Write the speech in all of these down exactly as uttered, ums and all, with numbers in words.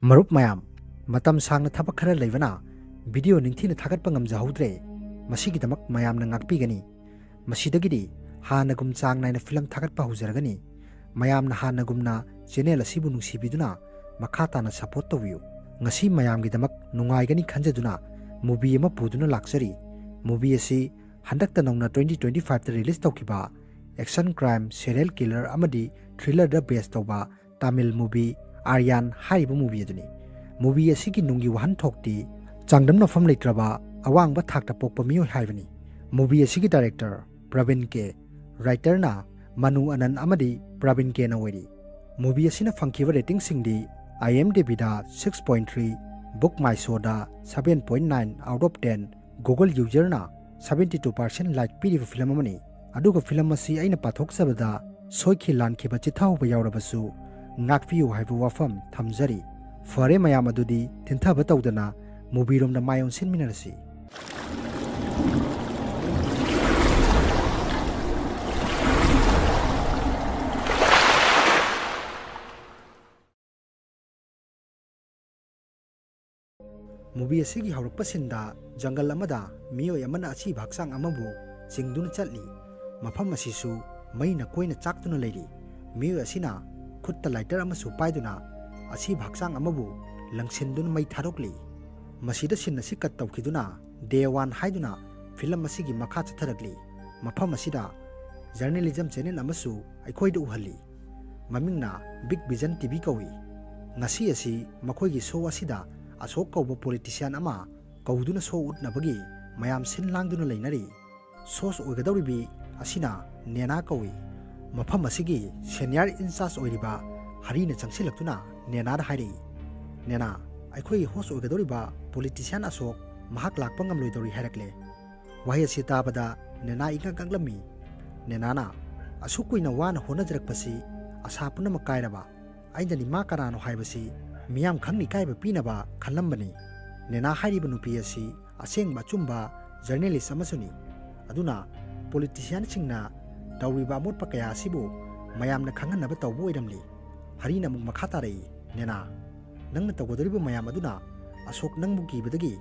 ꯃꯔꯨꯞ ꯃꯌꯥꯝ, ꯃꯇꯝ ꯁꯥꯡꯅ ꯊꯕꯛ ꯈꯔ ꯂꯩꯕꯅ video ꯅꯤꯡꯊꯤꯅ ꯊꯥꯒꯠꯄ ꯉꯝꯖꯍꯧꯗ꯭ꯔꯦ꯫ ꯃꯁꯤꯒꯤꯗꯃꯛ ꯃꯌꯥꯝꯅ ꯉꯥꯛꯄꯤꯒꯅꯤ꯫ ꯃꯁꯤꯗꯒꯤꯗꯤ ꯍꯥꯟꯅꯒꯨꯝ ꯆꯥꯡ ꯅꯥꯏꯅ film ꯊꯥꯒꯠꯄ ꯍꯧꯖꯔꯒꯅꯤ꯫ ꯃꯌꯥꯝꯅ ꯍꯥꯟꯅꯒꯨꯝꯅ channel ꯑꯁꯤꯕꯨ ꯅꯨꯡꯁꯤꯕꯤꯗꯨꯅ ꯃꯈꯥ ꯇꯥꯅ support ꯇꯧꯕꯤꯌꯨ꯫ ꯉꯁꯤ ꯃꯌꯥꯝꯒꯤꯗꯃꯛ ꯅꯨꯡꯉꯥꯏꯒꯅꯤ ꯈꯟꯖꯗꯨꯅ movie ꯑꯃ ꯄꯨꯗꯨꯅ ꯂꯥꯛꯆꯔꯤ꯫ Movie ꯑꯁꯤ ꯍꯟꯗꯛꯇ ꯅꯧꯅ twenty twenty five ꯇ release ꯇꯧꯈꯤꯕ action crime, serial killer ꯑꯃꯗꯤ thriller ꯗ base ꯇꯧꯕ Tamil movie Aryan ꯍꯥꯏꯔꯤꯕ movie ꯑꯗꯨꯅꯤ꯫ Movie ꯑꯁꯤꯒꯤ ꯅꯨꯡꯒꯤ ꯋꯥꯍꯟꯊꯣꯛꯇꯤ ꯆꯥꯡꯗꯝꯅꯐꯝ ꯂꯩꯇ꯭ꯔꯕ ꯑꯋꯥꯡꯕ ꯊꯥꯛꯇ ꯄꯣꯛꯄ ꯃꯤꯑꯣꯏ ꯍꯥꯏꯕꯅꯤ꯫ Movie ꯑꯁꯤꯒꯤ director ꯄ꯭ꯔꯕꯤꯟ ꯀꯦ, writer ꯅ ꯃꯅꯨ ꯑꯅꯟ ꯑꯃꯗꯤ ꯄ꯭ꯔꯕꯤꯟ ꯀꯦ ꯅ ꯑꯣꯏꯔꯤ꯫ Movie ꯑꯁꯤꯅ ꯐꯪꯈꯤꯕ rating ꯁꯤꯡꯗꯤ IMDb the six point three, Book My Show the seven point nine out of ten, Google user ꯅ seventy two percent like ꯄꯤꯔꯤꯕ film ꯑꯃꯅꯤ꯫ ꯑꯗꯨꯒ film ꯑꯁꯤ ꯑꯩꯅ ꯄꯥꯊꯣꯛꯆꯕꯗ ꯁꯣꯏꯈꯤ ꯂꯥꯟꯈꯤꯕ ꯆꯤꯠꯊꯍꯧꯕ ꯌꯥꯎꯔꯕꯁꯨ ꯉꯥꯛꯄꯤꯌꯨ ꯍꯥꯏꯕ ꯋꯥꯐꯝ ꯊꯝꯖꯔꯤ꯫ ꯐꯔꯦ ꯃꯌꯥꯝ, ꯑꯗꯨꯗꯤ ꯊꯤꯟꯊꯕ ꯇꯧꯗꯅ movie ꯔꯣꯝꯗ ꯃꯥꯏ ꯑꯣꯟꯁꯤꯟꯃꯤꯟꯅꯔꯁꯤ꯫ Movie ꯑꯁꯤꯒꯤ ꯍꯧꯔꯛꯄ scene ꯗ jungle ꯑꯃꯗ ꯃꯤꯑꯣꯏ ꯑꯃꯅ ꯑꯁꯤꯕ ꯍꯛꯆꯥꯡ ꯑꯃꯕꯨ ꯆꯤꯡꯗꯨꯅ ꯆꯠꯂꯤ꯫ ꯃꯐꯝ ꯑꯁꯤꯁꯨ ꯃꯩꯅ ꯀꯣꯏꯅ ꯆꯥꯛꯇꯨꯅ ꯂꯩꯔꯤ꯫ ꯃꯤꯑꯣꯏ ꯑꯁꯤꯅ ꯈꯨꯠꯇ lighter ꯑꯃꯁꯨ ꯄꯥꯏꯗꯨꯅ ꯑꯁꯤꯕ ꯍꯛꯆꯥꯡ ꯑꯃꯕꯨ ꯂꯪꯁꯤꯟꯗꯨꯅ ꯃꯩ ꯊꯥꯗꯣꯛꯂꯤ꯫ ꯃꯁꯤꯗ scene ꯑꯁꯤ cut ꯇꯧꯈꯤꯗꯨꯅ day one ꯍꯥꯏꯗꯨꯅ film ꯑꯁꯤꯒꯤ ꯃꯈꯥ ꯆꯠꯊꯔꯛꯂꯤ꯫ ꯃꯐꯝ ꯑꯁꯤꯗ journalism channel ꯑꯃꯁꯨ ꯑꯩꯈꯣꯏꯗ ꯎꯍꯜꯂꯤ꯫ ꯃꯃꯤꯡꯅ Big Vision TV ꯀꯧꯏ꯫ ꯉꯁꯤ ꯑꯁꯤ ꯃꯈꯣꯏꯒꯤ show ꯑꯁꯤꯗ ꯑꯁꯣꯛ ꯀꯧꯕ politician ꯑꯃ ꯀꯧꯗꯨꯅ show ꯎꯠꯅꯕꯒꯤ ꯃꯌꯥꯝ ꯁꯤꯟ ꯂꯥꯡꯗꯨꯅ ꯂꯩꯅꯔꯤ꯫ Host ꯑꯣꯏꯒꯗꯧꯔꯤꯕꯤ ꯑꯁꯤꯅ ꯅꯦꯅꯥ ꯀꯧꯏ꯫ ꯃꯐꯝ ꯑꯁꯤꯒꯤ senior in charge ꯑꯣꯏꯔꯤꯕ ꯍꯔꯤꯅ ꯆꯪꯁꯤꯜꯂꯛꯇꯨꯅ ꯅꯦꯅꯥꯗ ꯍꯥꯏꯔꯛꯏ, "ꯅꯦꯅꯥ, ꯑꯩꯈꯣꯏꯒꯤ host ꯑꯣꯏꯒꯗꯧꯔꯤꯕ politician ꯑꯁꯣꯛ ꯃꯍꯥꯛ ꯂꯥꯛꯄ ꯉꯝꯂꯣꯏꯗꯧꯔꯤ ꯍꯥꯏꯔꯛꯂꯦ꯫" ꯋꯥꯍꯩ ꯑꯁꯤ ꯇꯥꯕꯗ ꯅꯦꯅꯥ ꯏꯉꯛ ꯉꯛꯂꯝꯃꯤ꯫ ꯅꯦꯅꯥꯅ, "ꯑꯁꯨꯛ ꯀꯨꯏꯅ ꯋꯥꯅ ꯍꯣꯠꯅꯖꯔꯛꯄꯁꯤ ꯑꯁꯥ ꯄꯨꯝꯅꯃꯛ ꯀꯥꯏꯔꯕ? ꯑꯩꯅꯗꯤ ꯃꯥ ꯀꯅꯥꯅꯣ ꯍꯥꯏꯕꯁꯤ ꯃꯤꯌꯥꯝ ꯈꯪꯅ ꯏꯀꯥꯏꯕ ꯄꯤꯅꯕ ꯈꯜꯂꯝꯕꯅꯤ꯫" ꯅꯦꯅꯥ ꯍꯥꯏꯔꯤꯕ ꯅꯨꯄꯤ ꯑꯁꯤ ꯑꯁꯦꯡꯕ ꯑꯆꯨꯝꯕ journalist ꯑꯃꯁꯨꯅꯤ꯫ ꯑꯗꯨꯅ politician ꯁꯤꯡꯅ ꯇꯧꯔꯤꯕ ꯑꯃꯣꯠꯄ ꯀꯌꯥ ꯑꯁꯤꯕꯨ ꯃꯌꯥꯝꯅ ꯈꯪꯍꯟꯅꯕ ꯇꯧꯕ ꯑꯣꯏꯔꯝꯂꯤ꯫ ꯍꯔꯤꯅ ꯑꯃꯨꯛ ꯃꯈꯥ ꯇꯥꯔꯛꯏ, "ꯅꯦꯅꯥ, ꯅꯪꯅ ꯇꯧꯒꯗꯧꯔꯤꯕ ꯃꯌꯥꯝ ꯑꯗꯨꯅ ꯑꯁꯣꯛ ꯅꯪꯕꯨ ꯀꯤꯕꯗꯒꯤ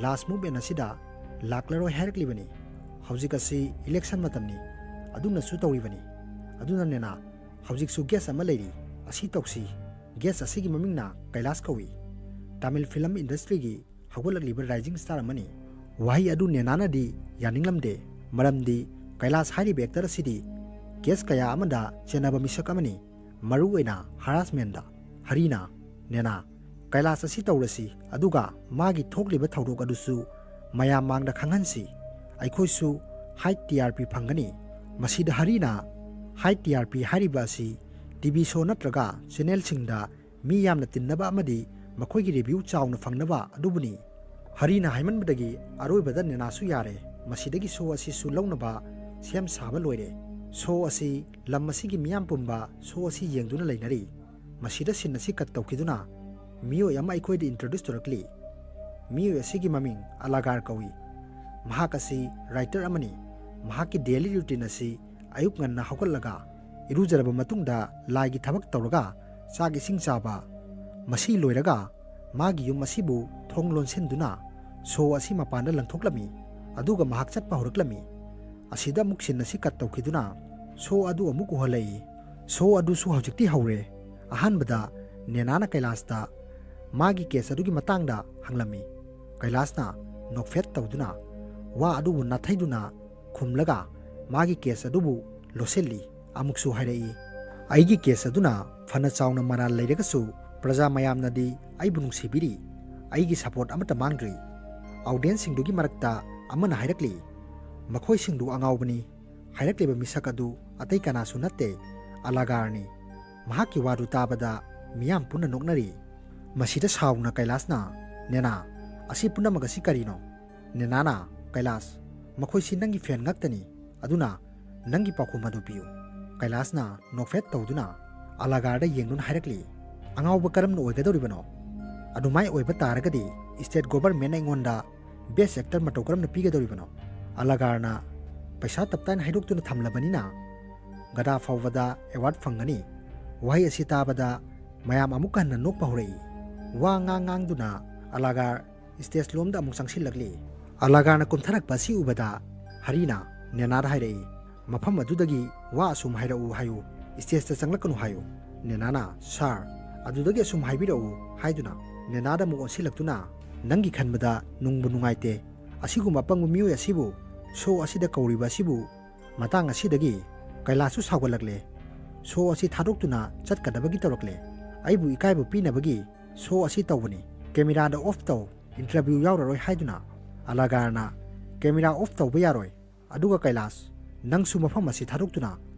ꯂꯥꯁ ꯃꯨꯚꯃꯦꯟ ꯑꯁꯤꯗ ꯂꯥꯛꯂꯔꯣꯏ ꯍꯥꯏꯔꯛꯂꯤꯕꯅꯤ꯫ ꯍꯧꯖꯤꯛ ꯑꯁꯤ ꯏꯂꯦꯛꯁꯟ ꯃꯇꯝꯅꯤ, ꯑꯗꯨꯅꯁꯨ ꯇꯧꯔꯤꯕꯅꯤ꯫ ꯑꯗꯨꯅ ꯅꯦꯅꯥ, ꯍꯧꯖꯤꯛꯁꯨ ꯒꯦꯁ ꯑꯃ ꯂꯩꯔꯤ, ꯑꯁꯤ ꯇꯧꯁꯤ꯫ ꯒꯦꯁ ꯑꯁꯤꯒꯤ ꯃꯃꯤꯡꯅ ꯀꯩꯂꯥꯁ ꯀꯧꯏ꯫ ꯇꯥꯃꯤꯜ ꯐꯤꯂꯝ ꯏꯟꯗꯁꯇ꯭ꯔꯤꯒꯤ ꯍꯧꯒꯠꯂꯛꯂꯤꯕ ꯔꯥꯏꯖꯤꯡ ꯁ꯭ꯇꯥꯔ ꯑꯃꯅꯤ꯫ ꯋꯥꯍꯩ ꯑꯗꯨ ꯅꯦꯅꯥꯅꯗꯤ ꯌꯥꯅꯤꯡꯂꯝꯗꯦ, ꯃꯔꯝꯗꯤ ꯀꯩꯂꯥꯁ ꯍꯥꯏꯔꯤꯕ ꯑꯦꯛꯇꯔ ꯑꯁꯤꯗꯤ ꯀꯦꯁ ꯀꯌꯥ ꯑꯃꯗ ꯆꯦꯟꯅꯕ ꯃꯤꯁꯛ ꯑꯃꯅꯤ, ꯃꯔꯨꯑꯣꯏꯅ ꯍꯔꯥꯁꯃꯦꯟꯗ꯫ ꯍꯔꯤꯅ, "ꯅꯦꯅꯥ, ꯀꯩꯂꯥꯁ ꯑꯁꯤ ꯇꯧꯔꯁꯤ, ꯑꯗꯨꯒ ꯃꯥꯒꯤ ꯊꯣꯛꯂꯤꯕ ꯊꯧꯗꯣꯛ ꯑꯗꯨꯁꯨ ꯃꯌꯥꯝ ꯃꯥꯡꯗ ꯈꯪꯍꯟꯁꯤ꯫ ꯑꯩꯈꯣꯏꯁꯨ ꯍꯥꯏ ꯇꯤ ꯑꯥꯔ ꯄꯤ ꯐꯪꯒꯅꯤ꯫" ꯃꯁꯤꯗ ꯍꯔꯤꯅ ꯍꯥꯏ ꯇꯤ ꯑꯥꯔ ꯄꯤ ꯍꯥꯏꯔꯤꯕ ꯑꯁꯤ ꯇꯤ ꯚꯤ ꯁꯣ ꯅꯠꯇ꯭ꯔꯒ ꯆꯦꯅꯦꯜꯁꯤꯡꯗ ꯃꯤ ꯌꯥꯝꯅ ꯇꯤꯟꯅꯕ ꯑꯃꯗꯤ ꯃꯈꯣꯏꯒꯤ ꯔꯦꯚꯤꯌꯨ ꯆꯥꯎꯅ ꯐꯪꯅꯕ ꯑꯗꯨꯕꯨꯅꯤ꯫ ꯍꯔꯤꯅ ꯍꯥꯏꯃꯟꯕꯗꯒꯤ ꯑꯔꯣꯏꯕꯗ ꯅꯦꯅꯥꯁꯨ ꯌꯥꯔꯦ꯫ ꯃꯁꯤꯗꯒꯤ ꯁꯣ ꯑꯁꯤꯁꯨ ꯂꯧꯅꯕ ꯁꯦꯝ ꯁꯥꯕ ꯂꯣꯏꯔꯦ꯫ ꯁꯣ ꯑꯁꯤ ꯂꯝ ꯑꯁꯤꯒꯤ ꯃꯤꯌꯥꯝ ꯄꯨꯝꯕ ꯁꯣ ꯑꯁꯤ ꯌꯦꯡꯗꯨꯅ ꯂꯩꯅꯔꯤ꯫ ꯃꯁꯤꯗ ꯁꯤꯟ ꯑꯁꯤ ꯀꯠ ꯇꯧꯈꯤꯗꯨꯅ ꯃꯤꯑꯣꯏ ꯑꯃ ꯑꯩꯈꯣꯏꯗ ꯏꯟꯇ꯭ꯔꯣꯗ꯭ꯌꯨꯁ ꯇꯧꯔꯛꯂꯤ꯫ ꯃꯤꯑꯣꯏ ꯑꯁꯤꯒꯤ ꯃꯃꯤꯡ ꯑꯂꯥꯒꯥꯔ ꯀꯧꯏ꯫ ꯃꯍꯥꯛ ꯑꯁꯤ ꯔꯥꯏꯇꯔ ꯑꯃꯅꯤ꯫ ꯃꯍꯥꯛꯀꯤ ꯗꯦꯂꯤ ꯔꯨꯇꯤꯟ ꯑꯁꯤ ꯑꯌꯨꯛ ꯉꯟꯅ ꯍꯧꯒꯠꯂꯒ ꯏꯔꯨꯖꯔꯕ ꯃꯇꯨꯡꯗ ꯂꯥꯏꯒꯤ ꯊꯕꯛ ꯇꯧꯔꯒ ꯆꯥꯛ ꯏꯁꯤꯡ ꯆꯥꯕ꯫ ꯃꯁꯤ ꯂꯣꯏꯔꯒ ꯃꯥꯒꯤ ꯌꯨꯝ ꯑꯁꯤꯕꯨ ꯊꯣꯡ ꯂꯣꯟꯁꯤꯟꯗꯨꯅ ꯁꯣ ꯑꯁꯤ ꯃꯄꯥꯟꯗ ꯂꯪꯊꯣꯛꯂꯝꯃꯤ꯫ ꯑꯗꯨꯒ ꯃꯍꯥꯛ ꯆꯠꯄ ꯍꯧꯔꯛꯂꯝꯃꯤ꯫ ꯑꯁꯤꯗ ꯑꯃꯨꯛ ꯁꯤꯟ ꯑꯁꯤ ꯀꯠ ꯇꯧꯈꯤꯗꯨꯅ ꯁꯣ ꯑꯗꯨ ꯑꯃꯨꯛ ꯎꯍꯜꯂꯛꯏ꯫ ꯁꯣ ꯑꯗꯨꯁꯨ ꯍꯧꯖꯤꯛꯇꯤ ꯍꯧꯔꯦ꯫ ꯑꯍꯥꯟꯕꯗ ꯅꯦꯅꯥꯅ ꯀꯩꯂꯥꯁꯇ ꯃꯥꯒꯤ ꯀꯦꯁ ꯑꯗꯨꯒꯤ ꯃꯇꯥꯡꯗ ꯍꯪꯂꯝꯃꯤ꯫ ꯀꯩꯂꯥꯁꯅ ꯅꯣꯛꯐꯦꯠ ꯇꯧꯗꯨꯅ ꯋꯥ ꯑꯗꯨꯕꯨ ꯅꯥꯊꯩꯗꯨꯅ ꯈꯨꯝꯂꯒ ꯃꯥꯒꯤ ꯀꯦꯁ ꯑꯗꯨꯕꯨ ꯂꯣꯠꯁꯤꯜꯂꯤ꯫ ꯑꯃꯨꯛꯁꯨ ꯍꯥꯏꯔꯛꯏ, "ꯑꯩꯒꯤ ꯀꯦꯁ ꯑꯗꯨꯅ ꯐꯅ ꯆꯥꯎꯅ ꯃꯔꯥꯜ ꯂꯩꯔꯒꯁꯨ ꯄ꯭ꯔꯖꯥ ꯃꯌꯥꯝꯅꯗꯤ ꯑꯩꯕꯨ ꯅꯨꯡꯁꯤꯕꯤꯔꯤ꯫ ꯑꯩꯒꯤ ꯁꯄꯣꯔꯠ ꯑꯃꯠꯇ ꯃꯥꯡꯗ꯭ꯔꯤ꯫" ꯑꯣꯗꯤꯌꯦꯟꯁꯁꯤꯡꯗꯨꯒꯤ ꯃꯔꯛꯇ ꯑꯃꯅ ꯍꯥꯏꯔꯛꯂꯤ, "ꯃꯈꯣꯏꯁꯤꯡꯗꯨ ꯑꯉꯥꯎꯕꯅꯤ꯫ ꯍꯥꯏꯔꯛꯂꯤꯕ ꯃꯤꯁꯛ ꯑꯗꯨ ꯑꯇꯩ ꯀꯅꯥꯁꯨ ꯅꯠꯇꯦ, ꯑꯂꯥꯒꯥꯔꯅꯤ꯫" ꯃꯍꯥꯛꯀꯤ ꯋꯥꯗꯨ ꯇꯥꯕꯗ ꯃꯤꯌꯥꯝ ꯄꯨꯟꯅ ꯅꯣꯛꯅꯔꯤ꯫ ꯃꯁꯤꯗ ꯁꯥꯎꯅ ꯀꯩꯂꯥꯁꯅ, "ꯅꯦꯅꯥ, ꯑꯁꯤ ꯄꯨꯝꯅꯃꯛ ꯑꯁꯤ ꯀꯔꯤꯅꯣ?" ꯅꯦꯅꯥꯅ, "ꯀꯩꯂꯥꯁ, ꯃꯈꯣꯏꯁꯤ ꯅꯪꯒꯤ ꯐꯦꯟ ꯉꯥꯛꯇꯅꯤ, ꯑꯗꯨꯅ ꯅꯪꯒꯤ ꯄꯥꯎꯈꯨꯝ ꯑꯗꯨ ꯄꯤꯌꯨ꯫" ꯀꯩꯂꯥꯁꯅ ꯅꯣꯛꯐꯦꯠ ꯇꯧꯗꯨꯅ ꯑꯂꯥꯒꯥꯔꯗ ꯌꯦꯡꯗꯨꯅ ꯍꯥꯏꯔꯛꯂꯤ, "ꯑꯉꯥꯎꯕ ꯀꯔꯝꯅ ꯑꯣꯏꯒꯗꯧꯔꯤꯕꯅꯣ? ꯑꯗꯨꯃꯥꯏ ꯑꯣꯏꯕ ꯇꯥꯔꯒꯗꯤ ꯁ꯭ꯇꯦꯠ ꯒꯣꯚꯔꯟꯃꯦꯟꯅ ꯑꯩꯉꯣꯟꯗ ꯕꯦꯁ ꯑꯦꯛꯇꯔ ꯃꯇꯧ ꯀꯔꯝꯅ ꯄꯤꯒꯗꯧꯔꯤꯕꯅꯣ? ꯑꯂꯥꯒꯥꯔꯅ ꯄꯩꯁꯥ ꯇꯞꯇꯥꯏꯅ ꯍꯥꯏꯗꯣꯛꯇꯨꯅ ꯊꯝꯂꯕꯅꯤꯅ ꯒꯗꯥ ꯐꯥꯎꯕꯗ ꯑꯦꯋꯥꯔꯗ ꯐꯪꯒꯅꯤ꯫" ꯋꯥꯍꯩ ꯑꯁꯤ ꯇꯥꯕꯗ ꯃꯌꯥꯝ ꯑꯃꯨꯛ ꯍꯟꯅ ꯅꯣꯛꯄ ꯍꯧꯔꯛꯏ꯫ ꯋꯥ ꯉꯥꯡ ꯉꯥꯡꯗꯨꯅ ꯑꯂꯥꯒꯥꯔ ꯁ꯭ꯇꯦꯖ ꯂꯣꯝꯗ ꯑꯃꯨꯛ ꯆꯪꯁꯤꯜꯂꯛꯂꯤ꯫ ꯑꯂꯥꯒꯥꯔꯅ ꯀꯨꯝꯊꯔꯛꯄ ꯑꯁꯤ ꯎꯕꯗ ꯍꯔꯤꯅ ꯅꯦꯅꯥꯗ ꯍꯥꯏꯔꯛꯏ, "ꯃꯐꯝ ꯑꯗꯨꯗꯒꯤ ꯋꯥ ꯑꯁꯨꯝ ꯍꯥꯏꯔꯛꯎ ꯍꯥꯏꯌꯨ, ꯁ꯭ꯇꯦꯖꯇ ꯆꯪꯂꯛꯀꯅꯨ ꯍꯥꯏꯌꯨ꯫" ꯅꯦꯅꯥꯅ, "ꯁꯥꯔ, ꯑꯗꯨꯗꯒꯤ ꯑꯁꯨꯝ ꯍꯥꯏꯕꯤꯔꯛꯎ" ꯍꯥꯏꯗꯨꯅ ꯅꯦꯅꯥꯗ ꯑꯃꯨꯛ ꯑꯣꯟꯁꯤꯜꯂꯛꯇꯨꯅ, "ꯅꯪꯒꯤ ꯈꯟꯕꯗ ꯅꯨꯡꯕꯨ ꯅꯨꯡꯉꯥꯏꯇꯦ꯫ ꯑꯁꯤꯒꯨꯝꯕ ꯑꯄꯪꯕ ꯃꯤꯑꯣꯏ ꯑꯁꯤꯕꯨ ꯁꯣ ꯑꯁꯤꯗ ꯀꯧꯔꯤꯕ ꯑꯁꯤꯕꯨ ꯃꯇꯥꯡ ꯑꯁꯤꯗꯒꯤ ꯀꯩꯂꯥꯁꯁꯨ ꯁꯥꯎꯒꯠꯂꯛꯂꯦ꯫ ꯁꯣ ꯑꯁꯤ ꯊꯥꯗꯣꯛꯇꯨꯅ ꯆꯠꯀꯗꯕꯒꯤ ꯇꯧꯔꯛꯂꯦ꯫ ꯑꯩꯕꯨ ꯏꯀꯥꯏꯕ ꯄꯤꯅꯕꯒꯤ ꯁꯣ ꯑꯁꯤ ꯇꯧꯕꯅꯤ꯫ ꯀꯦꯃꯦꯔꯥꯗ ꯑꯣꯐ ꯇꯧ, ꯏꯟꯇꯔꯚ꯭ꯌꯨ ꯌꯥꯎꯔꯔꯣꯏ" ꯍꯥꯏꯗꯨꯅ ꯑꯂꯥꯒꯥꯔꯅ, "ꯀꯦꯃꯦꯔꯥ ꯑꯣꯐ ꯇꯧꯕ ꯌꯥꯔꯣꯏ꯫ ꯑꯗꯨꯒ ꯀꯩꯂꯥꯁ, ꯅꯪꯁꯨ ꯃꯐꯝ ꯑꯁꯤ ꯊꯥꯗꯣꯛꯇꯨꯅ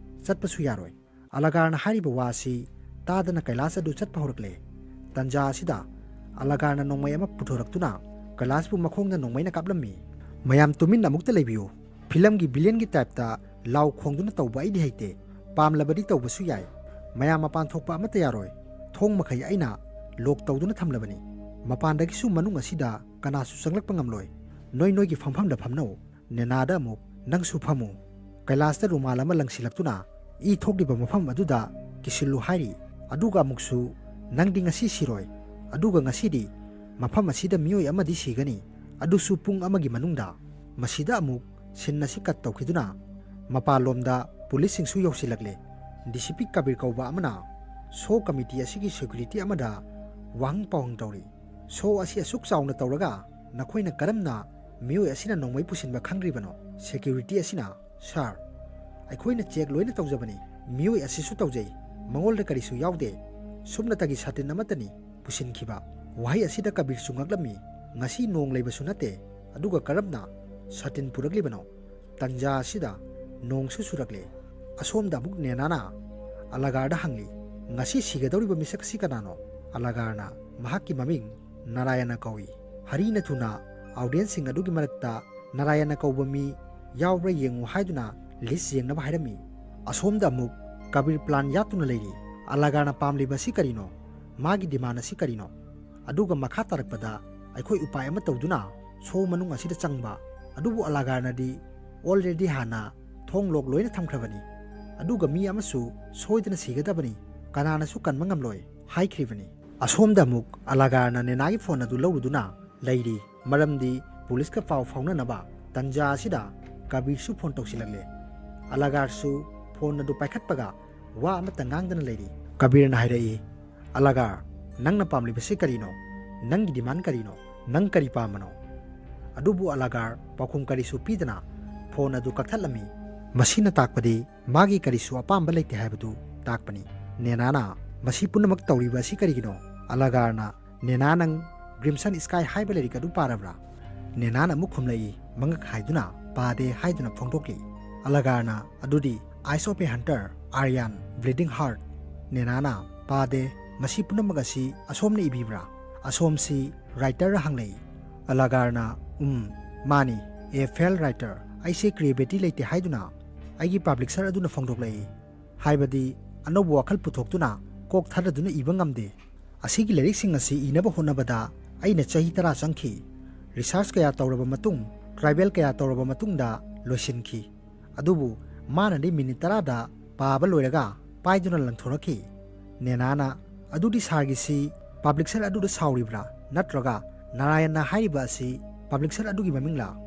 ꯆꯠꯄꯁꯨ ꯌꯥꯔꯣꯏ꯫" ꯑꯂꯥꯒꯥꯔꯅ ꯍꯥꯏꯔꯤꯕ ꯋꯥ ꯑꯁꯤ ꯇꯥꯗꯅ ꯀꯩꯂꯥꯁ ꯑꯗꯨ ꯆꯠꯄ ꯍꯧꯔꯛꯂꯦ꯫ ꯇꯟꯖꯥ ꯑꯁꯤꯗ ꯑꯂꯥꯒꯥꯔꯅ ꯅꯣꯡꯃꯩ ꯑꯃ ꯄꯨꯊꯣꯔꯛꯇꯨꯅ ꯀꯩꯂꯥꯁꯄꯨ ꯃꯈꯣꯡꯗ ꯅꯣꯡꯃꯩꯅ ꯀꯥꯞꯂꯝꯃꯤ꯫ "ꯃꯌꯥꯝ ꯇꯨꯃꯤꯟꯅ ꯑꯃꯨꯛꯇ ꯂꯩꯕꯤꯌꯨ꯫ ꯐꯤꯂꯝꯒꯤ ꯚꯤꯂꯤꯌꯟꯒꯤ ꯇꯥꯏꯞꯇ ꯂꯥꯎ ꯈꯣꯡꯗꯨꯅ ꯇꯧꯕ ꯑꯩꯗꯤ ꯍꯩꯇꯦ꯫ ꯄꯥꯝꯂꯕꯗꯤ ꯇꯧꯕꯁꯨ ꯌꯥꯏ꯫ ꯃꯌꯥꯝ ꯃꯄꯥꯟ ꯊꯣꯛꯄ ꯑꯃꯠꯇ ꯌꯥꯔꯣꯏ꯫ ꯊꯣꯡ ꯃꯈꯩ ꯑꯩꯅ ꯂꯣꯛ ꯇꯧꯗꯨꯅ ꯊꯝꯂꯕꯅꯤ꯫ ꯃꯄꯥꯟꯗꯒꯤꯁꯨ ꯃꯅꯨꯡ ꯑꯁꯤꯗ ꯀꯅꯥꯁꯨ ꯆꯪꯂꯛꯄ ꯉꯝꯂꯣꯏ꯫ ꯅꯣꯏ ꯅꯣꯏꯒꯤ ꯐꯝꯐꯝꯗ ꯐꯝꯅꯧ꯫" ꯅꯦꯅꯥꯗ ꯑꯃꯨꯛ, "ꯅꯪꯁꯨ ꯐꯝꯃꯨ꯫" ꯀꯩꯂꯥꯁꯇ ꯔꯨꯃꯥꯜ ꯑꯃ ꯂꯪꯁꯤꯜꯂꯛꯇꯨꯅ, "ꯏ ꯊꯣꯛꯂꯤꯕ ꯃꯐꯝ ꯑꯗꯨꯗ ꯀꯤꯁꯤꯜꯂꯨ" ꯍꯥꯏꯔꯤ꯫ ꯑꯗꯨꯒ ꯑꯃꯨꯛꯁꯨ, "ꯅꯪꯗꯤ ꯉꯁꯤ ꯁꯤꯔꯣꯏ꯫ ꯑꯗꯨꯒ ꯉꯁꯤꯗꯤ ꯃꯐꯝ ꯑꯁꯤꯗ ꯃꯤꯑꯣꯏ ꯑꯃꯗꯤ ꯁꯤꯒꯅꯤ, ꯑꯗꯨꯁꯨ ꯄꯨꯡ ꯑꯃꯒꯤ ꯃꯅꯨꯡꯗ꯫" ꯃꯁꯤꯗ ꯑꯃꯨꯛ ꯁꯤꯟ ꯑꯁꯤ ꯀꯠ ꯇꯧꯈꯤꯗꯨꯅ ꯃꯄꯥꯟꯂꯣꯝꯗ ꯄꯨꯂꯤꯁꯁꯤꯡꯁꯨ ꯌꯧꯁꯤꯜꯂꯛꯂꯦ꯫ ꯗꯤ ꯁꯤ ꯄꯤ ꯀꯕꯤꯔ ꯀꯧꯕ ꯑꯃꯅ ꯁꯣ ꯀꯃꯤꯇꯤ ꯑꯁꯤꯒꯤ ꯁꯦꯀ꯭ꯌꯨꯔꯤꯇꯤ ꯑꯃꯗ ꯋꯥꯍꯪ ꯄꯥꯎꯍꯪ ꯇꯧꯔꯤ꯫ "ꯁꯣ ꯑꯁꯤ ꯑꯁꯨꯛ ꯆꯥꯎꯅ ꯇꯧꯔꯒ ꯅꯈꯣꯏꯅ ꯀꯔꯝꯅ ꯃꯤꯑꯣꯏ ꯑꯁꯤꯅ ꯅꯣꯡꯃꯩ ꯄꯨꯁꯤꯟꯕ ꯈꯪꯗ꯭ꯔꯤꯕꯅꯣ?" ꯁꯦꯀ꯭ꯌꯨꯔꯤꯇꯤ ꯑꯁꯤꯅ, "ꯁꯥꯔ, ꯑꯩꯈꯣꯏꯅ ꯆꯦꯛ ꯂꯣꯏꯅ ꯇꯧꯖꯕꯅꯤ꯫ ꯃꯤꯑꯣꯏ ꯑꯁꯤꯁꯨ ꯇꯧꯖꯩ꯫ ꯃꯉꯣꯟꯗ ꯀꯔꯤꯁꯨ ꯌꯥꯎꯗꯦ꯫ ꯁꯨꯞꯅꯇꯒꯤ ꯁꯥꯇꯤꯟ ꯑꯃꯠꯇꯅꯤ ꯄꯨꯁꯤꯟꯈꯤꯕ꯫" ꯋꯥꯍꯩ ꯑꯁꯤꯗ ꯀꯕꯤꯔꯁꯨ ꯉꯛꯂꯝꯃꯤ꯫ "ꯉꯁꯤ ꯅꯣꯡ ꯂꯩꯕꯁꯨ ꯅꯠꯇꯦ, ꯑꯗꯨꯒ ꯀꯔꯝꯅ ꯁꯥꯇꯤꯟ ꯄꯨꯔꯛꯂꯤꯕꯅꯣ?" ꯇꯟꯖꯥ ꯑꯁꯤꯗ ꯅꯣꯡꯁꯨ ꯆꯨꯔꯛꯂꯦ꯫ ꯑꯁꯣꯝꯗ ꯑꯃꯨꯛ ꯅꯦꯅꯥꯅ ꯑꯂꯥꯒꯥꯔꯗ ꯍꯪꯂꯤ, "ꯉꯁꯤ ꯁꯤꯒꯗꯧꯔꯤꯕ ꯃꯤꯁꯛ ꯑꯁꯤ ꯀꯅꯥꯅꯣ?" ꯑꯂꯥꯒꯥꯔꯅ ꯃꯍꯥꯛꯀꯤ ꯃꯃꯤꯡ ꯅꯥꯔꯥꯌꯅ ꯀꯧꯏ꯫ ꯍꯔꯤꯅ ꯊꯨꯅ ꯑꯣꯗꯤꯌꯦꯟꯁꯁꯤꯡ ꯑꯗꯨꯒꯤ ꯃꯔꯛꯇ ꯅꯥꯔꯥꯌꯅ ꯀꯧꯕ ꯃꯤ ꯌꯥꯎꯕ꯭ꯔꯥ ꯌꯦꯡꯉꯨ ꯍꯥꯏꯗꯨꯅ ꯂꯤꯁ ꯌꯦꯡꯅꯕ ꯍꯥꯏꯔꯝꯃꯤ꯫ ꯑꯁꯣꯝꯗ ꯑꯃꯨꯛ ꯀꯕꯤꯔ ꯄ꯭ꯂꯥꯟ ꯌꯥꯠꯇꯨꯅ ꯂꯩꯔꯤ꯫ ꯑꯂꯥꯒꯥꯔꯅ ꯄꯥꯝꯂꯤꯕ ꯑꯁꯤ ꯀꯔꯤꯅꯣ? ꯃꯥꯒꯤ ꯗꯤꯃꯥꯟ ꯑꯁꯤ ꯀꯔꯤꯅꯣ? ꯑꯗꯨꯒ ꯃꯈꯥ ꯇꯥꯔꯛꯄꯗ ꯑꯩꯈꯣꯏ ꯎꯄꯥꯏ ꯑꯃ ꯇꯧꯗꯨꯅ ꯁꯣ ꯃꯅꯨꯡ ꯑꯁꯤꯗ ꯆꯪꯕ꯫ ꯑꯗꯨꯕꯨ ꯑꯂꯥꯒꯥꯔꯅꯗꯤ ꯑꯣꯜꯔꯦꯗꯤ ꯍꯥꯟꯅ ꯊꯣꯡ ꯂꯣꯛ ꯂꯣꯏꯅ ꯊꯝꯈ꯭ꯔꯕꯅꯤ꯫ ꯑꯗꯨꯒ ꯃꯤ ꯑꯃꯁꯨ ꯁꯣꯏꯗꯅ ꯁꯤꯒꯗꯕꯅꯤ, ꯀꯅꯥꯅꯁꯨ ꯀꯟꯕ ꯉꯝꯂꯣꯏ ꯍꯥꯏꯈ꯭ꯔꯤꯕꯅꯤ꯫ ꯑꯁꯣꯝꯗ ꯑꯃꯨꯛ ꯑꯂꯥꯒꯥꯔꯅ ꯅꯦꯅꯥꯒꯤ ꯐꯣꯟ ꯑꯗꯨ ꯂꯧꯔꯨꯗꯨꯅ ꯂꯩꯔꯤ꯫ ꯃꯔꯝꯗꯤ ꯄꯨꯂꯤꯁꯀ ꯄꯥꯎ ꯐꯥꯎꯅꯅꯕ ꯇꯟꯖꯥ ꯑꯁꯤꯗ ꯀꯕꯤꯔꯁꯨ ꯐꯣꯟ ꯇꯧꯁꯤꯜꯂꯛꯂꯦ꯫ ꯑꯂꯥꯒꯥꯔꯁꯨ ꯐꯣꯟ ꯑꯗꯨ ꯄꯥꯏꯈꯠꯄꯒ ꯋꯥ ꯑꯃꯠꯇ ꯉꯥꯡꯗꯅ ꯂꯩꯔꯤ꯫ ꯀꯕꯤꯔꯅ ꯍꯥꯏꯔꯛꯏ, "ꯑꯂꯥꯒꯥꯔ, ꯅꯪꯅ ꯄꯥꯝꯂꯤꯕꯁꯤ ꯀꯔꯤꯅꯣ? ꯅꯪꯒꯤ ꯗꯤꯃꯥꯟ ꯀꯔꯤꯅꯣ? ꯅꯪ ꯀꯔꯤ ꯄꯥꯝꯕꯅꯣ?" ꯑꯗꯨꯕꯨ ꯑꯂꯥꯒꯥꯔ ꯄꯥꯎꯈꯨꯝ ꯀꯔꯤꯁꯨ ꯄꯤꯗꯅ ꯐꯣꯟ ꯑꯗꯨ ꯀꯛꯊꯠꯂꯝꯃꯤ꯫ ꯃꯁꯤꯅ ꯇꯥꯛꯄꯗꯤ ꯃꯥꯒꯤ ꯀꯔꯤꯁꯨ ꯑꯄꯥꯝꯕ ꯂꯩꯇꯦ ꯍꯥꯏꯕꯗꯨ ꯇꯥꯛꯄꯅꯤ꯫ ꯅꯦꯅꯥꯅ ꯃꯁꯤ ꯄꯨꯝꯅꯃꯛ ꯇꯧꯔꯤꯕ ꯑꯁꯤ ꯀꯔꯤꯒꯤꯅꯣ? ꯑꯂꯥꯒꯥꯔꯅ, "ꯅꯦꯅꯥ, ꯅꯪ Crimson Sky ꯍꯥꯏꯕ ꯂꯥꯏꯔꯤꯛ ꯑꯗꯨ ꯄꯥꯔꯕ꯭ꯔꯥ?" ꯅꯦꯅꯥꯅ ꯑꯃꯨꯛ ꯈꯨꯝꯂꯛꯏ, ꯃꯉꯛ ꯍꯥꯏꯗꯨꯅ, "ꯄꯥꯗꯦ" ꯍꯥꯏꯗꯨꯅ ꯐꯣꯡꯗꯣꯛꯂꯤ꯫ ꯑꯂꯥꯒꯥꯔꯅ, "ꯑꯗꯨꯗꯤ Eyes of a Hunter, Aryan, Bleeding Heart?" ꯅꯦꯅꯥꯅ, "ꯄꯥꯗꯦ, ꯃꯁꯤ ꯄꯨꯝꯅꯃꯛ ꯑꯁꯤ ꯑꯁꯣꯝꯅ ꯏꯕꯤꯕ꯭ꯔꯥ? ꯑꯁꯣꯝꯁꯤ writer ꯔ?" ꯍꯪꯂꯛꯏ꯫ ꯑꯂꯥꯒꯥꯔꯅ, "ꯎꯝ, ꯃꯥꯅꯤ, a failed writer꯫ ꯑꯩꯁꯦ creativity ꯂꯩꯇꯦ ꯍꯥꯏꯗꯨꯅ ꯑꯩꯒꯤ publisher ꯑꯗꯨꯅ ꯐꯣꯡꯗꯣꯛꯂꯛꯏ꯫ ꯍꯥꯏꯕꯗꯤ ꯑꯅꯧꯕ ꯋꯥꯈꯜ ꯄꯨꯊꯣꯛꯇꯨꯅ ꯀꯣꯛ ꯊꯥꯗꯗꯨꯅ ꯏꯕ ꯉꯝꯗꯦ꯫ ꯑꯁꯤꯒꯤ ꯂꯥꯏꯔꯤꯛꯁꯤꯡ ꯑꯁꯤ ꯏꯅꯕ ꯍꯣꯠꯅꯕꯗ ꯑꯩꯅ ꯆꯍꯤ ꯇꯔꯥ ꯆꯪꯈꯤ꯫ Research ꯀꯌꯥ ꯇꯧꯔꯕ ꯃꯇꯨꯡ, trial ꯀꯌꯥ ꯇꯧꯔꯕ ꯃꯇꯨꯡꯗ ꯂꯣꯏꯁꯤꯟꯈꯤ꯫ ꯑꯗꯨꯕꯨ ꯃꯥꯅꯗꯤ ꯃꯤꯅꯤꯠ ꯇꯔꯥꯗ ꯄꯥꯕ ꯂꯣꯏꯔꯒ ꯄꯥꯏꯗꯨꯅ ꯂꯪꯊꯣꯔꯛꯈꯤ꯫" ꯅꯦꯅꯥꯅ, "ꯑꯗꯨꯗꯤ ꯁꯥꯔꯒꯤꯁꯤ publisher ꯑꯗꯨꯗ ꯁꯥꯎꯔꯤꯕ꯭ꯔꯥ? ꯅꯠꯇ꯭ꯔꯒ ꯅꯥꯔꯥꯌꯟꯅ ꯍꯥꯏꯔꯤꯕ ꯑꯁꯤ publisher ꯑꯗꯨꯒꯤ ꯃꯃꯤꯡꯂꯥ?"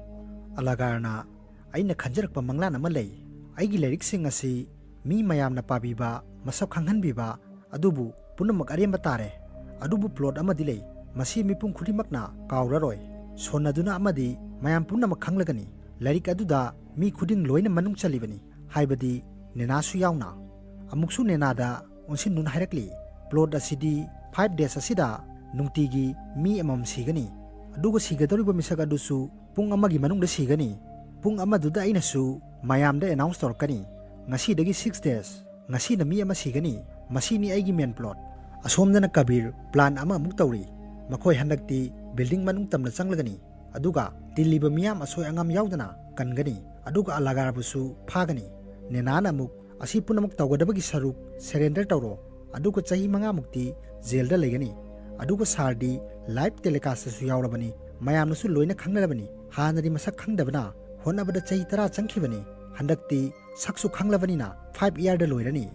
ꯑꯂꯥꯒꯥꯔꯅ, "ꯑꯩꯅ ꯈꯟꯖꯔꯛꯄ ꯃꯪꯂꯥꯟ ꯑꯃ ꯂꯩ꯫ ꯑꯩꯒꯤ ꯂꯥꯏꯔꯤꯛꯁꯤꯡ ꯑꯁꯤ ꯃꯤ ꯃꯌꯥꯝꯅ ꯄꯥꯕꯤꯕ, ꯃꯁꯛ ꯈꯪꯍꯟꯕꯤꯕ, ꯑꯗꯨꯕꯨ ꯄꯨꯝꯅꯃꯛ ꯑꯔꯦꯝꯕ ꯇꯥꯔꯦ꯫ ꯑꯗꯨꯕꯨ plot ꯑꯃꯗꯤ ꯂꯩ꯫ ꯃꯁꯤ ꯃꯤꯄꯨꯝ ꯈꯨꯗꯤꯡꯃꯛꯅ ꯀꯥꯎꯔꯔꯣꯏ꯫ ꯁꯣꯟꯅꯗꯨꯅ ꯑꯃꯗꯤ ꯃꯌꯥꯝ ꯄꯨꯝꯅꯃꯛ ꯈꯪꯂꯒꯅꯤ꯫ ꯂꯥꯏꯔꯤꯛ ꯑꯗꯨꯗ ꯃꯤ ꯈꯨꯗꯤꯡ ꯂꯣꯏꯅ ꯃꯅꯨꯡ ꯆꯜꯂꯤꯕꯅꯤ꯫" ꯍꯥꯏꯕꯗꯤ ꯅꯦꯅꯥꯁꯨ ꯌꯥꯎꯅ꯫ ꯑꯃꯨꯛꯁꯨ ꯅꯦꯅꯥꯗ ꯑꯣꯟꯁꯤꯟꯗꯨꯅ ꯍꯥꯏꯔꯛꯂꯤ, "Plot ꯑꯁꯤꯗꯤ five days ꯑꯁꯤꯗ ꯅꯨꯡꯇꯤꯒꯤ ꯃꯤ ꯑꯃꯃꯝ ꯁꯤꯒꯅꯤ꯫ ꯑꯗꯨꯒ ꯁꯤꯒꯗꯧꯔꯤꯕ ꯃꯤꯁꯛ ꯑꯗꯨꯁꯨ ꯄꯨꯡ ꯑꯃꯒꯤ ꯃꯅꯨꯡꯗ ꯁꯤꯒꯅꯤ꯫ ꯄꯨꯡ ꯑꯃꯗꯨꯗ ꯑꯩꯅꯁꯨ ꯃꯌꯥꯝꯗ announce ꯇꯧꯔꯛꯀꯅꯤ, 'ꯉꯁꯤꯗꯒꯤ six days, ꯉꯁꯤꯅ ꯃꯤ ꯑꯃ ꯁꯤꯒꯅꯤ꯫ ꯃꯁꯤꯅꯤ ꯑꯩꯒꯤ main plot.'" ꯑꯁꯣꯝꯗꯅ ꯀꯕꯤꯔ plan ꯑꯃ ꯑꯃꯨꯛ ꯇꯧꯔꯤ꯫ ꯃꯈꯣꯏ ꯍꯟꯗꯛꯇꯤ building ꯃꯅꯨꯡ ꯇꯝꯅ ꯆꯪꯂꯒꯅꯤ꯫ ꯑꯗꯨꯒ ꯇꯤꯜꯂꯤꯕ ꯃꯤꯌꯥꯝ ꯑꯁꯣꯏ ꯑꯉꯥꯝ ꯌꯥꯎꯗꯅ ꯀꯟꯒꯅꯤ꯫ ꯑꯗꯨꯒ ꯑꯂꯥꯒꯥꯔꯕꯨꯁꯨ ꯐꯥꯒꯅꯤ꯫ ꯅꯦꯅꯥꯅ ꯑꯃꯨꯛ, "ꯑꯁꯤ ꯄꯨꯝꯅꯃꯛ ꯇꯧꯒꯗꯕꯒꯤ ꯁꯔꯨꯛ surrender ꯇꯧꯔꯣ꯫ ꯑꯗꯨꯒ ꯆꯍꯤ ꯃꯉꯥꯃꯨꯛꯇꯤ ꯖꯦꯜꯗ ꯂꯩꯒꯅꯤ꯫ ꯑꯗꯨꯒ ꯁꯥꯔꯗꯤ live telecast ꯇꯁꯨ ꯌꯥꯎꯔꯕꯅꯤ꯫ ꯃꯌꯥꯝꯅꯁꯨ ꯂꯣꯏꯅ ꯈꯪꯅꯔꯕꯅꯤ꯫ ꯍꯥꯟꯅꯗꯤ ꯃꯁꯛ ꯈꯪꯗꯕꯅ ꯍꯣꯠꯅꯕꯗ ꯆꯍꯤ ꯇꯔꯥ ꯆꯪꯈꯤꯕꯅꯤ꯫ ꯍꯟꯗꯛꯇꯤ ꯁꯛꯁꯨ ꯈꯪꯂꯕꯅꯤꯅ five year ꯗ ꯂꯣꯏꯔꯅꯤ꯫"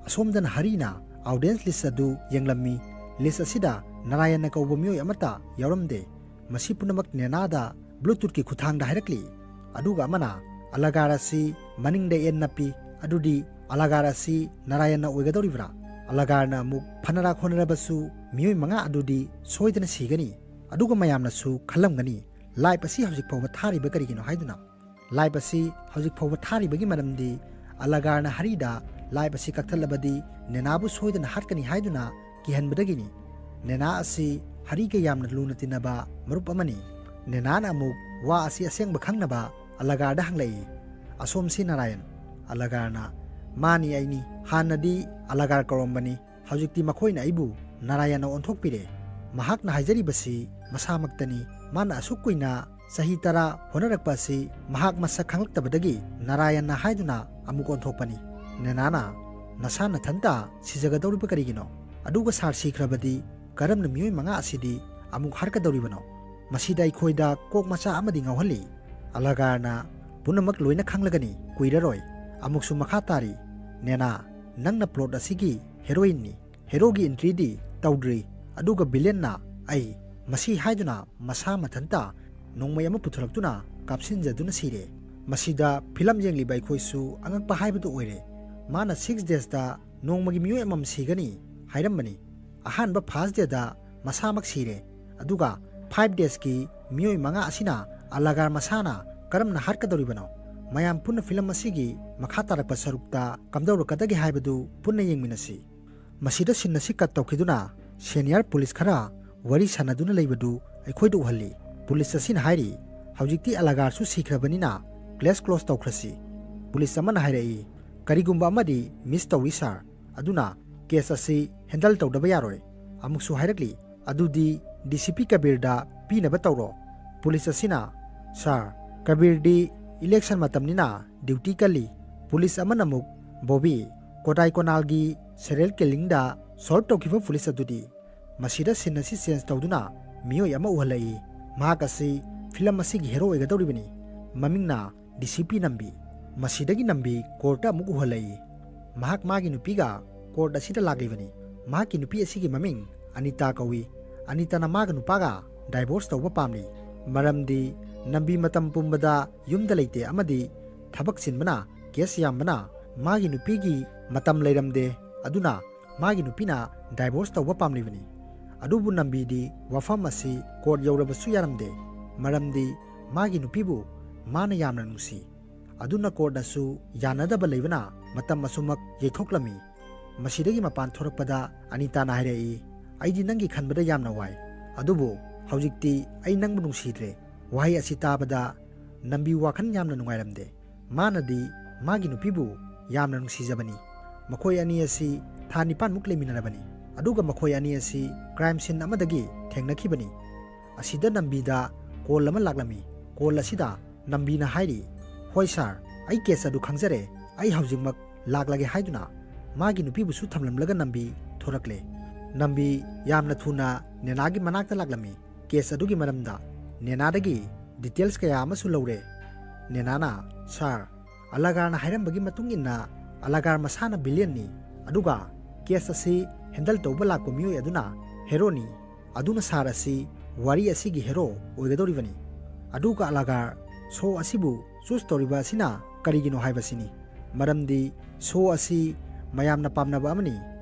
ꯑꯁꯣꯝꯗꯅ ꯍꯔꯤꯅ audience list ꯑꯗꯨ ꯌꯦꯡꯂꯝꯃꯤ꯫ ꯂꯤꯁ ꯑꯁꯤꯗ ꯅꯥꯔꯥꯌꯟꯅ ꯀꯧꯕ ꯃꯤꯑꯣꯏ ꯑꯃꯠꯇ ꯌꯥꯎꯔꯝꯗꯦ꯫ ꯃꯁꯤ ꯄꯨꯝꯅꯃꯛ ꯅꯦꯅꯥꯗ ꯕ꯭ꯂꯨꯇꯨꯠꯀꯤ ꯈꯨꯠꯊꯥꯡꯗ ꯍꯥꯏꯔꯛꯂꯤ꯫ ꯑꯗꯨꯒ ꯑꯃꯅ ꯑꯂꯒꯥꯔ ꯑꯁꯤ ꯃꯅꯤꯡꯗ ꯑꯦꯟ ꯅꯞꯄꯤ, ꯑꯗꯨꯗꯤ ꯑꯂꯒꯥꯔ ꯑꯁꯤ ꯅꯥꯔꯥꯌꯟꯅ ꯑꯣꯏꯒꯗꯧꯔꯤꯕ꯭ꯔꯥ? ꯑꯂꯒꯥꯔꯅ ꯑꯃꯨꯛ ꯐꯅꯔꯥꯛ ꯍꯣꯠꯅꯔꯕꯁꯨ ꯃꯤꯑꯣꯏ ꯃꯉꯥ ꯑꯗꯨꯗꯤ ꯁꯣꯏꯗꯅ ꯁꯤꯒꯅꯤ꯫ ꯑꯗꯨꯒ ꯃꯌꯥꯝꯅꯁꯨ ꯈꯜꯂꯝꯒꯅꯤ, ꯂꯥꯏꯞ ꯑꯁꯤ ꯍꯧꯖꯤꯛ ꯐꯥꯎꯕ ꯊꯥꯔꯤꯕ ꯀꯔꯤꯒꯤꯅꯣ ꯍꯥꯏꯗꯨꯅ꯫ ꯂꯥꯏꯞ ꯑꯁꯤ ꯍꯧꯖꯤꯛ ꯐꯥꯎꯕ ꯊꯥꯔꯤꯕꯒꯤ ꯃꯔꯝꯗꯤ ꯑꯂꯒꯥꯔꯅ ꯍꯔꯤꯗ ꯂꯥꯏꯞ ꯑꯁꯤ ꯀꯛꯊꯠꯂꯕꯗꯤ ꯅꯦꯅꯥꯕꯨ ꯁꯣꯏꯗꯅ ꯍꯥꯠꯀꯅꯤ ꯍꯥꯏꯗꯨꯅ ꯀꯤꯍꯟꯕꯗꯒꯤꯅꯤ꯫ ꯅꯦꯅꯥ ꯑꯁꯤ ꯍꯔꯤꯒ ꯌꯥꯝꯅ ꯂꯨꯅ ꯇꯤꯟꯅꯕ ꯃꯔꯨꯞ ꯑꯃꯅꯤ꯫ ꯅꯦꯅꯥꯅ ꯑꯃꯨꯛ ꯋꯥ ꯑꯁꯤ ꯑꯁꯦꯡꯕ ꯈꯪꯅꯕ ꯑꯂꯒꯥꯔꯗ ꯍꯪꯂꯛꯏ, "ꯑꯁꯣꯝꯁꯤ ꯅꯥꯔꯥꯌꯟ?" ꯑꯂꯒꯥꯔꯅ, "ꯃꯥꯅꯤ, ꯑꯩꯅꯤ꯫ ꯍꯥꯟꯅꯗꯤ ꯑꯂꯒꯥꯔ ꯀꯧꯔꯝꯕꯅꯤ, ꯍꯧꯖꯤꯛꯇꯤ ꯃꯈꯣꯏꯅ ꯑꯩꯕꯨ ꯅꯥꯔꯥꯌꯟꯅ ꯑꯣꯟꯊꯣꯛꯄꯤꯔꯦ꯫ ꯃꯍꯥꯛꯅ ꯍꯥꯏꯖꯔꯤꯕꯁꯤ ꯃꯁꯥꯃꯛꯇꯅꯤ꯫ ꯃꯥꯅ ꯑꯁꯨꯛ ꯀꯨꯏꯅ ꯆꯍꯤ ꯇꯔꯥ ꯍꯣꯠꯅꯔꯛꯄ ꯑꯁꯤ ꯃꯍꯥꯛ ꯃꯁꯛ ꯈꯪꯂꯛꯇꯕꯗꯒꯤ ꯅꯥꯔꯥꯌꯟꯅ ꯍꯥꯏꯗꯨꯅ ꯑꯃꯨꯛ ꯑꯣꯟꯊꯣꯛꯄꯅꯤ꯫ ꯅꯦꯅꯥꯅ, ꯅꯁꯥ ꯅꯊꯟꯇ ꯁꯤꯖꯒꯗꯧꯔꯤꯕ ꯀꯔꯤꯒꯤꯅꯣ? ꯑꯗꯨꯒ ꯁꯥꯔ ꯁꯤꯈ꯭ꯔꯕꯗꯤ ꯀꯔꯝꯅ ꯃꯤꯑꯣꯏ ꯃꯉꯥ ꯑꯁꯤꯗꯤ ꯑꯃꯨꯛ ꯍꯥꯠꯀꯗꯧꯔꯤꯕꯅꯣ? ꯃꯁꯤꯗ ꯑꯩꯈꯣꯏꯗ ꯀꯣꯛ ꯃꯆꯥ ꯑꯃꯗꯤ ꯉꯥꯎꯍꯜꯂꯤ꯫ ꯑꯂꯒꯥꯔꯅ, ꯄꯨꯝꯅꯃꯛ ꯂꯣꯏꯅ ꯈꯪꯂꯒꯅꯤ, ꯀꯨꯏꯔꯔꯣꯏ꯫ ꯑꯃꯨꯛꯁꯨ ꯃꯈꯥ ꯇꯥꯔꯤ, ꯅꯦꯅꯥ, ꯅꯪꯅ ꯄ꯭ꯂꯣꯠ ꯑꯁꯤꯒꯤ ꯍꯦꯔꯣꯏꯟꯅꯤ꯫ ꯍꯦꯔꯣꯒꯤ ꯑꯦꯟꯇ꯭ꯔꯤꯗꯤ ꯇꯧꯗ꯭ꯔꯤ, ꯑꯗꯨꯒ ꯚꯤꯂꯦꯟꯅ ꯑꯩ, ꯃꯁꯤ ꯍꯥꯏꯗꯨꯅ ꯃꯁꯥ ꯃꯊꯟꯇ ꯅꯣꯡꯃꯩ ꯑꯃ ꯄꯨꯊꯣꯔꯛꯇꯨꯅ ꯀꯥꯞꯁꯤꯟꯖꯗꯨꯅ ꯁꯤꯔꯦ꯫ ꯃꯁꯤꯗ ꯐꯤꯂꯝ ꯌꯦꯡꯂꯤꯕ ꯑꯩꯈꯣꯏꯁꯨ ꯑꯉꯛꯄ ꯍꯥꯏꯕꯗꯨ ꯑꯣꯏꯔꯦ꯫ ꯃꯥꯅ ꯁꯤꯛꯁ ꯗꯦꯖꯇ ꯅꯣꯡꯃꯒꯤ ꯃꯤꯑꯣꯏ ꯑꯃꯃꯝ ꯁꯤꯒꯅꯤ ꯍꯥꯏꯔꯝꯕꯅꯤ꯫ ꯑꯍꯥꯟꯕ ꯐꯥꯔꯁ ꯗꯦꯗ ꯃꯁꯥꯃꯛ ꯁꯤꯔꯦ, ꯑꯗꯨꯒ ꯐꯥꯏꯚ ꯗꯦꯖꯀꯤ ꯃꯤꯑꯣꯏ ꯃꯉꯥ ꯑꯁꯤꯅ ꯑꯂꯒꯥꯔ ꯃꯁꯥꯅ ꯀꯔꯝꯅ ꯍꯥꯠꯀꯗꯧꯔꯤꯕꯅꯣ? ꯃꯌꯥꯝ ꯄꯨꯟꯅ ꯐꯤꯂꯝ ꯑꯁꯤꯒꯤ ꯃꯈꯥ ꯇꯥꯔꯛꯄ ꯁꯔꯨꯛꯇ ꯀꯝꯗꯧꯔꯛꯀꯗꯒꯦ ꯍꯥꯏꯕꯗꯨ ꯄꯨꯟꯅ ꯌꯦꯡꯃꯤꯟꯅꯁꯤ꯫ ꯃꯁꯤꯗ ꯁꯤꯟ ꯑꯁꯤ ꯀꯠ ꯇꯧꯈꯤꯗꯨꯅ ꯁꯦꯅꯤꯌꯔ ꯄꯨꯂꯤꯁ ꯈꯔ ꯋꯥꯔꯤ ꯁꯥꯟꯅꯗꯨꯅ ꯂꯩꯕꯗꯨ ꯑꯩꯈꯣꯏꯗ ꯎꯍꯜꯂꯤ꯫ ꯄꯨꯂꯤꯁ ꯑꯁꯤꯅ ꯍꯥꯏꯔꯤ, "ꯍꯧꯖꯤꯛꯇꯤ ꯑꯂꯒꯥꯔꯁꯨ ꯁꯤꯈ꯭ꯔꯕꯅꯤꯅ ꯀꯦꯁ ꯀ꯭ꯂꯣꯖ ꯇꯧꯈ꯭ꯔꯁꯤ꯫" ꯄꯨꯂꯤꯁ ꯑꯃꯅ ꯍꯥꯏꯔꯛꯏ, "ꯀꯔꯤꯒꯨꯝꯕ ꯑꯃꯗꯤ ꯃꯤꯁ ꯇꯧꯔꯤ ꯁꯥꯔ, ꯑꯗꯨꯅ ꯀꯦꯁ ꯑꯁꯤ ꯍꯦꯟꯗꯜ ꯇꯧꯗꯕ ꯌꯥꯔꯣꯏ꯫" ꯑꯃꯨꯛꯁꯨ ꯍꯥꯏꯔꯛꯂꯤ, "ꯑꯗꯨꯗꯤ ꯗꯤ ꯁꯤ ꯄꯤ ꯀꯕꯤꯔꯗ ꯄꯤꯅꯕ ꯇꯧꯔꯣ꯫" ꯄꯨꯂꯤꯁ ꯑꯁꯤꯅ, "ꯁꯥꯔ, ꯀꯕꯤꯔꯗꯤ ꯏꯂꯦꯛꯁꯟ ꯃꯇꯝꯅꯤꯅ ꯗ꯭ꯌꯨꯇꯤ ꯀꯜꯂꯤ꯫" ꯄꯨꯂꯤꯁ ꯑꯃꯅ ꯑꯃꯨꯛ, "ꯕꯣꯕꯤ, ꯀꯣꯗꯥꯏ ꯀꯣꯅꯥꯜꯒꯤ ꯁꯦꯔꯤꯌꯦꯜ ꯀꯤꯂꯤꯡꯗ ꯁꯣꯜꯕ ꯇꯧꯈꯤꯕ ꯄꯨꯂꯤꯁ ꯑꯗꯨꯗꯤ?" ꯃꯁꯤꯗ ꯁꯤꯟ ꯑꯁꯤ ꯆꯦꯟꯖ ꯇꯧꯗꯨꯅ ꯃꯤꯑꯣꯏ ꯑꯃ ꯎꯍꯜꯂꯛꯏ꯫ ꯃꯍꯥꯛ ꯑꯁꯤ ꯐꯤꯂꯝ ꯑꯁꯤꯒꯤ ꯍꯦꯔꯣ ꯑꯣꯏꯒꯗꯧꯔꯤꯕꯅꯤ꯫ ꯃꯃꯤꯡꯅ ꯗꯤ ꯁꯤ ꯄꯤ ꯅꯝꯕꯤ꯫ ꯃꯁꯤꯗꯒꯤ ꯅꯝꯕꯤ ꯀꯣꯔꯠꯇ ꯑꯃꯨꯛ ꯎꯍꯜꯂꯛꯏ꯫ ꯃꯍꯥꯛ ꯃꯥꯒꯤ ꯅꯨꯄꯤꯒ ꯀꯣꯔꯠ ꯑꯁꯤꯗ ꯂꯥꯛꯂꯤꯕꯅꯤ꯫ ꯃꯍꯥꯛꯀꯤ ꯅꯨꯄꯤ ꯑꯁꯤꯒꯤ ꯃꯃꯤꯡ ꯑꯅꯤꯇꯥ ꯀꯧꯏ꯫ ꯑꯅꯤꯇꯥꯅ ꯃꯥꯒ ꯅꯨꯄꯥꯒ divorce ꯇꯧꯕ ꯄꯥꯝꯂꯤ꯫ ꯃꯔꯝꯗꯤ ꯅꯝꯕꯤ ꯃꯇꯝ ꯄꯨꯝꯕꯗ ꯌꯨꯝꯗ ꯂꯩꯇꯦ ꯑꯃꯗꯤ ꯊꯕꯛ ꯆꯤꯟꯕꯅ, case ꯌꯥꯝꯕꯅ ꯃꯥꯒꯤ ꯅꯨꯄꯤꯒꯤ ꯃꯇꯝ ꯂꯩꯔꯝꯗꯦ꯫ ꯑꯗꯨꯅ ꯃꯥꯒꯤ ꯅꯨꯄꯤꯅ divorce ꯇꯧꯕ ꯄꯥꯝꯂꯤꯕꯅꯤ꯫ ꯑꯗꯨꯕꯨ ꯅꯝꯕꯤꯗꯤ ꯋꯥꯐꯝ ꯑꯁꯤ court ꯌꯧꯔꯕꯁꯨ ꯌꯥꯔꯝꯗꯦ꯫ ꯃꯔꯝꯗꯤ ꯃꯥꯒꯤ ꯅꯨꯄꯤꯕꯨ ꯃꯥꯅ ꯌꯥꯝꯅ ꯅꯨꯡꯁꯤ꯫ ꯑꯗꯨꯅ courtꯅꯁꯨ ꯌꯥꯅꯗꯕ ꯂꯩꯕꯅ ꯃꯇꯝ ꯑꯁꯨꯃꯛ ꯌꯩꯊꯣꯛꯂꯝꯃꯤ꯫ ꯃꯁꯤꯗꯒꯤ ꯃꯄꯥꯟ ꯊꯣꯔꯛꯄꯗ ꯑꯅꯤꯇꯥꯅ ꯍꯥꯏꯔꯛꯏ, "ꯑꯩꯗꯤ ꯅꯪꯒꯤ ꯈꯟꯕꯗ ꯌꯥꯝꯅ ꯋꯥꯏ꯫ ꯑꯗꯨꯕꯨ ꯍꯧꯖꯤꯛꯇꯤ ꯑꯩ ꯅꯪꯕꯨ ꯅꯨꯡꯁꯤꯗ꯭ꯔꯦ꯫" ꯋꯥꯍꯩ ꯑꯁꯤ ꯇꯥꯕꯗ ꯅꯝꯕꯤ ꯋꯥꯈꯜ ꯌꯥꯝꯅ ꯅꯨꯡꯉꯥꯏꯔꯝꯗꯦ꯫ ꯃꯥꯅꯗꯤ ꯃꯥꯒꯤ ꯅꯨꯄꯤꯕꯨ ꯌꯥꯝꯅ ꯅꯨꯡꯁꯤꯖꯕꯅꯤ꯫ ꯃꯈꯣꯏ ꯑꯅꯤ ꯑꯁꯤ ꯊꯥ ꯅꯤꯄꯥꯟꯃꯨꯛ ꯂꯩꯃꯤꯟꯅꯔꯕꯅꯤ꯫ ꯑꯗꯨꯒ ꯃꯈꯣꯏ ꯑꯅꯤ ꯑꯁꯤ crime scene ꯑꯃꯗꯒꯤ ꯊꯦꯡꯅꯈꯤꯕꯅꯤ꯫ ꯑꯁꯤꯗ ꯅꯝꯕꯤꯗ call ꯑꯃ ꯂꯥꯛꯂꯝꯃꯤ꯫ Call ꯑꯁꯤꯗ ꯅꯝꯕꯤꯅ ꯍꯥꯏꯔꯤ, "ꯍꯣꯏ sir, ꯑꯩ case ꯑꯗꯨ ꯈꯪꯖꯔꯦ꯫ ꯑꯩ ꯍꯧꯖꯤꯛꯃꯛ ꯂꯥꯛꯂꯒꯦ" ꯍꯥꯏꯗꯨꯅ ꯃꯥꯒꯤ ꯅꯨꯄꯤꯕꯨꯁꯨ ꯊꯝꯂꯝꯂꯒ ꯅꯝꯕꯤ ꯊꯣꯔꯛꯂꯦ꯫ ꯅꯝꯕꯤ ꯌꯥꯝꯅ ꯊꯨꯅ ꯅꯦꯅꯥꯒꯤ ꯃꯅꯥꯛꯇ ꯂꯥꯛꯂꯝꯃꯤ꯫ Case ꯑꯗꯨꯒꯤ ꯃꯔꯝꯗ ꯅꯦꯅꯥꯗꯒꯤ details ꯀꯌꯥ ꯑꯃꯁꯨ ꯂꯧꯔꯦ꯫ ꯅꯦꯅꯥꯅ, "Sir, ꯑꯂꯥꯒꯥꯔꯅ ꯍꯥꯏꯔꯝꯕꯒꯤ ꯃꯇꯨꯡ ꯏꯟꯅ ꯑꯂꯥꯒꯥꯔ ꯃꯁꯥꯅ villainꯅꯤ, ꯑꯗꯨꯒ case ꯑꯁꯤ handle ꯇꯧꯕ ꯂꯥꯛꯄ ꯃꯤꯑꯣꯏ ꯑꯗꯨꯅ heroꯅꯤ꯫ ꯑꯗꯨꯅ sir ꯑꯁꯤ ꯋꯥꯔꯤ ꯑꯁꯤꯒꯤ hero ꯑꯣꯏꯒꯗꯧꯔꯤꯕꯅꯤ꯫ ꯑꯗꯨꯒ ꯑꯂꯥꯒꯥꯔ show ꯑꯁꯤꯕꯨ choose ꯇꯧꯔꯤꯕ ꯑꯁꯤꯅ ꯀꯔꯤꯒꯤꯅꯣ ꯍꯥꯏꯕꯁꯤꯅꯤ꯫ ꯃꯔꯝꯗꯤ show ꯑꯁꯤ ꯃꯌꯥꯝꯅ ꯄꯥꯝꯅꯕ ꯑꯃꯅꯤ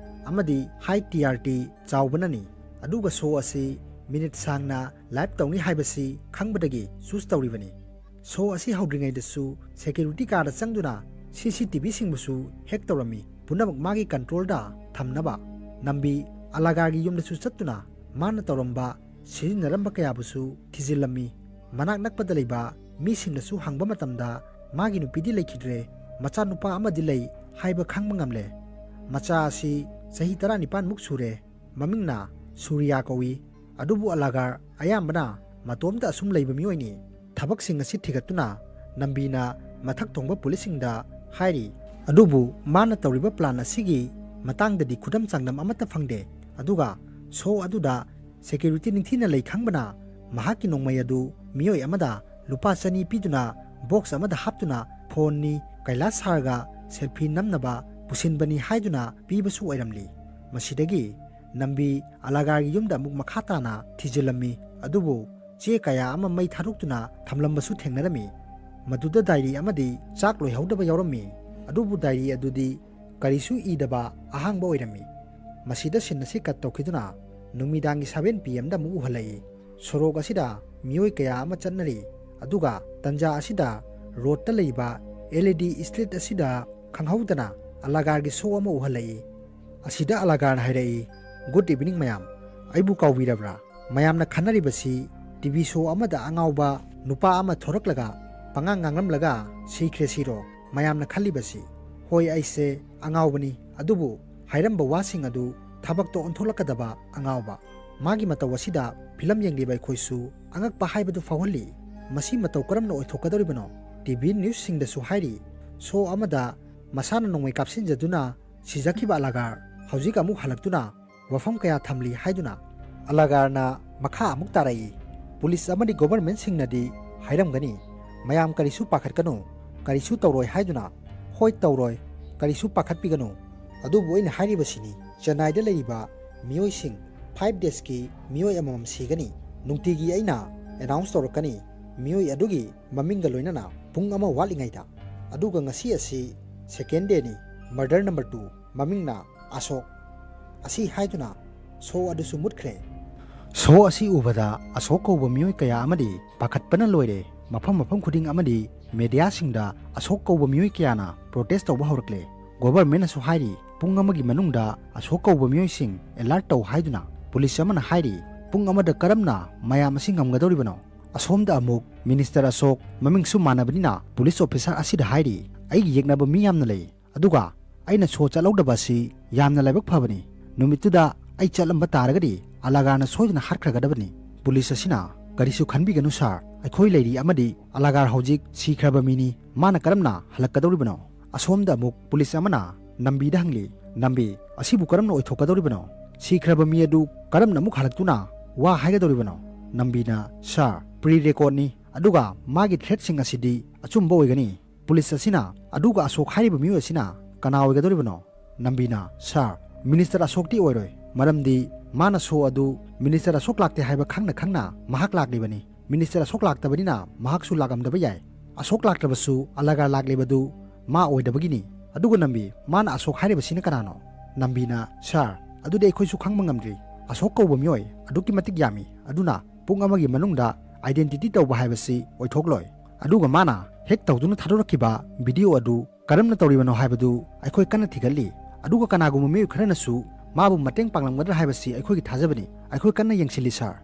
ꯑꯃꯗꯤ high T R P ꯆꯥꯎꯕꯅꯅꯤ꯫ ꯑꯗꯨꯒ show ꯑꯁꯤ minute ꯁꯥꯡꯅ live ꯇꯧꯅꯤ ꯍꯥꯏꯕꯁꯤ ꯈꯪꯕꯗꯒꯤ choose ꯇꯧꯔꯤꯕꯅꯤ꯫ Show ꯑꯁꯤ ꯍꯧꯗ꯭ꯔꯤꯉꯩꯗꯁꯨ security guard ꯆꯪꯗꯨꯅ C C T Vꯁꯤꯡꯕꯨꯁꯨ hack ꯇꯧꯔꯝꯃꯤ, ꯄꯨꯝꯅꯃꯛ ꯃꯥꯒꯤ controlꯗ ꯊꯝꯅꯕ꯫ ꯅꯝꯕꯤ ꯑꯂꯥꯒꯥꯔꯒꯤ ꯌꯨꯝꯗꯁꯨ ꯆꯠꯇꯨꯅ ꯃꯥꯅ ꯇꯧꯔꯝꯕ, ꯁꯤꯖꯤꯟꯅꯔꯝꯕ ꯀꯌꯥꯕꯨꯁꯨ ꯊꯤꯖꯤꯜꯂꯝꯃꯤ꯫ ꯃꯅꯥꯛ ꯅꯛꯄꯗ ꯂꯩꯕ ꯃꯤꯁꯤꯡꯅꯁꯨ ꯍꯪꯕ ꯃꯇꯝꯗ ꯃꯥꯒꯤ ꯅꯨꯄꯤꯗꯤ ꯂꯩꯈꯤꯗ꯭ꯔꯦ, ꯃꯆꯥꯅꯨꯄꯥ ꯑꯃꯗꯤ ꯂꯩ ꯍꯥꯏꯕ ꯈꯪꯕ ꯉꯝꯂꯦ꯫ ꯃꯆꯥ ꯑꯁꯤ ꯆꯍꯤ ꯇꯔꯥꯅꯤꯄꯥꯟꯃꯨꯛ ꯁꯨꯔꯦ꯫ ꯃꯃꯤꯡꯅ ꯁꯨꯔꯤꯌꯥ ꯀꯧꯏ꯫ ꯑꯗꯨꯕꯨ ꯑꯂꯥꯒꯥꯔ ꯑꯌꯥꯝꯕꯅ ꯃꯇꯣꯝꯇ ꯑꯁꯨꯝ ꯂꯩꯕ ꯃꯤꯑꯣꯏꯅꯤ꯫ ꯊꯕꯛꯁꯤꯡ ꯑꯁꯤ ꯊꯤꯒꯠꯇꯨꯅ ꯅꯝꯕꯤꯅ ꯃꯊꯛ ꯊꯣꯡꯕ ꯄꯨꯂꯤꯁꯁꯤꯡꯗ ꯍꯥꯏꯔꯤ꯫ ꯑꯗꯨꯕꯨ ꯃꯥꯅ ꯇꯧꯔꯤꯕ plan ꯑꯁꯤꯒꯤ ꯃꯇꯥꯡꯗꯗꯤ ꯈꯨꯗꯝ ꯆꯥꯡꯗꯝ ꯑꯃꯠꯇ ꯐꯪꯗꯦ꯫ ꯑꯗꯨꯒ show ꯑꯗꯨꯗ security ꯅꯤꯡꯊꯤꯅ ꯂꯩ ꯈꯪꯕꯅ ꯃꯍꯥꯛꯀꯤ ꯅꯣꯡꯃꯩ ꯑꯗꯨ ꯃꯤꯑꯣꯏ ꯑꯃꯗ ꯂꯨꯄꯥ ꯆꯅꯤ ꯄꯤꯗꯨꯅ box ꯑꯃꯗ ꯍꯥꯞꯇꯨꯅ phoneꯅꯤ, ꯀꯩꯂꯥꯁ sirꯒ selfie ꯅꯝꯅꯕ ꯄꯨꯁꯤꯟꯕꯅꯤ ꯍꯥꯏꯗꯨꯅ ꯄꯤꯕꯁꯨ ꯑꯣꯏꯔꯝꯂꯤ꯫ ꯃꯁꯤꯗꯒꯤ ꯅꯝꯕꯤ ꯑꯂꯥꯒꯥꯔꯒꯤ ꯌꯨꯝꯗ ꯑꯃꯨꯛ ꯃꯈꯥ ꯇꯥꯅ ꯊꯤꯖꯤꯜꯂꯝꯃꯤ꯫ ꯑꯗꯨꯕꯨ ꯆꯦ ꯀꯌꯥ ꯑꯃ ꯃꯩ ꯊꯥꯗꯣꯛꯇꯨꯅ ꯊꯝꯂꯝꯕꯁꯨ ꯊꯦꯡꯅꯔꯝꯃꯤ꯫ ꯃꯗꯨꯗ ꯗꯥꯏꯔꯤ ꯑꯃꯗꯤ ꯆꯥꯛ ꯂꯣꯏꯍꯧꯗꯕ ꯌꯥꯎꯔꯝꯃꯤ꯫ ꯑꯗꯨꯕꯨ ꯗꯥꯏꯔꯤ ꯑꯗꯨꯗꯤ ꯀꯔꯤꯁꯨ ꯏꯗꯕ ꯑꯍꯥꯡꯕ ꯑꯣꯏꯔꯝꯃꯤ꯫ ꯃꯁꯤꯗ ꯁꯤꯟ ꯑꯁꯤ ꯀꯠ ꯇꯧꯈꯤꯗꯨꯅ ꯅꯨꯃꯤꯗꯥꯡꯒꯤ ꯁꯚꯦꯟ ꯄꯤ ꯑꯦꯝꯗ ꯑꯃꯨꯛ ꯎꯍꯜꯂꯛꯏ꯫ ꯁꯣꯔꯣꯛ ꯑꯁꯤꯗ ꯃꯤꯑꯣꯏ ꯀꯌꯥ ꯑꯃ ꯆꯠꯅꯔꯤ꯫ ꯑꯗꯨꯒ ꯇꯟꯖꯥ ꯑꯁꯤꯗ ꯔꯣꯗꯇ ꯂꯩꯕ ꯑꯦꯜ ꯏ ꯗꯤ ꯏꯁꯇ꯭ꯔꯤꯠ ꯑꯁꯤꯗ ꯈꯪꯍꯧꯗꯅ ꯑꯂꯥꯒꯥꯔꯒꯤ ꯁꯣ ꯑꯃ ꯎꯍꯜꯂꯛꯏ꯫ ꯑꯁꯤꯗ ꯑꯂꯥꯒꯥꯔꯅ ꯍꯥꯏꯔꯛꯏ, "Good evening ꯃꯌꯥꯝ, ꯑꯩꯕꯨ ꯀꯥꯎꯕꯤꯔꯕ꯭ꯔꯥ?" ꯃꯌꯥꯝꯅ ꯈꯟꯅꯔꯤꯕꯁꯤ ꯇꯤ ꯚꯤ ꯁꯣ ꯑꯃꯗ ꯑꯉꯥꯎꯕ ꯅꯨꯄꯥ ꯑꯃ ꯊꯣꯔꯛꯂꯒ ꯄꯉꯥꯡ ꯉꯥꯡꯂꯝꯂꯒ ꯁꯤꯈ꯭ꯔꯦ ꯁꯤꯔꯣ ꯃꯌꯥꯝꯅ ꯈꯜꯂꯤꯕꯁꯤ? ꯍꯣꯏ, ꯑꯩꯁꯦ ꯑꯉꯥꯎꯕꯅꯤ, ꯑꯗꯨꯕꯨ ꯍꯥꯏꯔꯝꯕ ꯋꯥꯁꯤꯡ ꯑꯗꯨ ꯊꯕꯛꯇ ꯑꯣꯟꯊꯣꯛꯂꯛꯀꯗꯕ ꯑꯉꯥꯎꯕ꯫ ꯃꯥꯒꯤ ꯃꯇꯧ ꯑꯁꯤꯗ ꯐꯤꯂꯝ ꯌꯦꯡꯂꯤꯕ ꯑꯩꯈꯣꯏꯁꯨ ꯑꯉꯛꯄ ꯍꯥꯏꯕꯗꯨ ꯐꯥꯎꯍꯜꯂꯤ꯫ ꯃꯁꯤ ꯃꯇꯧ ꯀꯔꯝꯅ ꯑꯣꯏꯊꯣꯛꯀꯗꯧꯔꯤꯕꯅꯣ? ꯇꯤ ꯚꯤ ꯅ꯭ꯌꯨꯁꯁꯤꯡꯗꯁꯨ ꯍꯥꯏꯔꯤ, ꯁꯣ ꯑꯃꯗ ꯃꯁꯥꯅ ꯅꯣꯡꯃꯩ ꯀꯥꯞꯁꯤꯟꯖꯗꯨꯅ ꯁꯤꯖꯈꯤꯕ ꯑꯂꯥꯒꯥꯔ ꯍꯧꯖꯤꯛ ꯑꯃꯨꯛ ꯍꯜꯂꯛꯇꯨꯅ ꯋꯥꯐꯝ ꯀꯌꯥ ꯊꯝꯂꯤ ꯍꯥꯏꯗꯨꯅ꯫ ꯑꯂꯥꯒꯥꯔꯅ ꯃꯈꯥ ꯑꯃꯨꯛ ꯇꯥꯔꯛꯏ, "ꯄꯨꯂꯤꯁ ꯑꯃꯗꯤ ꯒꯣꯚꯔꯟꯃꯦꯟꯠꯁꯤꯡꯅꯗꯤ ꯍꯥꯏꯔꯝꯒꯅꯤ, ꯃꯌꯥꯝ ꯀꯔꯤꯁꯨ ꯄꯥꯈꯠꯀꯅꯨ, ꯀꯔꯤꯁꯨ ꯇꯧꯔꯣꯏ" ꯍꯥꯏꯗꯨꯅ꯫ ꯍꯣꯏ, ꯇꯧꯔꯣꯏ, ꯀꯔꯤꯁꯨ ꯄꯥꯈꯠꯄꯤꯒꯅꯨ꯫ ꯑꯗꯨꯕꯨ ꯑꯩꯅ ꯍꯥꯏꯔꯤꯕꯁꯤꯅꯤ, ꯆꯦꯟꯅꯥꯏꯗ ꯂꯩꯔꯤꯕ ꯃꯤꯑꯣꯏꯁꯤꯡ ꯐꯥꯏꯚ ꯗꯦꯖꯀꯤ ꯃꯤꯑꯣꯏ ꯑꯃꯃꯝ ꯁꯤꯒꯅꯤ꯫ ꯅꯨꯡꯇꯤꯒꯤ ꯑꯩꯅ ꯑꯦꯅꯥꯎꯟꯁ ꯇꯧꯔꯛꯀꯅꯤ, ꯃꯤꯑꯣꯏ ꯑꯗꯨꯒꯤ ꯃꯃꯤꯡꯒ ꯂꯣꯏꯅꯅ ꯄꯨꯡ ꯑꯃ ꯋꯥꯠꯂꯤꯉꯩꯗ꯫ ꯑꯗꯨꯒ ꯉꯁꯤ ꯑꯁꯤ ꯁꯦꯀꯦꯟ ꯗꯦꯅꯤ, ꯃꯔꯗꯔ ꯅꯝꯕꯔ ꯇꯨ, ꯃꯃꯤꯡꯅ ꯑꯁꯣꯛ꯫ ꯑꯁꯤ ꯍꯥꯏꯗꯨꯅ ꯁꯣ ꯑꯗꯨꯁꯨ ꯃꯨꯠꯈ꯭ꯔꯦ꯫ ꯁꯣ ꯑꯁꯤ ꯎꯕꯗ ꯑꯁꯣꯛ ꯀꯧꯕ ꯃꯤꯑꯣꯏ ꯀꯌꯥ ꯑꯃꯗꯤ ꯄꯥꯈꯠꯄꯅ ꯂꯣꯏꯔꯦ꯫ ꯃꯐꯝ ꯃꯐꯝ ꯈꯨꯗꯤꯡ ꯑꯃꯗꯤ ꯃꯦꯗꯤꯌꯥꯁꯤꯡꯗ ꯑꯁꯣꯛ ꯀꯧꯕ ꯃꯤꯑꯣꯏ ꯀꯌꯥꯅ ꯄ꯭ꯔꯣꯇꯦꯁ ꯇꯧꯕ ꯍꯧꯔꯛꯂꯦ꯫ ꯒꯣꯚꯔꯟꯃꯦꯟꯠꯅꯁꯨ ꯍꯥꯏꯔꯤ, ꯄꯨꯡ ꯑꯃꯒꯤ ꯃꯅꯨꯡꯗ ꯑꯁꯣꯛ ꯀꯧꯕ ꯃꯤꯑꯣꯏꯁꯤꯡ ꯑꯦꯂꯔꯠ ꯇꯧ ꯍꯥꯏꯗꯨꯅ꯫ ꯄꯨꯂꯤꯁ ꯑꯃꯅ ꯍꯥꯏꯔꯤ, ꯄꯨꯡ ꯑꯃꯗ ꯀꯔꯝꯅ ꯃꯌꯥꯝ ꯑꯁꯤ ꯉꯝꯒꯗꯧꯔꯤꯕꯅꯣ? ꯑꯁꯣꯝꯗ ꯑꯃꯨꯛ ꯃꯤꯅꯤꯁꯇꯔ ꯑꯁꯣꯛ, ꯃꯃꯤꯡꯁꯨ ꯃꯥꯟꯅꯕꯅꯤꯅ, ꯄꯨꯂꯤꯁ ꯑꯣꯐꯤꯁꯥꯔ ꯑꯁꯤꯗ ꯍꯥꯏꯔꯤ, "ꯑꯩꯒꯤ ꯌꯦꯛꯅꯕ ꯃꯤ ꯌꯥꯝꯅ ꯂꯩ꯫ ꯑꯗꯨꯒ ꯑꯩꯅ ꯁꯣ ꯆꯠꯍꯧꯗꯕ ꯑꯁꯤ ꯌꯥꯝꯅ ꯂꯥꯏꯕꯛ ꯐꯕꯅꯤ꯫ ꯅꯨꯃꯤꯠꯇꯨꯗ ꯑꯩ ꯆꯠꯂꯝꯕ ꯇꯥꯔꯒꯗꯤ ꯑꯂꯥꯒꯥꯔꯅ ꯁꯣꯏꯗꯅ ꯍꯥꯠꯈ꯭ꯔꯒꯗꯕꯅꯤ꯫" ꯄꯨꯂꯤꯁ ꯑꯁꯤꯅ, "ꯀꯔꯤꯁꯨ ꯈꯟꯕꯤꯒꯅꯨ ꯁꯥꯔ, ꯑꯩꯈꯣꯏ ꯂꯩꯔꯤ ꯑꯃꯗꯤ ꯑꯂꯥꯒꯥꯔ ꯍꯧꯖꯤꯛ ꯁꯤꯈ꯭ꯔꯕ ꯃꯤꯅꯤ, ꯃꯥꯅ ꯀꯔꯝꯅ ꯍꯜꯂꯛꯀꯗꯧꯔꯤꯕꯅꯣ?" ꯑꯁꯣꯝꯗ ꯑꯃꯨꯛ ꯄꯨꯂꯤꯁ ꯑꯃꯅ ꯅꯝꯕꯤꯗ ꯍꯪꯂꯤ, "ꯅꯝꯕꯤ, ꯑꯁꯤꯕꯨ ꯀꯔꯝꯅ ꯑꯣꯏꯊꯣꯛꯀꯗꯧꯔꯤꯕꯅꯣ? ꯁꯤꯈ꯭ꯔꯕ ꯃꯤ ꯑꯗꯨ ꯀꯔꯝꯅ ꯑꯃꯨꯛ ꯍꯜꯂꯛꯇꯨꯅ ꯋꯥ ꯍꯥꯏꯒꯗꯧꯔꯤꯕꯅꯣ?" ꯅꯝꯕꯤꯅ, "ꯁꯥꯔ, ꯄ꯭ꯔꯤ ꯔꯦꯀꯣꯔꯗꯅꯤ, ꯑꯗꯨꯒ ꯃꯥꯒꯤ ꯊ꯭ꯔꯦꯠꯁꯤꯡ ꯑꯁꯤꯗꯤ ꯑꯆꯨꯝꯕ ꯑꯣꯏꯒꯅꯤ꯫" ꯄꯨꯂꯤꯁ ꯑꯁꯤꯅ, "ꯑꯗꯨꯒ ꯑꯁꯣꯛ ꯍꯥꯏꯔꯤꯕ ꯃꯤꯑꯣꯏ ꯑꯁꯤꯅ ꯀꯅꯥ ꯑꯣꯏꯒꯗꯧꯔꯤꯕꯅꯣ?" ꯅꯝꯕꯤꯅ, "ꯁꯥꯔ, ꯃꯤꯅꯤꯁꯇꯔ ꯑꯁꯣꯛꯇꯤ ꯑꯣꯏꯔꯣꯏ, ꯃꯔꯝꯗꯤ ꯃꯥꯅ ꯁꯣ ꯑꯗꯨ ꯃꯤꯅꯤꯁꯇꯔ ꯑꯁꯣꯛ ꯂꯥꯛꯇꯦ ꯍꯥꯏꯕ ꯈꯪꯅ ꯈꯪꯅ ꯃꯍꯥꯛ ꯂꯥꯛꯂꯤꯕꯅꯤ꯫ ꯃꯤꯅꯤꯁꯇꯔ ꯑꯁꯣꯛ ꯂꯥꯛꯇꯕꯅꯤꯅ ꯃꯍꯥꯛꯁꯨ ꯂꯥꯛꯂꯝꯗꯕ ꯌꯥꯏ꯫ ꯑꯁꯣꯛ ꯂꯥꯛꯇ꯭ꯔꯕꯁꯨ ꯑꯂꯥꯒꯥꯔ ꯂꯥꯛꯂꯤꯕꯗꯨ ꯃꯥ ꯑꯣꯏꯗꯕꯒꯤꯅꯤ꯫ ꯑꯗꯨꯒ ꯅꯝꯕꯤ, ꯃꯥꯅ ꯑꯁꯣꯛ ꯍꯥꯏꯔꯤꯕꯁꯤꯅ ꯀꯅꯥꯅꯣ? ꯅꯝꯕꯤꯅ, "ꯁꯥꯔ, ꯑꯗꯨꯗꯤ ꯑꯩꯈꯣꯏꯁꯨ ꯈꯪꯕ ꯉꯝꯗ꯭ꯔꯤ꯫ ꯑꯁꯣꯛ ꯀꯧꯕ ꯃꯤꯑꯣꯏ ꯑꯗꯨꯛꯀꯤ ꯃꯇꯤꯛ ꯌꯥꯝꯃꯤ꯫ ꯑꯗꯨꯅ ꯄꯨꯡ ꯑꯃꯒꯤ ꯃꯅꯨꯡꯗ ꯑꯥꯏꯗꯦꯟꯇꯤꯇꯤ ꯇꯧꯕ ꯍꯥꯏꯕꯁꯤ ꯑꯣꯏꯊꯣꯛꯂꯣꯏ꯫ ꯑꯗꯨꯒ ꯃꯥꯅ ꯍꯦꯛ ꯇꯧꯗꯨꯅ ꯊꯥꯗꯣꯔꯛꯈꯤꯕ ꯚꯤꯗꯤꯑꯣ ꯑꯗꯨ ꯀꯔꯝꯅ ꯇꯧꯔꯤꯕꯅꯣ ꯍꯥꯏꯕꯗꯨ ꯑꯩꯈꯣꯏ ꯀꯟꯅ ꯊꯤꯒꯠꯂꯤ꯫ ꯑꯗꯨꯒ ꯀꯅꯥꯒꯨꯝꯕ ꯃꯤꯑꯣꯏ ꯈꯔꯅꯁꯨ ꯃꯥꯕꯨ ꯃꯇꯦꯡ ꯄꯥꯡꯂꯝꯒꯗ꯭ꯔꯥ ꯍꯥꯏꯕꯁꯤ ꯑꯩꯈꯣꯏꯒꯤ ꯊꯥꯖꯕꯅꯤ꯫ ꯑꯩꯈꯣꯏ ꯀꯟꯅ ꯌꯦꯡꯁꯤꯜꯂꯤ, ꯁꯥꯔ꯫"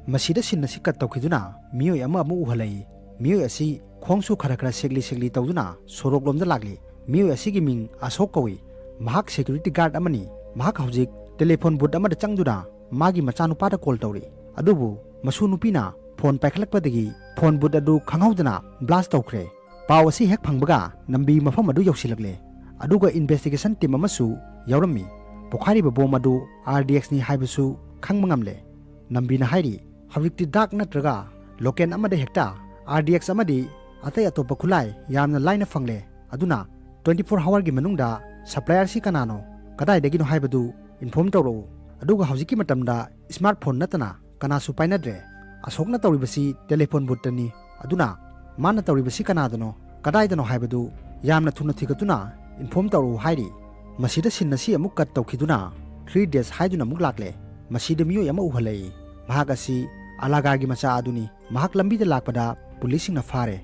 ꯃꯁꯤꯗ ꯁꯤꯟ ꯑꯁꯤ ꯀꯠ ꯇꯧꯈꯤꯗꯨꯅ ꯃꯤꯑꯣꯏ ꯑꯃ ꯑꯃꯨꯛ ꯎꯍꯜꯂꯛꯏ꯫ ꯃꯤꯑꯣꯏ ꯑꯁꯤ ꯈꯣꯡꯁꯨ ꯈꯔ ꯈꯔ ꯁꯦꯛꯂꯤ ꯁꯦꯛꯂꯤ ꯇꯧꯗꯨꯅ ꯁꯣꯔꯣꯛꯂꯣꯝꯗ ꯂꯥꯛꯂꯤ꯫ ꯃꯤꯑꯣꯏ ꯑꯁꯤꯒꯤ ꯃꯤꯡ ꯑꯁꯣꯛ ꯀꯧꯏ꯫ ꯃꯍꯥꯛ ꯁꯦꯀ꯭ꯌꯨꯔꯤꯇꯤ ꯒꯥꯔꯗ ꯑꯃꯅꯤ꯫ ꯃꯍꯥꯛ ꯍꯧꯖꯤꯛ ꯇꯦꯂꯤꯐꯣꯟ ꯕꯨꯠ ꯑꯃꯗ ꯆꯪꯗꯨꯅ ꯃꯥꯒꯤ ꯃꯆꯥꯅꯨꯄꯥꯗ ꯀꯣꯜ ꯇꯧꯔꯤ꯫ ꯑꯗꯨꯕꯨ ꯃꯁꯨ ꯅꯨꯄꯤꯅ ꯐꯣꯟ ꯄꯥꯏꯈꯠꯂꯛꯄꯗꯒꯤ ꯐꯣꯟ ꯕꯨꯠ ꯑꯗꯨ ꯈꯪꯍꯧꯗꯅ ꯕ꯭ꯂꯥꯁ ꯇꯧꯈ꯭ꯔꯦ꯫ ꯄꯥꯎ ꯑꯁꯤ ꯍꯦꯛ ꯐꯪꯕꯒ ꯅꯝꯕꯤ ꯃꯐꯝ ꯑꯗꯨ ꯌꯧꯁꯤꯜꯂꯛꯂꯦ꯫ ꯑꯗꯨꯒ ꯏꯟꯚꯦꯁꯇꯤꯒꯦꯁꯟ ꯇꯤꯝ ꯑꯃꯁꯨ ꯌꯥꯎꯔꯝꯃꯤ꯫ ꯄꯣꯈꯥꯏꯔꯤꯕ ꯕꯣꯝ ꯑꯗꯨ ꯑꯥꯔ ꯗꯤ ꯑꯦꯛꯁꯅꯤ ꯍꯥꯏꯕꯁꯨ ꯈꯪꯕ ꯉꯝꯂꯦ꯫ ꯅꯝꯕꯤꯅ ꯍꯥꯏꯔꯤ, "ꯍꯧꯖꯤꯛꯇꯤ ꯗꯥꯛ ꯅꯠꯇ꯭ꯔꯒ ꯂꯣꯀꯦꯟ ꯑꯃꯗ ꯍꯦꯛꯇ ꯑꯥꯔ ꯗꯤ ꯑꯦꯛꯁ ꯑꯃꯗꯤ ꯑꯇꯩ ꯑꯇꯣꯞꯄ ꯈꯨꯠꯂꯥꯏ ꯌꯥꯝꯅ ꯂꯥꯏꯅ ꯐꯪꯂꯦ꯫ ꯑꯗꯨꯅ ꯇ꯭ꯋꯦꯟꯇꯤ ꯐꯣꯔ ꯑꯋꯥꯔꯒꯤ ꯃꯅꯨꯡꯗ ꯁꯄ꯭ꯂꯥꯏꯌꯔꯁꯤ ꯀꯅꯥꯅꯣ, ꯀꯗꯥꯏꯗꯒꯤꯅꯣ ꯍꯥꯏꯕꯗꯨ ꯏꯟꯐꯣꯔꯝ ꯇꯧꯔꯛꯎ꯫ ꯑꯗꯨꯒ ꯍꯧꯖꯤꯛꯀꯤ ꯃꯇꯝꯗ ꯁ꯭ꯃꯥꯔꯠ ꯐꯣꯟ ꯅꯠꯇꯅ ꯀꯅꯥꯁꯨ ꯄꯥꯏꯅꯗ꯭ꯔꯦ꯫ ꯑꯁꯣꯛꯅ ꯇꯧꯔꯤꯕꯁꯤ ꯇꯦꯂꯤꯐꯣꯟ ꯕꯨꯠꯇꯅꯤ꯫ ꯑꯗꯨꯅ ꯃꯥꯅ ꯇꯧꯔꯤꯕꯁꯤ ꯀꯅꯥꯗꯅꯣ, ꯀꯗꯥꯏꯗꯅꯣ ꯍꯥꯏꯕꯗꯨ ꯌꯥꯝꯅ ꯊꯨꯅ ꯊꯤꯒꯠꯇꯨꯅ ꯏꯟꯐꯣꯔꯝ ꯇꯧꯔꯛꯎ" ꯍꯥꯏꯔꯤ꯫ ꯃꯁꯤꯗ ꯁꯤꯟ ꯑꯁꯤ ꯑꯃꯨꯛ ꯀꯠ ꯇꯧꯈꯤꯗꯨꯅ ꯊ꯭ꯔꯤ ꯗꯦꯖ ꯍꯥꯏꯗꯨꯅ ꯑꯃꯨꯛ ꯂꯥꯛꯂꯦ꯫ ꯃꯁꯤꯗ ꯃꯤꯑꯣꯏ ꯑꯃ ꯎꯍꯜꯂꯛꯏ꯫ ꯃꯍꯥꯛ ꯑꯁꯤ ꯑꯂꯥꯒꯥꯔꯒꯤ ꯃꯆꯥ ꯑꯗꯨꯅꯤ꯫ ꯃꯍꯥꯛ ꯂꯝꯕꯤꯗ ꯂꯥꯛꯄꯗ ꯄꯨꯂꯤꯁꯁꯤꯡꯅ ꯐꯥꯔꯦ꯫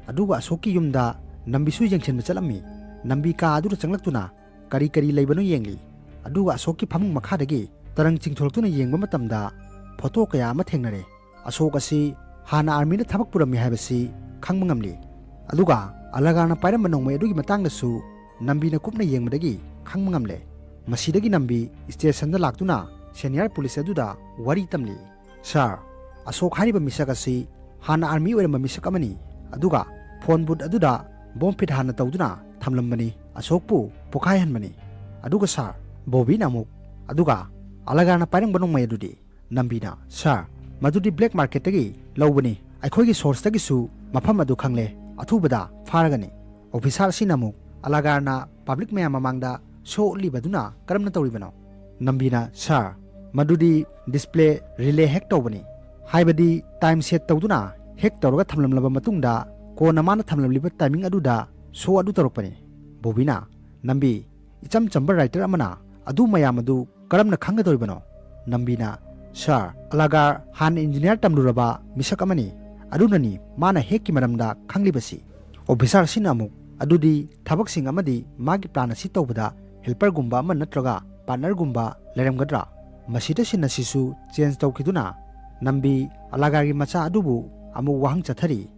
ꯑꯗꯨꯒ ꯑꯁꯣꯛꯀꯤ ꯌꯨꯝꯗ ꯅꯝꯕꯤꯁꯨ ꯌꯦꯡꯁꯤꯟꯕ ꯆꯠꯂꯝꯃꯤ꯫ ꯅꯝꯕꯤ ꯀꯥ ꯑꯗꯨꯗ ꯆꯪꯂꯛꯇꯨꯅ ꯀꯔꯤ ꯀꯔꯤ ꯂꯩꯕꯅꯣ ꯌꯦꯡꯂꯤ꯫ ꯑꯗꯨꯒ ꯑꯁꯣꯛꯀꯤ ꯐꯃꯨꯡ ꯃꯈꯥꯗꯒꯤ ꯇꯔꯪ ꯆꯤꯡꯊꯣꯔꯛꯇꯨꯅ ꯌꯦꯡꯕ ꯃꯇꯝꯗ ꯐꯣꯇꯣ ꯀꯌꯥ ꯑꯃ ꯊꯦꯡꯅꯔꯦ꯫ ꯑꯁꯣꯛ ꯑꯁꯤ ꯍꯥꯟꯅ ꯑꯥꯔꯃꯤꯗ ꯊꯕꯛ ꯄꯨꯔꯝꯃꯤ ꯍꯥꯏꯕꯁꯤ ꯈꯪꯕ ꯉꯝꯂꯤ꯫ ꯑꯗꯨꯒ ꯑꯂꯥꯒꯥꯔꯅ ꯄꯥꯏꯔꯝꯕ ꯅꯣꯡꯃꯩ ꯑꯗꯨꯒꯤ ꯃꯇꯥꯡꯗꯁꯨ ꯅꯝꯕꯤꯅ ꯀꯨꯞꯅ ꯌꯦꯡꯕꯗꯒꯤ ꯈꯪꯕ ꯉꯝꯂꯦ꯫ ꯃꯁꯤꯗꯒꯤ ꯅꯝꯕꯤ ꯁ꯭ꯇꯦꯁꯟꯗ ꯂꯥꯛꯇꯨꯅ ꯁꯦꯅꯤꯌꯔ ꯄꯨꯂꯤꯁ ꯑꯗꯨꯗ ꯋꯥꯔꯤ ꯇꯝꯂꯤ꯫ "ꯁꯥꯔ, ꯑꯁꯣꯛ ꯍꯥꯏꯔꯤꯕ ꯃꯤꯁꯛ ꯑꯁꯤ ꯍꯥꯟꯅ ꯑꯥꯔꯃꯤ ꯑꯣꯏꯔꯝꯕ ꯃꯤꯁꯛ ꯑꯃꯅꯤ꯫ ꯑꯗꯨꯒ ꯐꯣꯟ ꯕꯨꯠ ꯑꯗꯨꯗ ꯕꯣꯝ ꯐꯤꯠ ꯍꯥꯟꯅ ꯇꯧꯗꯨꯅ ꯊꯝꯂꯝꯕꯅꯤ꯫ ꯑꯁꯣꯛꯄꯨ ꯄꯣꯈꯥꯏꯍꯟꯕꯅꯤ꯫" ꯑꯗꯨꯒ ꯁꯥꯔ, ꯕꯣꯕꯤꯅ ꯑꯃꯨꯛ, "ꯑꯗꯨꯒ ꯑꯂꯥꯒꯥꯔꯅ ꯄꯥꯏꯔꯝꯕ ꯅꯣꯡꯃꯩ ꯑꯗꯨꯗꯤ?" ꯅꯝꯕꯤꯅ, "ꯁꯥꯔ, ꯃꯗꯨꯗꯤ ꯕ꯭ꯂꯦꯛ ꯃꯥꯔꯀꯦꯠꯇꯒꯤ ꯂꯧꯕꯅꯤ꯫ ꯑꯩꯈꯣꯏꯒꯤ ꯁꯣꯔꯁꯇꯒꯤꯁꯨ ꯃꯐꯝ ꯑꯗꯨ ꯈꯪꯂꯦ꯫ ꯑꯊꯨꯕꯗ ꯐꯥꯔꯒꯅꯤ꯫" ꯑꯣꯐꯤꯁꯥꯔ ꯑꯁꯤꯅ ꯑꯃꯨꯛ, "ꯑꯂꯥꯒꯥꯔꯅ ꯄꯕ꯭ꯂꯤꯛ ꯃꯌꯥꯝ ꯃꯃꯥꯡꯗ ꯁꯣ ꯎꯠꯂꯤꯕꯗꯨꯅ ꯀꯔꯝꯅ ꯇꯧꯔꯤꯕꯅꯣ?" ꯅꯝꯕꯤꯅ, "Sir, ꯃꯗꯨꯗꯤ display relay hack ꯇꯧꯕꯅꯤ꯫ ꯍꯥꯏꯕꯗꯤ time set ꯇꯧꯗꯨꯅ hack ꯇꯧꯔꯒ ꯊꯝꯂꯝꯂꯕ ꯃꯇꯨꯡꯗ ꯀꯣꯟꯅ ꯃꯥꯅ ꯊꯝꯂꯝꯂꯤꯕ timing ꯑꯗꯨꯗ show ꯑꯗꯨ ꯇꯧꯔꯛꯄꯅꯤ꯫" ꯕꯣꯕꯤꯅ, "ꯅꯝꯕꯤ, ꯏꯆꯝ ꯆꯝꯕ writer ꯑꯃꯅ ꯑꯗꯨ ꯃꯌꯥꯝ ꯑꯗꯨ ꯀꯔꯝꯅ ꯈꯪꯒꯗꯧꯔꯤꯕꯅꯣ?" ꯅꯝꯕꯤꯅ, "Sir, ꯑꯂꯥꯒꯥꯔ ꯍꯥꯟꯅ engineer ꯇꯝꯂꯨꯔꯕ ꯃꯤꯁꯛ ꯑꯃꯅꯤ꯫ ꯑꯗꯨꯅꯅꯤ ꯃꯥꯅ hackꯀꯤ ꯃꯔꯝꯗ ꯈꯪꯂꯤꯕꯁꯤ꯫" Officer ꯑꯁꯤꯅ ꯑꯃꯨꯛ, "ꯑꯗꯨꯗꯤ ꯊꯕꯛꯁꯤꯡ ꯑꯃꯗꯤ ꯃꯥꯒꯤ plan ꯑꯁꯤ ꯇꯧꯕꯗ helperꯒꯨꯝꯕ ꯑꯃ ꯅꯠꯇ꯭ꯔꯒ partnerꯒꯨꯝꯕ ꯂꯩꯔꯝꯒꯗ꯭ꯔꯥ?" ꯃꯁꯤꯗ scene ꯑꯁꯤꯁꯨ change ꯇꯧꯈꯤꯗꯨꯅ ꯅꯝꯕꯤ ꯑꯂꯥꯒꯥꯔꯒꯤ ꯃꯆꯥ ꯑꯗꯨꯕꯨ ꯑꯃꯨꯛ ꯋꯥꯍꯪ ꯆꯠꯊꯔꯤ꯫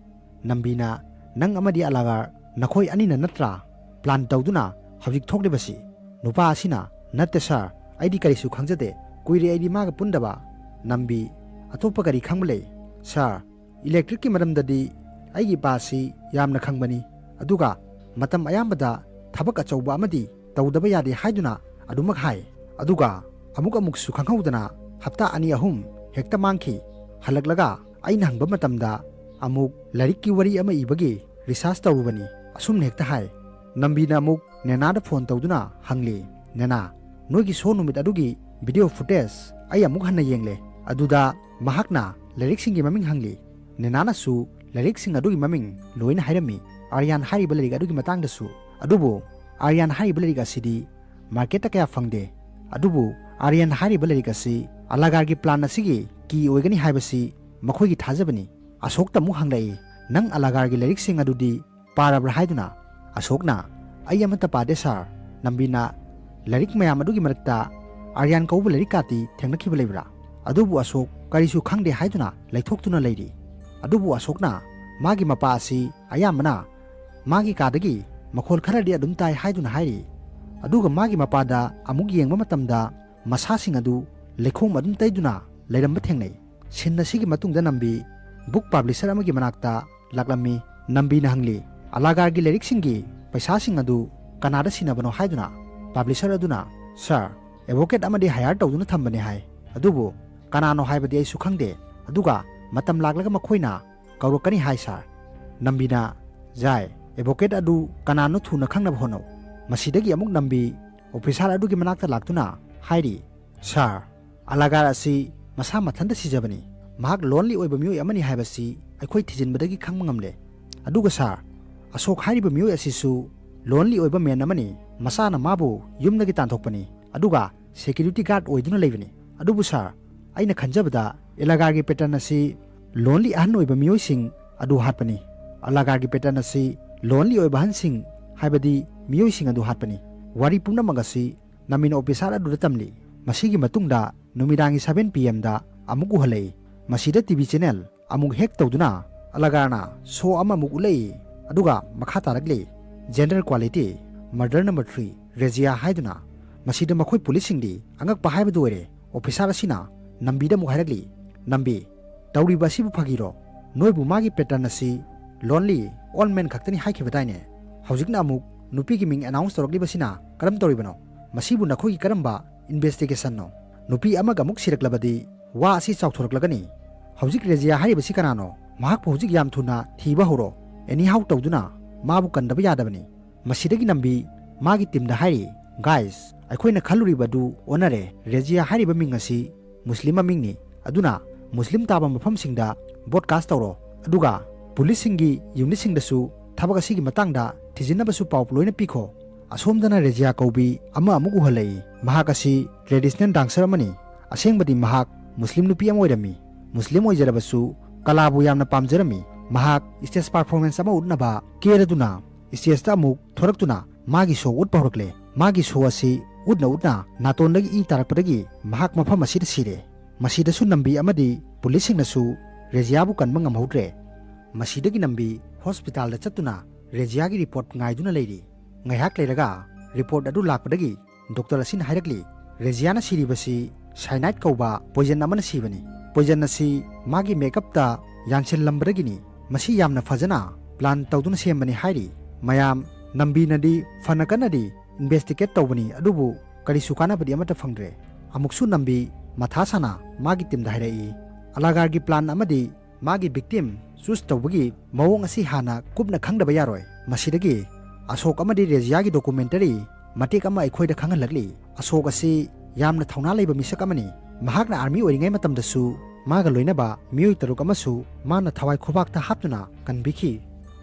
ꯅꯝꯕꯤꯅ, "ꯅꯪ ꯑꯃꯗꯤ ꯑꯂꯥꯒꯥꯔ ꯅꯈꯣꯏ ꯑꯅꯤꯅ ꯅꯠꯇ꯭ꯔꯥ plan ꯇꯧꯗꯨꯅ ꯍꯧꯖꯤꯛ ꯊꯣꯛꯂꯤꯕꯁꯤ?" ꯅꯨꯄꯥ ꯑꯁꯤꯅ, "ꯅꯠꯇꯦ sir, ꯑꯩꯗꯤ ꯀꯔꯤꯁꯨ ꯈꯪꯖꯗꯦ, ꯀꯨꯏꯔꯦ ꯑꯩꯗꯤ ꯃꯥꯒ ꯄꯨꯟꯗꯕ꯫" ꯅꯝꯕꯤ, "ꯑꯇꯣꯞꯄ ꯀꯔꯤ ꯈꯪꯕ ꯂꯩ?" "Sir, electricꯀꯤ ꯃꯔꯝꯗꯗꯤ ꯑꯩꯒꯤ ꯏꯄꯥꯁꯤ ꯌꯥꯝꯅ ꯈꯪꯕꯅꯤ, ꯑꯗꯨꯒ ꯃꯇꯝ ꯑꯌꯥꯝꯕꯗ ꯊꯕꯛ ꯑꯆꯧꯕ ꯑꯃꯗꯤ ꯇꯧꯗꯕ ꯌꯥꯗꯦ ꯍꯥꯏꯗꯨꯅ ꯑꯗꯨꯃꯛ ꯍꯥꯏ꯫ ꯑꯗꯨꯒ ꯑꯃꯨꯛ ꯑꯃꯨꯛꯁꯨ ꯈꯪꯍꯧꯗꯅ ꯍꯞꯇꯥ ꯑꯅꯤ ꯑꯍꯨꯝ ꯍꯦꯛꯇ ꯃꯥꯡꯈꯤ꯫ ꯍꯜꯂꯛꯂꯒ ꯑꯩꯅ ꯍꯪꯕ ꯃꯇꯝꯗ ꯑꯃꯨꯛ ꯂꯥꯏꯔꯤꯛꯀꯤ ꯋꯥꯔꯤ ꯑꯃ ꯏꯕꯒꯤ research ꯇꯧꯔꯨꯕꯅꯤ, ꯑꯁꯨꯝꯅ ꯍꯦꯛꯇ ꯍꯥꯏ꯫" ꯅꯝꯕꯤꯅ ꯑꯃꯨꯛ ꯅꯦꯅꯥꯗ phone ꯇꯧꯗꯨꯅ ꯍꯪꯂꯤ, "ꯅꯦꯅꯥ, ꯅꯣꯏꯒꯤ show ꯅꯨꯃꯤꯠ ꯑꯗꯨꯒꯤ video footage ꯑꯩ ꯑꯃꯨꯛ ꯍꯟꯅ ꯌꯦꯡꯂꯦ꯫ ꯑꯗꯨꯗ ꯃꯍꯥꯛꯅ ꯂꯥꯏꯔꯤꯛꯁꯤꯡꯒꯤ ꯃꯃꯤꯡ ꯍꯪꯂꯤ꯫ ꯅꯦꯅꯥꯅꯁꯨ ꯂꯥꯏꯔꯤꯛꯁꯤꯡ ꯑꯗꯨꯒꯤ ꯃꯃꯤꯡ ꯂꯣꯏꯅ ꯍꯥꯏꯔꯝꯃꯤ, ꯑꯥꯔꯌꯥꯟ ꯍꯥꯏꯔꯤꯕ ꯂꯥꯏꯔꯤꯛ ꯑꯗꯨꯒꯤ ꯃꯇꯥꯡꯗꯁꯨ꯫ ꯑꯗꯨꯕꯨ ꯑꯥꯔꯌꯥꯟ ꯍꯥꯏꯔꯤꯕ ꯂꯥꯏꯔꯤꯛ ꯑꯁꯤꯗꯤ marketꯇ ꯀꯌꯥ ꯐꯪꯗꯦ꯫ ꯑꯗꯨꯕꯨ ꯑꯥꯔꯌꯥꯟ ꯍꯥꯏꯔꯤꯕ ꯂꯥꯏꯔꯤꯛ ꯑꯁꯤ ꯑꯂꯥꯒꯥꯔꯒꯤ plan ꯑꯁꯤꯒꯤ key ꯑꯣꯏꯒꯅꯤ ꯍꯥꯏꯕꯁꯤ ꯃꯈꯣꯏꯒꯤ ꯊꯥꯖꯕꯅꯤ꯫" ꯑꯁꯣꯛꯇ ꯑꯃꯨꯛ ꯍꯪꯂꯛꯏ, "ꯅꯪ ꯑꯂꯥꯒꯥꯔꯒꯤ ꯂꯥꯏꯔꯤꯛꯁꯤꯡ ꯑꯗꯨꯗꯤ ꯄꯥꯔꯕ꯭ꯔꯥ?" ꯍꯥꯏꯗꯨꯅ꯫ ꯑꯁꯣꯛꯅ, "ꯑꯩ ꯑꯃꯠꯇ ꯄꯥꯗꯦ sir꯫" ꯅꯝꯕꯤꯅ, "ꯂꯥꯏꯔꯤꯛ ꯃꯌꯥꯝ ꯑꯗꯨꯒꯤ ꯃꯔꯛꯇ ꯑꯥꯔꯌꯥꯟ ꯀꯧꯕ ꯂꯥꯏꯔꯤꯛ ꯀꯥꯇꯤ ꯊꯦꯡꯅꯈꯤꯕ ꯂꯩꯕ꯭ꯔꯥ?" ꯑꯗꯨꯕꯨ ꯑꯁꯣꯛ ꯀꯔꯤꯁꯨ ꯈꯪꯗꯦ ꯍꯥꯏꯗꯨꯅ ꯂꯩꯊꯣꯛꯇꯨꯅ ꯂꯩꯔꯤ꯫ ꯑꯗꯨꯕꯨ ꯑꯁꯣꯛꯅ ꯃꯥꯒꯤ ꯃꯄꯥ ꯑꯁꯤ ꯑꯌꯥꯝꯕꯅ ꯃꯥꯒꯤ ꯀꯥꯗꯒꯤ ꯃꯈꯣꯜ ꯈꯔꯗꯤ ꯑꯗꯨꯝ ꯇꯥꯏ ꯍꯥꯏꯗꯨꯅ ꯍꯥꯏꯔꯤ꯫ ꯑꯗꯨꯒ ꯃꯥꯒꯤ ꯃꯄꯥꯗ ꯑꯃꯨꯛ ꯌꯦꯡꯕ ꯃꯇꯝꯗ ꯃꯁꯥꯁꯤꯡ ꯑꯗꯨ ꯂꯩꯈꯣꯝ ꯑꯗꯨꯝ ꯇꯩꯗꯨꯅ ꯂꯩꯔꯝꯕ ꯊꯦꯡꯅꯩ꯫ Scene ꯑꯁꯤꯒꯤ ꯃꯇꯨꯡꯗ ꯅꯝꯕꯤ book publisher ꯑꯃꯒꯤ ꯃꯅꯥꯛꯇ ꯂꯥꯛꯂꯝꯃꯤ꯫ ꯅꯝꯕꯤꯅ ꯍꯪꯂꯤ, "ꯑꯂꯥꯒꯥꯔꯒꯤ ꯂꯥꯏꯔꯤꯛꯁꯤꯡꯒꯤ ꯄꯩꯁꯥꯁꯤꯡ ꯑꯗꯨ ꯀꯅꯥꯗ ꯁꯤꯟꯅꯕꯅꯣ?" ꯍꯥꯏꯗꯨꯅ꯫ Publisher ꯑꯗꯨꯅ, "Sir, advocate ꯑꯃꯗꯤ hire ꯇꯧꯗꯨꯅ ꯊꯝꯕꯅꯤ ꯍꯥꯏ, ꯑꯗꯨꯕꯨ ꯀꯅꯥꯅꯣ ꯍꯥꯏꯕꯗꯤ ꯑꯩꯁꯨ ꯈꯪꯗꯦ, ꯑꯗꯨꯒ ꯃꯇꯝ ꯂꯥꯛꯂꯒ ꯃꯈꯣꯏꯅ ꯀꯧꯔꯛꯀꯅꯤ ꯍꯥꯏ sir꯫" ꯅꯝꯕꯤꯅ, "ꯌꯥꯏ, advocate ꯑꯗꯨ ꯀꯅꯥꯅꯣ ꯊꯨꯅ ꯈꯪꯅꯕ ꯍꯣꯠꯅꯧ꯫" ꯃꯁꯤꯗꯒꯤ ꯑꯃꯨꯛ ꯅꯝꯕꯤ officer ꯑꯗꯨꯒꯤ ꯃꯅꯥꯛꯇ ꯂꯥꯛꯇꯨꯅ, ꯍꯥꯏꯔꯤ, "ꯁꯥꯔ, ꯑꯂꯥꯒꯥꯔ ꯑꯁꯤ ꯃꯁꯥ ꯃꯊꯟꯇ ꯁꯤꯖꯕꯅꯤ꯫ ꯃꯍꯥꯛ ꯂꯣꯟꯂꯤ ꯑꯣꯏꯕ ꯃꯤꯑꯣꯏ ꯑꯃꯅꯤ ꯍꯥꯏꯕꯁꯤ ꯑꯩꯈꯣꯏ ꯊꯤꯖꯤꯟꯕꯗꯒꯤ ꯈꯪꯕ ꯉꯝꯂꯦ꯫ ꯑꯗꯨꯒ ꯁꯥꯔ, ꯑꯁꯣꯛ ꯍꯥꯏꯔꯤꯕ ꯃꯤꯑꯣꯏ ꯑꯁꯤꯁꯨ ꯂꯣꯟꯂꯤ ꯑꯣꯏꯕ ꯃꯦꯟ ꯑꯃꯅꯤ꯫ ꯃꯁꯥꯅ ꯃꯥꯕꯨ ꯌꯨꯝꯗꯒꯤ ꯇꯥꯟꯊꯣꯛꯄꯅꯤ, ꯑꯗꯨꯒ ꯁꯦꯀ꯭ꯌꯨꯔꯤꯇꯤ ꯒꯥꯔꯗ ꯑꯣꯏꯗꯨꯅ ꯂꯩꯕꯅꯤ꯫ ꯑꯗꯨꯕꯨ ꯁꯥꯔ, ꯑꯩꯅ ꯈꯟꯖꯕꯗ ꯑꯦꯂꯥꯒꯥꯔꯒꯤ ꯄꯦꯇꯔꯟ ꯑꯁꯤ ꯂꯣꯟꯂꯤ ꯑꯍꯟ ꯑꯣꯏꯕ ꯃꯤꯑꯣꯏꯁꯤꯡ ꯑꯗꯨ ꯍꯥꯠꯄꯅꯤ꯫ ꯑꯂꯥꯒꯥꯔꯒꯤ ꯄꯦꯇꯔꯟ ꯑꯁꯤ ꯂꯣꯟꯂꯤ ꯑꯣꯏꯕ ꯑꯍꯟꯁꯤꯡ, ꯍꯥꯏꯕꯗꯤ ꯃꯤꯑꯣꯏꯁꯤꯡ ꯑꯗꯨ ꯍꯥꯠꯄꯅꯤ꯫ ꯋꯥꯔꯤ ꯄꯨꯝꯅꯃꯛ ꯑꯁꯤ ꯅꯃꯤꯟ ꯑꯣꯐꯤꯁꯥꯔ ꯑꯗꯨꯗ ꯇꯝꯂꯤ꯫ ꯃꯁꯤꯒꯤ ꯃꯇꯨꯡꯗ ꯅꯨꯃꯤꯗꯥꯡꯒꯤ seven PM ꯗ ꯑꯃꯨꯛ ꯎꯍꯜꯂꯛꯏ꯫ ꯃꯁꯤꯗ ꯇꯤ ꯚꯤ ꯆꯦꯅꯦꯜ ꯑꯃꯨꯛ ꯍꯦꯛ ꯇꯧꯗꯨꯅ ꯑꯂꯥꯒꯥꯔꯅ ꯁꯣ ꯑꯃꯃꯨꯛ ꯎꯠꯂꯛꯏ꯫ ꯑꯗꯨꯒ ꯃꯈꯥ ꯇꯥꯔꯛꯂꯤ, "Gender equality, murder number three, ꯔꯦꯖꯤꯌꯥ" ꯍꯥꯏꯗꯨꯅ꯫ ꯃꯁꯤꯗ ꯃꯈꯣꯏ ꯄꯨꯂꯤꯁꯁꯤꯡꯗꯤ ꯑꯉꯛꯄ ꯍꯥꯏꯕꯗꯨ ꯑꯣꯏꯔꯦ꯫ ꯑꯣꯐꯤꯁꯥꯔ ꯑꯁꯤꯅ ꯅꯝꯕꯤꯗ ꯑꯃꯨꯛ ꯍꯥꯏꯔꯛꯂꯤ, "ꯅꯝꯕꯤ, ꯇꯧꯔꯤꯕ ꯑꯁꯤꯕꯨ ꯐꯥꯒꯤꯔꯣ? ꯅꯣꯏꯕꯨ ꯃꯥꯒꯤ ꯄꯦꯇꯔꯟ ꯑꯁꯤ ꯂꯣꯟꯂꯤ ꯑꯣꯜ ꯃꯦꯟ ꯈꯛꯇꯅꯤ ꯍꯥꯏꯈꯤꯕꯗꯥꯏꯅꯦ? ꯍꯧꯖꯤꯛꯅ ꯑꯃꯨꯛ ꯅꯨꯄꯤꯒꯤ ꯃꯤꯡ ꯑꯦꯅꯥꯎꯟꯁ ꯇꯧꯔꯛꯂꯤꯕꯁꯤꯅ ꯀꯔꯝ ꯇꯧꯔꯤꯕꯅꯣ? ꯃꯁꯤꯕꯨ ꯅꯈꯣꯏꯒꯤ ꯀꯔꯝꯕ ꯏꯟꯚꯦꯁꯇꯤꯒꯦꯁꯟꯅꯣ? ꯅꯨꯄꯤ ꯑꯃꯒ ꯑꯃꯨꯛ ꯁꯤꯔꯛꯂꯕꯗꯤ ꯋꯥ ꯑꯁꯤ ꯆꯥꯎꯊꯣꯔꯛꯂꯒꯅꯤ꯫ ꯍꯧꯖꯤꯛ ꯔꯦꯖꯤꯌꯥ ꯍꯥꯏꯔꯤꯕꯁꯤ ꯀꯅꯥꯅꯣ? ꯃꯍꯥꯛꯄꯨ ꯍꯧꯖꯤꯛ ꯌꯥꯝ ꯊꯨꯅ ꯊꯤꯕ ꯍꯧꯔꯣ꯫ ꯑꯦꯅꯤꯍꯥꯎ ꯇꯧꯗꯨꯅ ꯃꯥꯕꯨ ꯀꯟꯗꯕ ꯌꯥꯗꯕꯅꯤ"꯫ ꯃꯁꯤꯗꯒꯤ ꯅꯝꯕꯤ ꯃꯥꯒꯤ ꯇꯤꯝꯗ ꯍꯥꯏꯔꯤ, "ꯒꯥꯏꯁ, ꯑꯩꯈꯣꯏꯅ ꯈꯜꯂꯨꯔꯤꯕ ꯑꯗꯨ ꯑꯣꯟꯅꯔꯦ꯫ ꯔꯦꯖꯤꯌꯥ ꯍꯥꯏꯔꯤꯕ ꯃꯤꯡ ꯑꯁꯤ ꯃꯨꯁꯂꯤꯝ ꯃꯃꯤꯡꯅꯤ꯫ ꯑꯗꯨꯅ ꯃꯨꯁꯂꯤꯝ ꯇꯥꯕ ꯃꯐꯝꯁꯤꯡꯗ ꯕ꯭ꯔꯣꯗꯀꯥꯁ ꯇꯧꯔꯣ꯫ ꯑꯗꯨꯒ ꯄꯨꯂꯤꯁꯁꯤꯡꯒꯤ ꯌꯨꯅꯤꯠꯁꯤꯡꯗꯁꯨ ꯊꯕꯛ ꯑꯁꯤꯒꯤ ꯃꯇꯥꯡꯗ ꯊꯤꯖꯤꯟꯅꯕꯁꯨ ꯄꯥꯎ ꯂꯣꯏꯅ ꯄꯤꯈꯣ"꯫ ꯑꯁꯣꯝꯗꯅ ꯔꯦꯖꯤꯌꯥ ꯀꯧꯕꯤ ꯑꯃ ꯑꯃꯨꯛ ꯎꯍꯜꯂꯛꯏ꯫ ꯃꯍꯥꯛ ꯑꯁꯤ ꯇ꯭ꯔꯦꯗꯤꯁꯅꯦꯜ ꯗꯥꯟꯁꯔ ꯑꯃꯅꯤ꯫ ꯑꯁꯦꯡꯕꯗꯤ ꯃꯍꯥꯛ ꯃꯨꯁꯂꯤꯝ ꯅꯨꯄꯤ ꯑꯃ ꯑꯣꯏꯔꯝꯃꯤ꯫ ꯃꯨꯁꯂꯤꯝ ꯑꯣꯏꯖꯔꯕꯁꯨ ꯀꯂꯥꯕꯨ ꯌꯥꯝꯅ ꯄꯥꯝꯖꯔꯝꯃꯤ꯫ ꯃꯍꯥꯛ ꯁ꯭ꯇꯦꯖ ꯄꯔꯐꯣꯔꯃꯦꯟꯁ ꯑꯃ ꯎꯠꯅꯕ ꯀꯦꯔꯗꯨꯅ ꯁ꯭ꯇꯦꯖꯇ ꯑꯃꯨꯛ ꯊꯣꯔꯛꯇꯨꯅ ꯃꯥꯒꯤ ꯁꯣ ꯎꯠꯄ ꯍꯧꯔꯛꯂꯦ꯫ ꯃꯥꯒꯤ ꯁꯣ ꯑꯁꯤ ꯎꯠꯅ ꯎꯠꯅ ꯅꯥꯇꯣꯟꯗꯒꯤ ꯏ ꯇꯥꯔꯛꯄꯗꯒꯤ ꯃꯍꯥꯛ ꯃꯐꯝ ꯑꯁꯤꯗ ꯁꯤꯔꯦ꯫ ꯃꯁꯤꯗꯁꯨ ꯅꯝꯕꯤ ꯑꯃꯗꯤ ꯄꯨꯂꯤꯁꯁꯤꯡꯅꯁꯨ ꯔꯦꯖꯤꯌꯥꯕꯨ ꯀꯟꯕ ꯉꯝꯍꯧꯗ꯭ꯔꯦ꯫ ꯃꯁꯤꯗꯒꯤ ꯅꯝꯕꯤ ꯍꯣꯁꯄꯤꯇꯥꯜꯗ ꯆꯠꯇꯨꯅ ꯔꯦꯖꯤꯌꯥꯒꯤ ꯔꯤꯄꯣꯔꯠ ꯉꯥꯏꯗꯨꯅ ꯂꯩꯔꯤ꯫ ꯉꯥꯏꯍꯥꯛ ꯂꯩꯔꯒ ꯔꯤꯄꯣꯔꯠ ꯑꯗꯨ ꯂꯥꯛꯄꯗꯒꯤ ꯗꯣꯛꯇꯔ ꯑꯁꯤꯅ ꯍꯥꯏꯔꯛꯂꯤ, "ꯔꯦꯖꯤꯌꯥꯅ ꯁꯤꯔꯤꯕꯁꯤ ꯁꯥꯏꯅꯥꯏꯠ ꯀꯧꯕ ꯄꯣꯏꯖꯟ ꯑꯃꯅ ꯁꯤꯕꯅꯤ꯫ ꯄꯣꯏꯖꯟ ꯑꯁꯤ ꯃꯥꯒꯤ ꯃꯦꯀꯞꯇ ꯌꯥꯟꯁꯤꯜꯂꯝꯕꯗꯒꯤꯅꯤ꯫ ꯃꯁꯤ ꯌꯥꯝꯅ ꯐꯖꯅ ꯄ꯭ꯂꯥꯟ ꯇꯧꯗꯨꯅ ꯁꯦꯝꯕꯅꯤ" ꯍꯥꯏꯔꯤ꯫ ꯃꯌꯥꯝ, ꯅꯝꯕꯤꯅꯗꯤ ꯐꯅ ꯀꯟꯅꯗꯤ ꯏꯟꯚꯦꯁꯇꯤꯒꯦꯠ ꯇꯧꯕꯅꯤ, ꯑꯗꯨꯕꯨ ꯀꯔꯤꯁꯨ ꯀꯥꯟꯅꯕꯗꯤ ꯑꯃꯠꯇ ꯐꯪꯗ꯭ꯔꯦ꯫ ꯑꯃꯨꯛꯁꯨ ꯅꯝꯕꯤ ꯃꯊꯥ ꯁꯥꯅ ꯃꯥꯒꯤ ꯇꯤꯝꯗ ꯍꯥꯏꯔꯛꯏ, "ꯑꯂꯥꯒꯥꯔꯒꯤ ꯄ꯭ꯂꯥꯟ ꯑꯃꯗꯤ ꯃꯥꯒꯤ ꯚꯤꯛꯇꯤꯝ ꯆꯨꯁ ꯇꯧꯕꯒꯤ ꯃꯑꯣꯡ ꯑꯁꯤ ꯍꯥꯟꯅ ꯀꯨꯞꯅ ꯈꯪꯗꯕ ꯌꯥꯔꯣꯏ"꯫ ꯃꯁꯤꯗꯒꯤ ꯑꯁꯣꯛ ꯑꯃꯗꯤ ꯔꯦꯖꯤꯌꯥꯒꯤ ꯗꯣꯀꯨꯃꯦꯟꯇꯔꯤ ꯃꯇꯦꯛ ꯑꯃ ꯑꯩꯈꯣꯏꯗ ꯈꯪꯍꯜꯂꯛꯂꯤ꯫ ꯑꯁꯣꯛ ꯑꯁꯤ ꯌꯥꯝꯅ ꯊꯧꯅꯥ ꯂꯩꯕ ꯃꯤꯁꯛ ꯑꯃꯅꯤ꯫ ꯃꯍꯥꯛꯅ ꯑꯥꯔꯃꯤ ꯑꯣꯏꯔꯤꯉꯩ ꯃꯇꯝꯗꯁꯨ ꯃꯥꯒ ꯂꯣꯏꯅꯕ ꯃꯤꯑꯣꯏ ꯇꯔꯨꯛ ꯑꯃꯁꯨ ꯃꯥꯅ ꯊꯋꯥꯏ ꯈꯨꯕꯥꯛꯇ ꯍꯥꯞꯇꯨꯅ ꯀꯟꯕꯤꯈꯤ꯫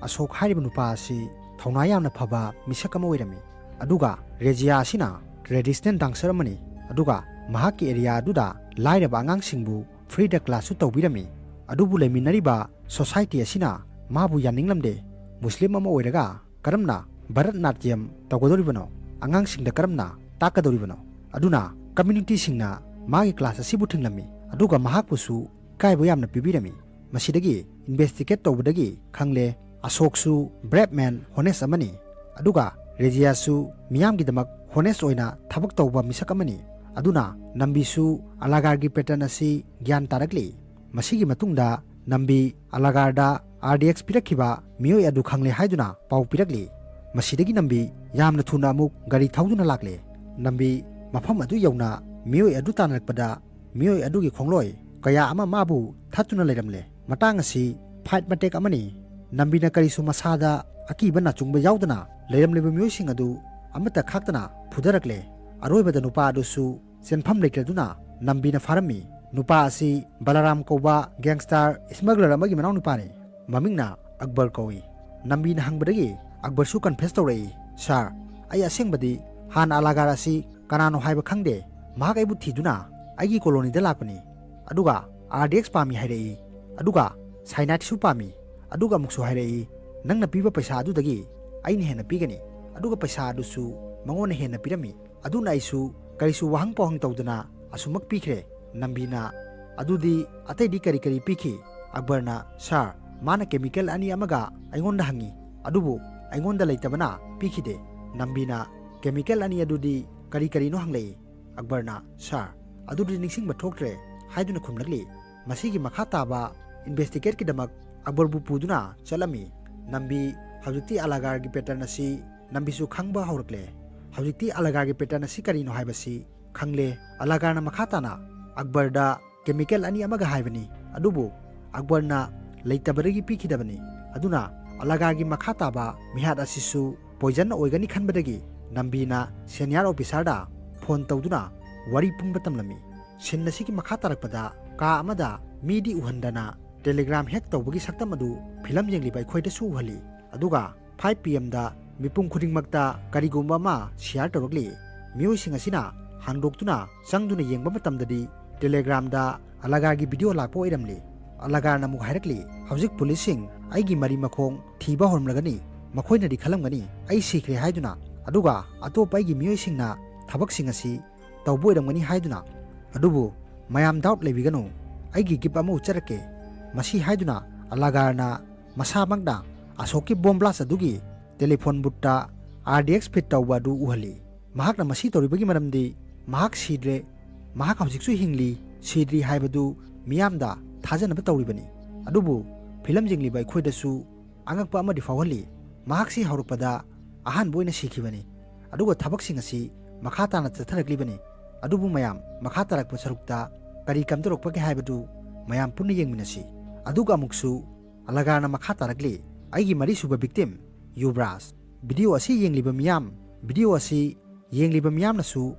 ꯑꯁꯣꯛ ꯍꯥꯏꯔꯤꯕ ꯅꯨꯄꯥ ꯑꯁꯤ ꯊꯧꯅꯥ ꯌꯥꯝꯅ ꯐꯕ ꯃꯤꯁꯛ ꯑꯃ ꯑꯣꯏꯔꯝꯃꯤ꯫ ꯑꯗꯨꯒ ꯔꯦꯖꯤꯌꯥ ꯑꯁꯤꯅ traditional dancer ꯑꯃꯅꯤ꯫ ꯑꯗꯨꯒ ꯃꯍꯥꯛꯀꯤ area ꯑꯗꯨꯗ ꯂꯥꯏꯔꯕ ꯑꯉꯥꯡꯁꯤꯡꯕꯨ freeꯗ classꯁꯨ ꯇꯧꯕꯤꯔꯝꯃꯤ꯫ ꯑꯗꯨꯕꯨ ꯂꯩꯃꯤꯟꯅꯔꯤꯕ society ꯑꯁꯤꯅ ꯃꯥꯕꯨ ꯌꯥꯅꯤꯡꯂꯝꯗꯦ꯫ ꯃꯨꯁꯂꯤꯝ ꯑꯃ ꯑꯣꯏꯔꯒ ꯀꯔꯝꯅ ꯚꯥꯔꯠꯅꯥꯇ꯭ꯌꯝ ꯇꯧꯒꯗꯧꯔꯤꯕꯅꯣ? ꯑꯉꯥꯡꯁꯤꯡꯗ ꯀꯔꯝꯅ ꯇꯥꯛꯀꯗꯧꯔꯤꯕꯅꯣ? ꯑꯗꯨꯅ communityꯁꯤꯡꯅ ꯃꯥꯒꯤ class ꯑꯁꯤꯕꯨ ꯊꯤꯡꯂꯝꯃꯤ꯫ ꯑꯗꯨꯒ ꯃꯍꯥꯛꯄꯨꯁꯨ ꯏꯀꯥꯏꯕ ꯌꯥꯝꯅ ꯄꯤꯕꯤꯔꯝꯃꯤ꯫ ꯃꯁꯤꯗꯒꯤ investigate ꯇꯧꯕꯗꯒꯤ ꯈꯪꯂꯦ, ꯑꯁꯣꯛꯁꯨ brave man, honest ꯑꯃꯅꯤ꯫ ꯑꯗꯨꯒ ꯔꯦꯖꯤꯌꯥꯁꯨ ꯃꯤꯌꯥꯝꯒꯤꯗꯃꯛ honest ꯑꯣꯏꯅ ꯊꯕꯛ ꯇꯧꯕ ꯃꯤꯁꯛ ꯑꯃꯅꯤ꯫ ꯑꯗꯨꯅ ꯅꯝꯕꯤꯁꯨ ꯑꯂꯥꯒꯥꯔꯒꯤ pattern ꯑꯁꯤ ꯒ꯭ꯌꯥꯟ ꯇꯥꯔꯛꯂꯤ꯫ ꯃꯁꯤꯒꯤ ꯃꯇꯨꯡꯗ ꯅꯝꯕꯤ ꯑꯂꯥꯒꯥꯔꯗ RDX ꯄꯤꯔꯛꯈꯤꯕ ꯃꯤꯑꯣꯏ ꯑꯗꯨ ꯈꯪꯂꯦ ꯍꯥꯏꯗꯨꯅ ꯄꯥꯎ ꯄꯤꯔꯛꯂꯤ꯫ ꯃꯁꯤꯗꯒꯤ ꯅꯝꯕꯤ ꯌꯥꯝꯅ ꯊꯨꯅ ꯑꯃꯨꯛ ꯒꯥꯔꯤ ꯊꯧꯗꯨꯅ ꯂꯥꯛꯂꯦ꯫ ꯅꯝꯕꯤ ꯃꯐꯝ ꯑꯗꯨ ꯌꯧꯅ ꯃꯤꯑꯣꯏ ꯑꯗꯨ ꯇꯥꯟꯅꯔꯛꯄꯗ ꯃꯤꯑꯣꯏ ꯑꯗꯨꯒꯤ ꯈꯣꯡꯂꯣꯏ ꯀꯌꯥ ꯑꯃ ꯃꯥꯕꯨ ꯊꯠꯇꯨꯅ ꯂꯩꯔꯝꯂꯦ꯫ ꯃꯇꯥꯡ ꯑꯁꯤ fight ꯃꯇꯦꯛ ꯑꯃꯅꯤ꯫ ꯅꯝꯕꯤꯅ ꯀꯔꯤꯁꯨ ꯃꯁꯥꯗ ꯑꯀꯤꯕ ꯅꯥꯆꯨꯡꯕ ꯌꯥꯎꯗꯅ ꯂꯩꯔꯝꯂꯤꯕ ꯃꯤꯑꯣꯏꯁꯤꯡ ꯑꯗꯨ ꯑꯃꯠꯇ ꯈꯥꯛꯇꯅ ꯐꯨꯊꯔꯛꯂꯦ꯫ ꯑꯔꯣꯏꯕꯗ ꯅꯨꯄꯥ ꯑꯗꯨꯁꯨ ꯆꯦꯟꯐꯝ ꯂꯩꯇꯗꯨꯅ ꯅꯝꯕꯤꯅ ꯐꯥꯔꯝꯃꯤ꯫ ꯅꯨꯄꯥ ꯑꯁꯤ ꯕꯂꯔꯥꯝ ꯀꯧꯕ gangster smuggler ꯑꯃꯒꯤ ꯃꯅꯥꯎꯅꯨꯄꯥꯅꯤ꯫ ꯃꯃꯤꯡꯅ ꯑꯛꯕꯔ ꯀꯧꯏ꯫ ꯅꯝꯕꯤꯅ ꯍꯪꯕꯗꯒꯤ ꯑꯛꯕꯔꯁꯨ confess ꯇꯧꯔꯛꯏ, "Sir, ꯑꯩ ꯑꯁꯦꯡꯕꯗꯤ ꯍꯥꯟꯅ ꯑꯂꯥꯒꯥꯔ ꯑꯁꯤ ꯀꯅꯥꯅꯣ ꯍꯥꯏꯕ ꯈꯪꯗꯦ꯫ ꯃꯍꯥꯛ ꯑꯩꯕꯨ ꯊꯤꯗꯨꯅ ꯑꯩꯒꯤ colonyꯗ ꯂꯥꯛꯄꯅꯤ꯫ ꯑꯗꯨꯒ RDX ꯄꯥꯝꯃꯤ ꯍꯥꯏꯔꯛꯏ꯫ ꯑꯗꯨꯒ cyanideꯁꯨ ꯄꯥꯝꯃꯤ꯫ ꯑꯗꯨꯒ ꯑꯃꯨꯛꯁꯨ ꯍꯥꯏꯔꯛꯏ, 'ꯅꯪꯅ ꯄꯤꯕ ꯄꯩꯁꯥ ꯑꯗꯨꯗꯒꯤ ꯑꯩꯅ ꯍꯦꯟꯅ ꯄꯤꯒꯅꯤ꯫ ꯑꯗꯨꯒ ꯄꯩꯁꯥ ꯑꯗꯨꯁꯨ ꯃꯉꯣꯟꯗ ꯍꯦꯟꯅ ꯄꯤꯔꯝꯃꯤ꯫ ꯑꯗꯨꯅ ꯑꯩꯁꯨ ꯀꯔꯤꯁꯨ ꯋꯥꯍꯪ ꯄꯥꯎꯍꯪ ꯇꯧꯗꯅ ꯑꯁꯨꯃꯛ ꯄꯤꯈ꯭ꯔꯦ꯫ ꯅꯝꯕꯤꯅ ꯑꯗꯨꯗꯤ ꯑꯇꯩꯗꯤ ꯀꯔꯤ ꯀꯔꯤ ꯄꯤꯈꯤ?' ꯑꯛꯕꯔꯅ, "Sir, ꯃꯥꯅ chemical ꯑꯅꯤ ꯑꯃꯒ ꯑꯩꯉꯣꯟꯗ ꯍꯪꯉꯤ, ꯑꯗꯨꯕꯨ ꯑꯩꯉꯣꯟꯗ ꯂꯩꯇꯕꯅ ꯄꯤꯈꯤꯗꯦ꯫" ꯅꯝꯕꯤꯅ, "Chemical ꯑꯅꯤ ꯑꯗꯨꯗꯤ ꯀꯔꯤ ꯀꯔꯤꯅꯣ?" ꯍꯪꯂꯛꯏ꯫ ꯑꯛꯕꯔꯅ, "Sir, ꯑꯗꯨꯗꯤ ꯅꯤꯡꯁꯤꯡꯕ ꯊꯣꯛꯇ꯭ꯔꯦ" ꯍꯥꯏꯗꯨꯅ ꯈꯨꯝꯂꯛꯂꯤ꯫ ꯃꯁꯤꯒꯤ ꯃꯈꯥ ꯇꯥꯕ investigateꯀꯤꯗꯃꯛ ꯑꯛꯕꯔꯕꯨ ꯄꯨꯗꯨꯅ ꯆꯠꯂꯝꯃꯤ꯫ ꯅꯝꯕꯤ ꯍꯧꯖꯤꯛꯇꯤ ꯑꯂꯥꯒꯥꯔꯒꯤ pattern ꯑꯁꯤ ꯅꯝꯕꯤꯁꯨ ꯈꯪꯕ ꯍꯧꯔꯛꯂꯦ꯫ ꯍꯧꯖꯤꯛꯇꯤ ꯑꯂꯥꯒꯥꯔꯒꯤ pattern ꯑꯁꯤ ꯀꯔꯤꯅꯣ ꯍꯥꯏꯕꯁꯤ ꯈꯪꯂꯦ꯫ ꯑꯂꯥꯒꯥꯔꯅ ꯃꯈꯥ ꯇꯥꯅ ꯑꯛꯕꯔꯗ chemical ꯑꯅꯤ ꯑꯃꯒ ꯍꯥꯏꯕꯅꯤ, ꯑꯗꯨꯕꯨ ꯑꯛꯕꯔꯅ ꯂꯩꯇꯕꯗꯒꯤ ꯄꯤꯈꯤꯗꯕꯅꯤ꯫ ꯑꯗꯨꯅ ꯑꯂꯥꯒꯥꯔꯒꯤ ꯃꯈꯥ ꯇꯥꯕ ꯃꯤꯍꯥꯠ ꯑꯁꯤꯁꯨ poison ꯑꯣꯏꯒꯅꯤ ꯈꯟꯕꯗꯒꯤ ꯅꯝꯕꯤꯅ senior officerꯗ phone ꯇꯧꯗꯨꯅ ꯋꯥꯔꯤ ꯄꯨꯝꯕ ꯇꯝꯂꯝꯃꯤ꯫ ꯁꯤꯟ ꯑꯁꯤꯒꯤ ꯃꯈꯥ ꯇꯥꯔꯛꯄꯗ ꯀꯥ ꯑꯃꯗ ꯃꯤꯗꯤ ꯎꯍꯟꯗꯅ Telegram hack ꯇꯧꯕꯒꯤ ꯁꯛꯇꯝ ꯑꯗꯨ ꯐꯤꯂꯝ ꯌꯦꯡꯂꯤꯕ ꯑꯩꯈꯣꯏꯗꯁꯨ ꯎꯍꯜꯂꯤ꯫ ꯑꯗꯨꯒ five P M ꯗ ꯃꯤꯄꯨꯝ ꯈꯨꯗꯤꯡꯃꯛꯇ ꯀꯔꯤꯒꯨꯝꯕ ꯑꯃ share ꯇꯧꯔꯛꯂꯤ꯫ ꯃꯤꯑꯣꯏꯁꯤꯡ ꯑꯁꯤꯅ ꯍꯥꯡꯗꯣꯛꯇꯨꯅ ꯆꯪꯗꯨꯅ ꯌꯦꯡꯕ ꯃꯇꯝꯗꯗꯤ Telegramꯗ ꯑꯂꯥꯒꯥꯔꯒꯤ video ꯂꯥꯛꯄ ꯑꯣꯏꯔꯝꯂꯤ꯫ ꯑꯂꯥꯒꯥꯔꯅ ꯑꯃꯨꯛ ꯍꯥꯏꯔꯛꯂꯤ, "ꯍꯧꯖꯤꯛ ꯄꯨꯂꯤꯁꯁꯤꯡ ꯑꯩꯒꯤ ꯃꯔꯤ ꯃꯈꯣꯡ ꯊꯤꯕ ꯍꯧꯔꯝꯂꯒꯅꯤ꯫ ꯃꯈꯣꯏꯅꯗꯤ ꯈꯜꯂꯝꯒꯅꯤ ꯑꯩ ꯁꯤꯈ꯭ꯔꯦ ꯍꯥꯏꯗꯨꯅ, ꯑꯗꯨꯒ ꯑꯇꯣꯞꯄ ꯑꯩꯒꯤ ꯃꯤꯑꯣꯏꯁꯤꯡꯅ ꯊꯕꯛꯁꯤꯡ ꯑꯁꯤ ꯇꯧꯕ ꯑꯣꯏꯔꯝꯒꯅꯤ ꯍꯥꯏꯗꯨꯅ꯫ ꯑꯗꯨꯕꯨ ꯃꯌꯥꯝ doubt ꯂꯩꯕꯤꯒꯅꯨ, ꯑꯩꯒꯤ gift ꯑꯃ ꯎꯠꯆꯔꯛꯀꯦ꯫" ꯃꯁꯤ ꯍꯥꯏꯗꯨꯅ ꯑꯂꯥꯒꯥꯔꯅ ꯃꯁꯥꯃꯛꯅ ꯑꯁꯣꯛꯀꯤ bomb blast ꯑꯗꯨꯒꯤ telephone boothꯇ R D X fit ꯇꯧꯕ ꯑꯗꯨ ꯎꯍꯜꯂꯤ꯫ ꯃꯍꯥꯛꯅ ꯃꯁꯤ ꯇꯧꯔꯤꯕꯒꯤ ꯃꯔꯝꯗꯤ ꯃꯍꯥꯛ ꯁꯤꯗ꯭ꯔꯦ, ꯃꯍꯥꯛ ꯍꯧꯖꯤꯛꯁꯨ ꯍꯤꯡꯂꯤ, ꯁꯤꯗ꯭ꯔꯤ ꯍꯥꯏꯕꯗꯨ ꯃꯤꯌꯥꯝꯗ ꯊꯥꯖꯅꯕ ꯇꯧꯔꯤꯕꯅꯤ꯫ ꯑꯗꯨꯕꯨ ꯐꯤꯂꯝ ꯌꯦꯡꯂꯤꯕ ꯑꯩꯈꯣꯏꯗꯁꯨ ꯑꯉꯛꯄ ꯑꯃꯗꯤ ꯐꯥꯎꯍꯜꯂꯤ꯫ ꯃꯍꯥꯛꯁꯤ ꯍꯧꯔꯛꯄꯗ ꯑꯍꯥꯟꯕ ꯑꯣꯏꯅ ꯁꯤꯈꯤꯕꯅꯤ, ꯑꯗꯨꯒ ꯊꯕꯛꯁꯤꯡ ꯑꯁꯤ ꯃꯈꯥ ꯇꯥꯅ ꯆꯠꯊꯔꯛꯂꯤꯕꯅꯤ꯫ ꯑꯗꯨꯕꯨ ꯃꯌꯥꯝ, ꯃꯈꯥ ꯇꯥꯔꯛꯄ ꯁꯔꯨꯛꯇ ꯀꯔꯤ ꯀꯝꯗꯧꯔꯛꯄꯒꯦ ꯍꯥꯏꯕꯗꯨ ꯃꯌꯥꯝ ꯄꯨꯟꯅ ꯌꯦꯡꯃꯤꯟꯅꯁꯤ꯫ ꯑꯗꯨꯒ ꯑꯃꯨꯛꯁꯨ ꯑꯂꯥꯒꯥꯔꯅ ꯃꯈꯥ ꯇꯥꯔꯛꯂꯤ, "ꯑꯩꯒꯤ ꯃꯔꯤꯁꯨꯕ victim ꯌꯨꯕ꯭ꯔꯥꯖ꯫" Video ꯑꯁꯤ ꯌꯦꯡꯂꯤꯕ ꯃꯤꯌꯥꯝ, video ꯑꯁꯤ ꯌꯦꯡꯂꯤꯕ ꯃꯤꯌꯥꯝꯅꯁꯨ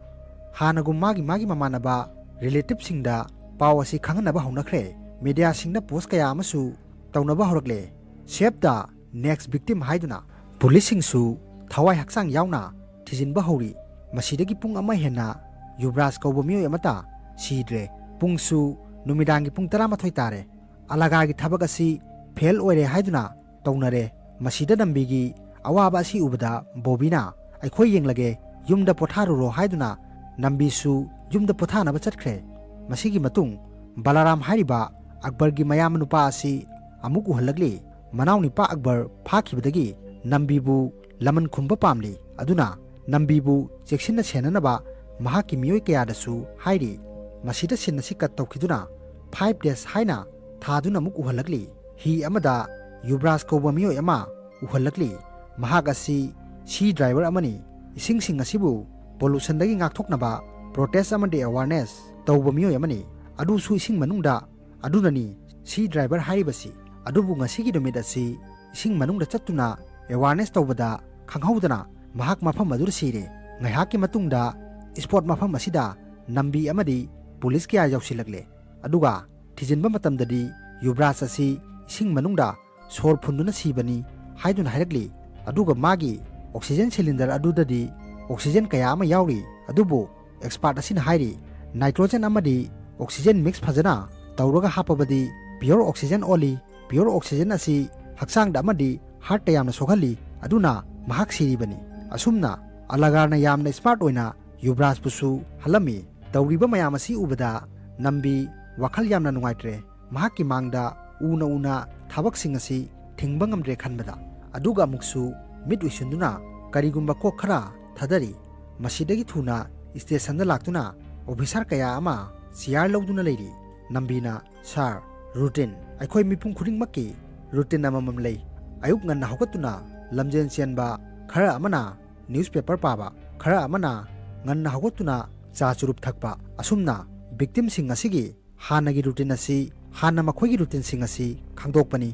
ꯍꯥꯟꯅꯒꯨꯝ ꯃꯥꯒꯤ ꯃꯥꯒꯤ ꯃꯃꯥꯟꯅꯕ relativeꯁꯤꯡꯗ ꯄꯥꯎ ꯑꯁꯤ ꯈꯪꯍꯟꯅꯕ ꯍꯧꯅꯈ꯭ꯔꯦ꯫ Mediaꯁꯤꯡꯗ post ꯀꯌꯥ ꯑꯃꯁꯨ ꯇꯧꯅꯕ ꯍꯧꯔꯛꯂꯦ, "Save the next victim" ꯍꯥꯏꯗꯨꯅ꯫ ꯄꯨꯂꯤꯁꯁꯤꯡꯁꯨ ꯊꯋꯥꯏ ꯍꯛꯆꯥꯡ ꯌꯥꯎꯅ ꯊꯤꯖꯤꯟꯕ ꯍꯧꯔꯤ꯫ ꯃꯁꯤꯗꯒꯤ ꯄꯨꯡ ꯑꯃ ꯍꯦꯟꯅ ꯌꯨꯕ꯭ꯔꯥꯖ ꯀꯧꯕ ꯃꯤꯑꯣꯏ ꯑꯃꯠꯇ ꯁꯤꯗ꯭ꯔꯦ꯫ ꯄꯨꯡꯁꯨ ꯅꯨꯃꯤꯗꯥꯡꯒꯤ ꯄꯨꯡ ꯇꯔꯥꯃꯥꯊꯣꯏ ꯇꯥꯔꯦ꯫ ꯑꯂꯥꯒꯥꯔꯒꯤ ꯊꯕꯛ ꯑꯁꯤ fail ꯑꯣꯏꯔꯦ ꯍꯥꯏꯗꯨꯅ ꯇꯧꯅꯔꯦ꯫ ꯃꯁꯤꯗ ꯅꯝꯕꯤꯒꯤ ꯑꯋꯥꯕ ꯑꯁꯤ ꯎꯕꯗ ꯕꯣꯕꯤꯅ, "ꯑꯩꯈꯣꯏ ꯌꯦꯡꯂꯒꯦ, ꯌꯨꯝꯗ ꯄꯣꯊꯥꯔꯨꯔꯣ" ꯍꯥꯏꯗꯨꯅ ꯅꯝꯕꯤꯁꯨ ꯌꯨꯝꯗ ꯄꯣꯊꯥꯅꯕ ꯆꯠꯈ꯭ꯔꯦ꯫ ꯃꯁꯤꯒꯤ ꯃꯇꯨꯡ ꯕꯂꯥꯔꯥꯝ ꯍꯥꯏꯔꯤꯕ ꯑꯛꯕꯔꯒꯤ ꯃꯌꯥꯝꯕ ꯅꯨꯄꯥ ꯑꯁꯤ ꯑꯃꯨꯛ ꯎꯍꯜꯂꯛꯂꯤ꯫ ꯃꯅꯥꯎꯅꯤꯄꯥ ꯑꯛꯕꯔ ꯐꯥꯈꯤꯕꯗꯒꯤ ꯅꯝꯕꯤꯕꯨ ꯂꯃꯟ ꯈꯨꯝꯕ ꯄꯥꯝꯂꯤ꯫ ꯑꯗꯨꯅ ꯅꯝꯕꯤꯕꯨ ꯆꯦꯛꯁꯤꯟꯅ ꯁꯦꯟꯅꯅꯕ ꯃꯍꯥꯛꯀꯤ ꯃꯤꯑꯣꯏ ꯀꯌꯥꯗꯁꯨ ꯍꯥꯏꯔꯤ꯫ ꯃꯁꯤꯗ ꯁꯤꯟ ꯑꯁꯤ cut ꯇꯧꯈꯤꯗꯨꯅ five days ꯍꯥꯏꯅ ꯊꯥꯗꯨꯅ ꯑꯃꯨꯛ ꯎꯍꯜꯂꯛꯂꯤ꯫ ꯍꯤ ꯑꯃꯗ ꯌꯨꯕ꯭ꯔꯥꯖ ꯀꯧꯕ ꯃꯤꯑꯣꯏ ꯑꯃ ꯎꯍꯜꯂꯛꯂꯤ꯫ ꯃꯍꯥꯛ ꯑꯁꯤ sea driver ꯑꯃꯅꯤ꯫ ꯏꯁꯤꯡꯁꯤꯡ ꯑꯁꯤꯕꯨ pollutionꯗꯒꯤ ꯉꯥꯛꯊꯣꯛꯅꯕ protest ꯑꯃꯗꯤ awareness ꯇꯧꯕ ꯃꯤꯑꯣꯏ ꯑꯃꯅꯤ꯫ ꯑꯗꯨꯁꯨ ꯏꯁꯤꯡ ꯃꯅꯨꯡꯗ꯫ ꯑꯗꯨꯅꯅꯤ sea driver ꯍꯥꯏꯔꯤꯕꯁꯤ꯫ ꯑꯗꯨꯕꯨ ꯉꯁꯤꯒꯤ ꯅꯨꯃꯤꯠ ꯑꯁꯤ ꯏꯁꯤꯡ ꯃꯅꯨꯡꯗ ꯆꯠꯇꯨꯅ awareness ꯇꯧꯕꯗ ꯈꯪꯍꯧꯗꯅ ꯃꯍꯥꯛ ꯃꯐꯝ ꯑꯗꯨꯗ ꯁꯤꯔꯦ꯫ ꯉꯥꯏꯍꯥꯛꯀꯤ ꯃꯇꯨꯡꯗ spot ꯃꯐꯝ ꯑꯁꯤꯗ ꯅꯝꯕꯤ ꯑꯃꯗꯤ ꯄꯨꯂꯤꯁ ꯀꯌꯥ ꯌꯧꯁꯤꯜꯂꯛꯂꯦ꯫ ꯑꯗꯨꯒ ꯊꯤꯖꯤꯟꯕ ꯃꯇꯝꯗꯗꯤ ꯌꯨꯕ꯭ꯔꯥꯖ ꯑꯁꯤ ꯏꯁꯤꯡ ꯃꯅꯨꯡꯗ ꯁꯣꯔ ꯐꯨꯟꯗꯨꯅ ꯁꯤꯕꯅꯤ ꯍꯥꯏꯗꯨꯅ ꯍꯥꯏꯔꯛꯂꯤ꯫ ꯑꯗꯨꯒ ꯃꯥꯒꯤ ꯑꯣꯛꯁꯤꯖꯦꯟ ꯁꯤꯂꯤꯟꯗꯔ ꯑꯗꯨꯗꯗꯤ ꯑꯣꯛꯁꯤꯖꯦꯟ ꯀꯌꯥ ꯑꯃ ꯌꯥꯎꯔꯤ꯫ ꯑꯗꯨꯕꯨ ꯑꯦꯛꯁꯄꯥꯔꯠ ꯑꯁꯤꯅ ꯍꯥꯏꯔꯤ, ꯅꯥꯏꯇ꯭ꯔꯣꯖꯦꯟ ꯑꯃꯗꯤ ꯑꯣꯛꯁꯤꯖꯦꯟ ꯃꯤꯛꯁ ꯐꯖꯅ ꯇꯧꯔꯒ ꯍꯥꯞꯄꯕꯗꯤ ꯄꯤꯌꯣꯔ ꯑꯣꯛꯁꯤꯖꯦꯟ ꯑꯣꯜꯂꯤ꯫ ꯄꯤꯌꯣꯔ ꯑꯣꯛꯁꯤꯖꯦꯟ ꯑꯁꯤ ꯍꯛꯆꯥꯡꯗ ꯑꯃꯗꯤ ꯍꯥꯔꯠꯇ ꯌꯥꯝꯅ ꯁꯣꯛꯍꯜꯂꯤ꯫ ꯑꯗꯨꯅ ꯃꯍꯥꯛ ꯁꯤꯔꯤꯕꯅꯤ꯫ ꯑꯁꯨꯝꯅ ꯑꯂꯥꯒꯥꯔꯅ ꯌꯥꯝꯅ ꯏꯁꯃꯥꯔꯠ ꯑꯣꯏꯅ ꯌꯨꯕ꯭ꯔꯥꯖꯄꯨꯁꯨ ꯍꯜꯂꯝꯃꯤ꯫ ꯇꯧꯔꯤꯕ ꯃꯌꯥꯝ ꯑꯁꯤ ꯎꯕꯗ ꯅꯝꯕꯤ ꯋꯥꯈꯜ ꯌꯥꯝꯅ ꯅꯨꯡꯉꯥꯏꯇ꯭ꯔꯦ꯫ ꯃꯍꯥꯛꯀꯤ ꯃꯥꯡꯗ ꯎꯅ ꯎꯅ ꯊꯕꯛꯁꯤꯡ ꯑꯁꯤ ꯊꯤꯡꯕ ꯉꯝꯗ꯭ꯔꯦ ꯈꯟꯕꯗ꯫ ꯑꯗꯨꯒ ꯑꯃꯨꯛꯁꯨ ꯃꯤꯠ ꯎꯏꯁꯤꯟꯗꯨꯅ ꯀꯔꯤꯒꯨꯝꯕ ꯀꯣꯛ ꯈꯔ ꯊꯥꯗꯔꯤ꯫ ꯃꯁꯤꯗꯒꯤ ꯊꯨꯅ ꯁ꯭ꯇꯦꯁꯟꯗ ꯂꯥꯛꯇꯨꯅ ꯑꯣꯐꯤꯁꯥꯔ ꯀꯌꯥ ꯑꯃ ꯆꯤꯌꯥꯔ ꯂꯧꯗꯨꯅ ꯂꯩꯔꯤ꯫ ꯅꯝꯕꯤꯅ, "ꯁꯥꯔ, ꯔꯨꯇꯤꯟ, ꯑꯩꯈꯣꯏ ꯃꯤꯄꯨꯝ ꯈꯨꯗꯤꯡꯃꯛꯀꯤ ꯔꯨꯇꯤꯟ ꯑꯃꯃꯝ ꯂꯩ꯫ ꯑꯌꯨꯛ ꯉꯟꯅ ꯍꯧꯒꯠꯇꯨꯅ ꯂꯝꯖꯦꯟ ꯆꯦꯟꯕ, ꯈꯔ ꯑꯃꯅ ꯅ꯭ꯌꯨꯁꯄꯦꯄꯔ ꯄꯥꯕ, ꯈꯔ ꯑꯃꯅ ꯉꯟꯅ ꯍꯧꯒꯠꯇꯨꯅ ꯆꯥ ꯆꯨꯔꯨꯞ ꯊꯛꯄ꯫ ꯑꯁꯨꯝꯅ ꯕꯤꯛꯇꯤꯝꯁꯤꯡ ꯑꯁꯤꯒꯤ ꯍꯥꯟꯅꯒꯤ ꯔꯨꯇꯤꯟ ꯑꯁꯤ, ꯍꯥꯟꯅ ꯃꯈꯣꯏꯒꯤ ꯔꯨꯇꯤꯟꯁꯤꯡ ꯑꯁꯤ ꯈꯪꯗꯣꯛꯄꯅꯤ꯫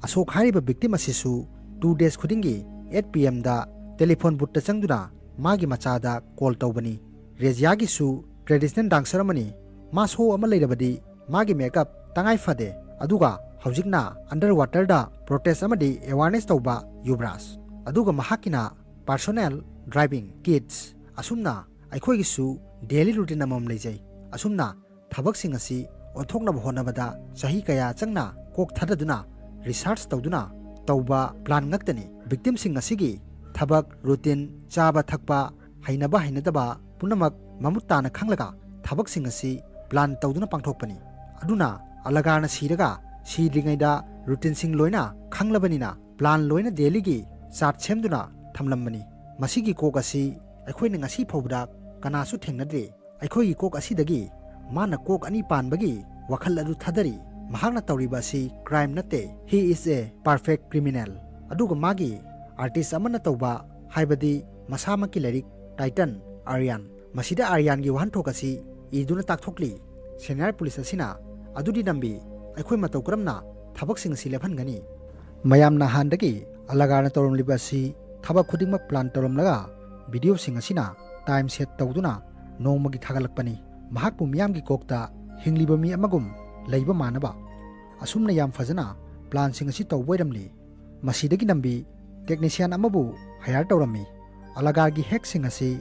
ꯑꯁꯣꯛ ꯍꯥꯏꯔꯤꯕ ꯕꯤꯛꯇꯤꯝ ꯑꯁꯤꯁꯨ ꯇꯨ ꯗꯦꯖ ꯈꯨꯗꯤꯡꯒꯤ ꯑꯩꯠ ꯄꯤ ꯑꯦꯝꯗ ꯇꯦꯂꯤꯐꯣꯟ ꯕꯨꯠꯇ ꯆꯪꯗꯨꯅ ꯃꯥꯒꯤ ꯃꯆꯥꯗ ꯀꯣꯜ ꯇꯧꯕꯅꯤ꯫ ꯔꯦꯖꯤꯌꯥꯒꯤꯁꯨ ꯇ꯭ꯔꯦꯗꯤꯁꯅꯦꯜ ꯗꯥꯟꯁꯔ ꯑꯃꯅꯤ꯫ ꯃꯥ ꯁꯣ ꯑꯃ ꯂꯩꯔꯕꯗꯤ ꯃꯥꯒꯤ ꯃꯦꯀꯞ ꯇꯉꯥꯏ ꯐꯗꯦ꯫ ꯑꯗꯨꯒ ꯍꯧꯖꯤꯛꯅ ꯑꯟꯗꯔ ꯋꯥꯇꯔꯗ ꯄ꯭ꯔꯣꯇꯦꯁ ꯑꯃꯗꯤ ꯑꯦꯋꯥꯔꯅꯦꯁ ꯇꯧꯕ ꯌꯨꯕ꯭ꯔꯥꯖ꯫ ꯑꯗꯨꯒ ꯃꯍꯥꯛꯀꯤꯅ ꯄꯥꯔꯁꯣꯅꯦꯜ ꯗ꯭ꯔꯥꯏꯚꯤꯡ ꯀꯤꯠꯁ꯫ ꯑꯁꯨꯝꯅ ꯑꯩꯈꯣꯏꯒꯤꯁꯨ ꯗꯦꯂꯤ ꯔꯨꯇꯤꯟ ꯑꯃꯃꯝ ꯂꯩꯖꯩ꯫ ꯑꯁꯨꯝꯅ ꯊꯕꯛꯁꯤꯡ ꯑꯁꯤ ꯑꯣꯟꯊꯣꯛꯅꯕ ꯍꯣꯠꯅꯕꯗ ꯆꯍꯤ ꯀꯌꯥ ꯆꯪꯅ ꯀꯣꯛ ꯊꯥꯗꯗꯨꯅ ꯔꯤꯁꯥꯔꯆ ꯇꯧꯗꯨꯅ ꯇꯧꯕ ꯄ꯭ꯂꯥꯟ ꯉꯥꯛꯇꯅꯤ꯫ ꯕꯤꯛꯇꯤꯝꯁꯤꯡ ꯑꯁꯤꯒꯤ ꯊꯕꯛ ꯔꯨꯇꯤꯟ, ꯆꯥꯕ ꯊꯛꯄ, ꯍꯩꯅꯕ ꯍꯩꯅꯗꯕ ꯄꯨꯝꯅꯃꯛ ꯃꯃꯨꯠ ꯇꯥꯅ ꯈꯪꯂꯒ ꯊꯕꯛꯁꯤꯡ ꯑꯁꯤ ꯄ꯭ꯂꯥꯟ ꯇꯧꯗꯨꯅ ꯄꯥꯡꯊꯣꯛꯄꯅꯤ꯫ ꯑꯗꯨꯅ ꯑꯂꯥꯒꯥꯔꯅ ꯁꯤꯔꯒ ꯁꯤꯗ꯭ꯔꯤꯉꯩꯗ ꯔꯨꯇꯤꯟꯁꯤꯡ ꯂꯣꯏꯅ ꯈꯪꯂꯕꯅꯤꯅ ꯄ꯭ꯂꯥꯟ ꯂꯣꯏꯅ ꯗꯦꯂꯤꯒꯤ ꯆꯥꯔꯠ ꯁꯦꯝꯗꯨꯅ ꯊꯝꯂꯝꯕꯅꯤ꯫ ꯃꯁꯤꯒꯤ ꯀꯣꯛ ꯑꯁꯤ ꯑꯩꯈꯣꯏꯅ ꯉꯁꯤ ꯐꯥꯎꯕꯗ ꯀꯅꯥꯁꯨ ꯊꯦꯡꯅꯗ꯭ꯔꯤ꯫ ꯑꯩꯈꯣꯏꯒꯤ ꯀꯣꯛ ꯑꯁꯤꯗꯒꯤ ꯃꯥꯅ ꯀꯣꯛ ꯑꯅꯤ ꯄꯥꯟꯕꯒꯤ ꯋꯥꯈꯜ ꯑꯗꯨ ꯊꯥꯗꯔꯤ꯫ ꯃꯍꯥꯛꯅ ꯇꯧꯔꯤꯕ ꯑꯁꯤ ꯀ꯭ꯔꯥꯏꯝ ꯅꯠꯇꯦ꯫ He is a perfect criminal꯫ ꯑꯗꯨꯒ ꯃꯥꯒꯤ ꯑꯥꯔꯇꯤꯁ ꯑꯃꯅ ꯇꯧꯕ, ꯍꯥꯏꯕꯗꯤ ꯃꯁꯥꯃꯛꯀꯤ ꯂꯥꯏꯔꯤꯛ ꯇꯥꯏꯇꯟ ꯑꯥꯔꯌꯥꯟ, ꯃꯁꯤꯗ ꯑꯥꯔꯌꯥꯟꯒꯤ ꯋꯥꯍꯟꯊꯣꯛ ꯑꯁꯤ ꯏꯗꯨꯅ ꯇꯥꯛꯊꯣꯛꯂꯤ꯫ ꯁꯦꯅꯤꯌꯔ ꯄꯨꯂꯤꯁ ꯑꯁꯤꯅ, "ꯑꯗꯨꯗꯤ ꯅꯝꯕꯤ, ꯑꯩꯈꯣꯏ ꯃꯇꯧ ꯀꯔꯝꯅ ꯊꯕꯛꯁꯤꯡ ꯑꯁꯤ ꯂꯦꯞꯍꯟꯒꯅꯤ?" ꯃꯌꯥꯝꯅ ꯍꯥꯟꯅꯗꯒꯤ ꯑꯂꯥꯒꯥꯔꯅ ꯇꯧꯔꯝꯂꯤꯕ ꯑꯁꯤ ꯊꯕꯛ ꯈꯨꯗꯤꯡꯃꯛ ꯄ꯭ꯂꯥꯟ ꯇꯧꯔꯝꯂꯒ ꯚꯤꯗꯤꯑꯣꯁꯤꯡ ꯑꯁꯤꯅ ꯇꯥꯏꯝ ꯁꯦꯠ ꯇꯧꯗꯨꯅ ꯅꯣꯡꯃꯒꯤ ꯊꯥꯒꯠꯂꯛꯄꯅꯤ꯫ ꯃꯍꯥꯛꯄꯨ ꯃꯤꯌꯥꯝꯒꯤ ꯀꯣꯛꯇ ꯍꯤꯡꯂꯤꯕ ꯃꯤ ꯑꯃꯒꯨꯝ ꯂꯩꯕ ꯃꯥꯟꯅꯕ꯫ ꯑꯁꯨꯝꯅ ꯌꯥꯝ ꯐꯖꯅ ꯄ꯭ꯂꯥꯟꯁꯤꯡ ꯑꯁꯤ ꯇꯧꯕ ꯑꯣꯏꯔꯝꯂꯤ꯫ ꯃꯁꯤꯗꯒꯤ ꯅꯝꯕꯤ ꯇꯦꯛꯅꯤꯁꯤꯌꯥꯟ ꯑꯃꯕꯨ ꯍꯥꯌꯔ ꯇꯧꯔꯝꯃꯤ꯫ ꯑꯂꯥꯒꯥꯔꯒꯤ ꯍꯦꯛꯁꯤꯡ ꯑꯁꯤ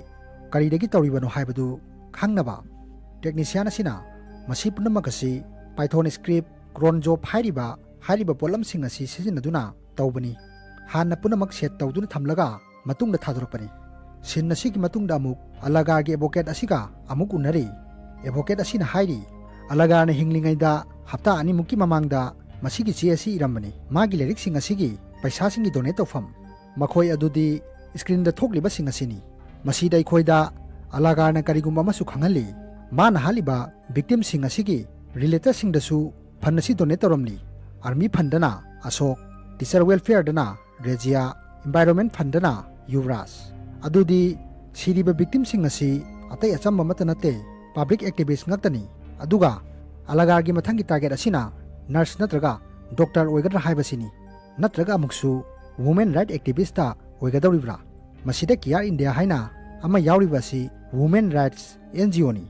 ꯀꯔꯤꯗꯒꯤ ꯇꯧꯔꯤꯕꯅꯣ ꯍꯥꯏꯕꯗꯨ ꯈꯪꯅꯕ꯫ ꯇꯦꯛꯅꯤꯁꯤꯌꯥꯟ ꯑꯁꯤꯅ ꯃꯁꯤ ꯄꯨꯝꯅꯃꯛ ꯑꯁꯤ ꯄꯥꯏꯊꯣꯟ ꯁ꯭ꯀ꯭ꯔꯤꯞ, ꯀ꯭ꯔꯣꯟ ꯖꯣꯕ ꯍꯥꯏꯔꯤꯕ, ꯍꯥꯏꯔꯤꯕ ꯄꯣꯠꯂꯝꯁꯤꯡ ꯑꯁꯤ ꯁꯤꯖꯤꯟꯅꯗꯨꯅ ꯇꯧꯕꯅꯤ꯫ ꯍꯥꯟꯅ ꯄꯨꯝꯅꯃꯛ ꯁꯦꯠ ꯇꯧꯗꯨꯅ ꯊꯝꯂꯒ ꯃꯇꯨꯡꯗ ꯊꯥꯗꯣꯔꯛꯄꯅꯤ꯫ ꯁꯤꯟ ꯑꯁꯤꯒꯤ ꯃꯇꯨꯡꯗ ꯑꯃꯨꯛ ꯑꯂꯥꯒꯥꯔꯒꯤ ꯑꯦꯗꯚꯣꯀꯦꯠ ꯑꯁꯤꯒ ꯑꯃꯨꯛ ꯎꯅꯔꯤ꯫ ꯑꯦꯗꯚꯣꯀꯦꯠ ꯑꯁꯤꯅ ꯍꯥꯏꯔꯤ, ꯑꯂꯥꯒꯥꯔꯅ ꯍꯤꯡꯂꯤꯉꯩꯗ ꯍꯞꯇꯥ ꯑꯅꯤꯃꯨꯛꯀꯤ ꯃꯃꯥꯡꯗ ꯃꯁꯤꯒꯤ ꯆꯦ ꯑꯁꯤ ꯏꯔꯝꯕꯅꯤ꯫ ꯃꯥꯒꯤ ꯂꯥꯏꯔꯤꯛꯁꯤꯡ ꯑꯁꯤꯒꯤ ꯄꯩꯁꯥꯁꯤꯡꯒꯤ ꯗꯣꯅꯦꯠ ꯇꯧꯐꯝ꯫ ꯃꯈꯣꯏ ꯑꯗꯨꯗꯤ ꯁ꯭ꯀ꯭ꯔꯤꯟꯗ ꯊꯣꯛꯂꯤꯕꯁꯤꯡ ꯑꯁꯤꯅꯤ꯫ ꯃꯁꯤꯗ ꯑꯩꯈꯣꯏꯗ ꯑꯂꯥꯒꯥꯔꯅ ꯀꯔꯤꯒꯨꯝꯕ ꯑꯃꯁꯨ ꯈꯪꯍꯜꯂꯤ꯫ ꯃꯥꯅ ꯍꯥꯠꯂꯤꯕ ꯚꯤꯛꯇꯤꯝꯁꯤꯡ ꯑꯁꯤꯒꯤ ꯔꯤꯂꯦꯇꯦꯗꯁꯤꯡꯗꯁꯨ ꯐꯟ ꯑꯁꯤ ꯗꯣꯅꯦꯠ ꯇꯧꯔꯝꯂꯤ꯫ ꯑꯥꯔꯃꯤ ꯐꯟꯗꯅ ꯑꯁꯣꯛ, ꯇꯤꯆꯔ ꯋꯦꯜꯐꯤꯌꯔꯗꯅ ꯔꯦꯖꯤꯌꯥ, ꯏꯟꯚꯥꯏꯔꯣꯟꯃꯦꯟ ꯐꯟꯗꯅ ꯌꯨꯕꯔꯥꯖ꯫ ꯑꯗꯨꯗꯤ ꯁꯤꯔꯤꯕ ꯚꯤꯛꯇꯤꯝꯁꯤꯡ ꯑꯁꯤ ꯑꯇꯩ ꯑꯆꯝꯕ ꯑꯃꯠꯇ ꯅꯠꯇꯦ, ꯄꯕ꯭ꯂꯤꯛ ꯑꯦꯛꯇꯤꯚꯤꯁ꯭ꯠ ꯉꯥꯛꯇꯅꯤ꯫ ꯑꯗꯨꯒ ꯑꯂꯥꯒꯥꯔꯒꯤ ꯃꯊꯪꯒꯤ ꯇꯥꯔꯒꯦꯠ ꯑꯁꯤꯅ ꯅꯔꯁ ꯅꯠꯇ꯭ꯔꯒ ꯗꯣꯛꯇꯔ ꯑꯣꯏꯒꯗ꯭ꯔꯥ ꯍꯥꯏꯕꯁꯤꯅꯤ꯫ ꯅꯠꯇ꯭ꯔꯒ ꯑꯃꯨꯛꯁꯨ ꯋꯨꯃꯦꯟ ꯔꯥꯏꯠ ꯑꯦꯛꯇꯤꯚꯤꯁ꯭ꯠꯇ ꯑꯣꯏꯒꯗꯧꯔꯤꯕ꯭ꯔꯥ? ꯃꯁꯤꯗ ꯀꯤꯌꯥꯔ ꯏꯟꯗꯤꯌꯥ ꯍꯥꯏꯅ ꯑꯃ ꯌꯥꯎꯔꯤꯕ ꯑꯁꯤ ꯋꯨꯃꯦꯟ ꯔꯥꯏꯠꯁ ꯑꯦꯟ ꯖꯤ ꯑꯣꯅꯤ꯫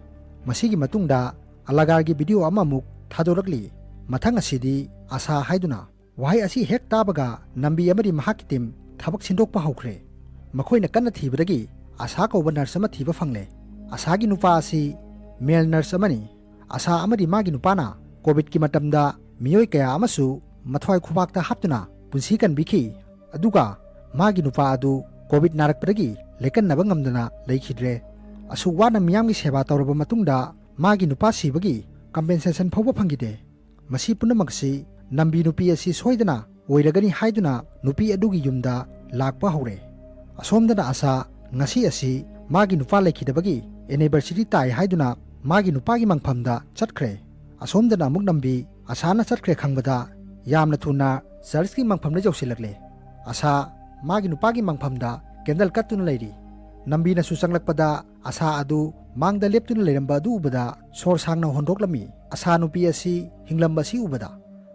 ꯃꯁꯤꯒꯤ ꯃꯇꯨꯡꯗ ꯑꯂꯥꯒꯥꯔꯒꯤ ꯚꯤꯗꯤꯑꯣ ꯑꯃꯃꯨꯛ ꯊꯥꯗꯣꯔꯛꯂꯤ꯫ ꯃꯊꯪ ꯑꯁꯤꯗꯤ ꯑꯁꯥ ꯍꯥꯏꯗꯨꯅ꯫ ꯋꯥꯍꯩ ꯑꯁꯤ ꯍꯦꯛ ꯇꯥꯕꯒ ꯅꯝꯕꯤ ꯑꯃꯗꯤ ꯃꯍꯥꯛꯀꯤ ꯇꯤꯝ ꯊꯕꯛ ꯁꯤꯟꯗꯣꯛꯄ ꯍꯧꯈ꯭ꯔꯦ꯫ ꯃꯈꯣꯏꯅ ꯀꯟꯅ ꯊꯤꯕꯗꯒꯤ ꯑꯁꯥ ꯀꯧꯕ ꯅꯔꯁ ꯑꯃ ꯊꯤꯕ ꯐꯪꯂꯦ꯫ ꯑꯁꯥꯒꯤ ꯅꯨꯄꯥ ꯑꯁꯤ ꯃꯦꯜ ꯅꯔꯁ ꯑꯃꯅꯤ꯫ ꯑꯁꯥ ꯑꯃꯗꯤ ꯃꯥꯒꯤ ꯅꯨꯄꯥꯅ ꯀꯣꯚꯤꯗꯀꯤ ꯃꯇꯝꯗ ꯃꯤꯑꯣꯏ ꯀꯌꯥ ꯑꯃꯁꯨ ꯃꯊ꯭ꯋꯥꯏ ꯈꯨꯕꯥꯛꯇ ꯍꯥꯞꯇꯨꯅ ꯄꯨꯟꯁꯤ ꯀꯟꯕꯤꯈꯤ꯫ ꯑꯗꯨꯒ ꯃꯥꯒꯤ ꯅꯨꯄꯥ ꯑꯗꯨ ꯀꯣꯚꯤꯗ ꯅꯥꯔꯛꯄꯗꯒꯤ ꯂꯦꯀꯟꯅꯕ ꯉꯝꯗꯅ ꯂꯩꯈꯤꯗ꯭ꯔꯦ꯫ ꯑꯁꯨꯛ ꯋꯥꯅ ꯃꯤꯌꯥꯝꯒꯤ ꯁꯦꯕꯥ ꯇꯧꯔꯕ ꯃꯇꯨꯡꯗ ꯃꯥꯒꯤ ꯅꯨꯄꯥ ꯁꯤꯕꯒꯤ ꯀꯝꯄꯦꯟꯁꯦꯁꯟ ꯐꯥꯎꯕ ꯐꯪꯈꯤꯗꯦ꯫ ꯃꯁꯤ ꯄꯨꯝꯅꯃꯛꯁꯤ ꯅꯝꯕꯤ ꯅꯨꯄꯤ ꯑꯁꯤ ꯁꯣꯏꯗꯅ ꯑꯣꯏꯔꯒꯅꯤ ꯍꯥꯏꯗꯨꯅ ꯅꯨꯄꯤ ꯑꯗꯨꯒꯤ ꯌꯨꯝꯗ ꯂꯥꯛꯄ ꯍꯧꯔꯦ꯫ ꯑꯁꯣꯝꯗꯅ ꯑꯁꯥ ꯉꯁꯤ ꯑꯁꯤ ꯃꯥꯒꯤ ꯅꯨꯄꯥ ꯂꯩꯈꯤꯗꯕꯒꯤ ꯑꯦꯅꯤꯚꯔꯁꯔꯤ ꯇꯥꯏ ꯍꯥꯏꯗꯨꯅ ꯃꯥꯒꯤ ꯅꯨꯄꯥꯒꯤ ꯃꯪꯐꯝꯗ ꯆꯠꯈ꯭ꯔꯦ꯫ ꯑꯁꯣꯝꯗꯅ ꯑꯃꯨꯛ ꯅꯝꯕꯤ ꯑꯁꯥꯅ ꯆꯠꯈ꯭ꯔꯦ ꯈꯪꯕꯗ ꯌꯥꯝꯅ ꯊꯨꯅ ꯆꯔꯆꯀꯤ ꯃꯪꯐꯝꯗ ꯌꯧꯁꯤꯜꯂꯛꯂꯦ꯫ ꯑꯁꯥ ꯃꯥꯒꯤ ꯅꯨꯄꯥꯒꯤ ꯃꯪꯐꯝꯗ ꯀꯦꯟꯗꯜ ꯀꯠꯇꯨꯅ ꯂꯩꯔꯤ꯫ ꯅꯝꯕꯤꯅꯁꯨ ꯆꯪꯂꯛꯄꯗ ꯑꯁꯥ ꯑꯗꯨ ꯃꯥꯡꯗ ꯂꯦꯞꯇꯨꯅ ꯂꯩꯔꯝꯕ ꯑꯗꯨ ꯎꯕꯗ ꯁꯣꯔ ꯁꯥꯡꯅ ꯍꯣꯟꯗꯣꯛꯂꯝꯃꯤ꯫ ꯑꯁꯥ ꯅꯨꯄꯤ ꯑꯁꯤ ꯍꯤꯡꯂꯝꯕ ꯑꯁꯤ ꯎꯕꯗ꯫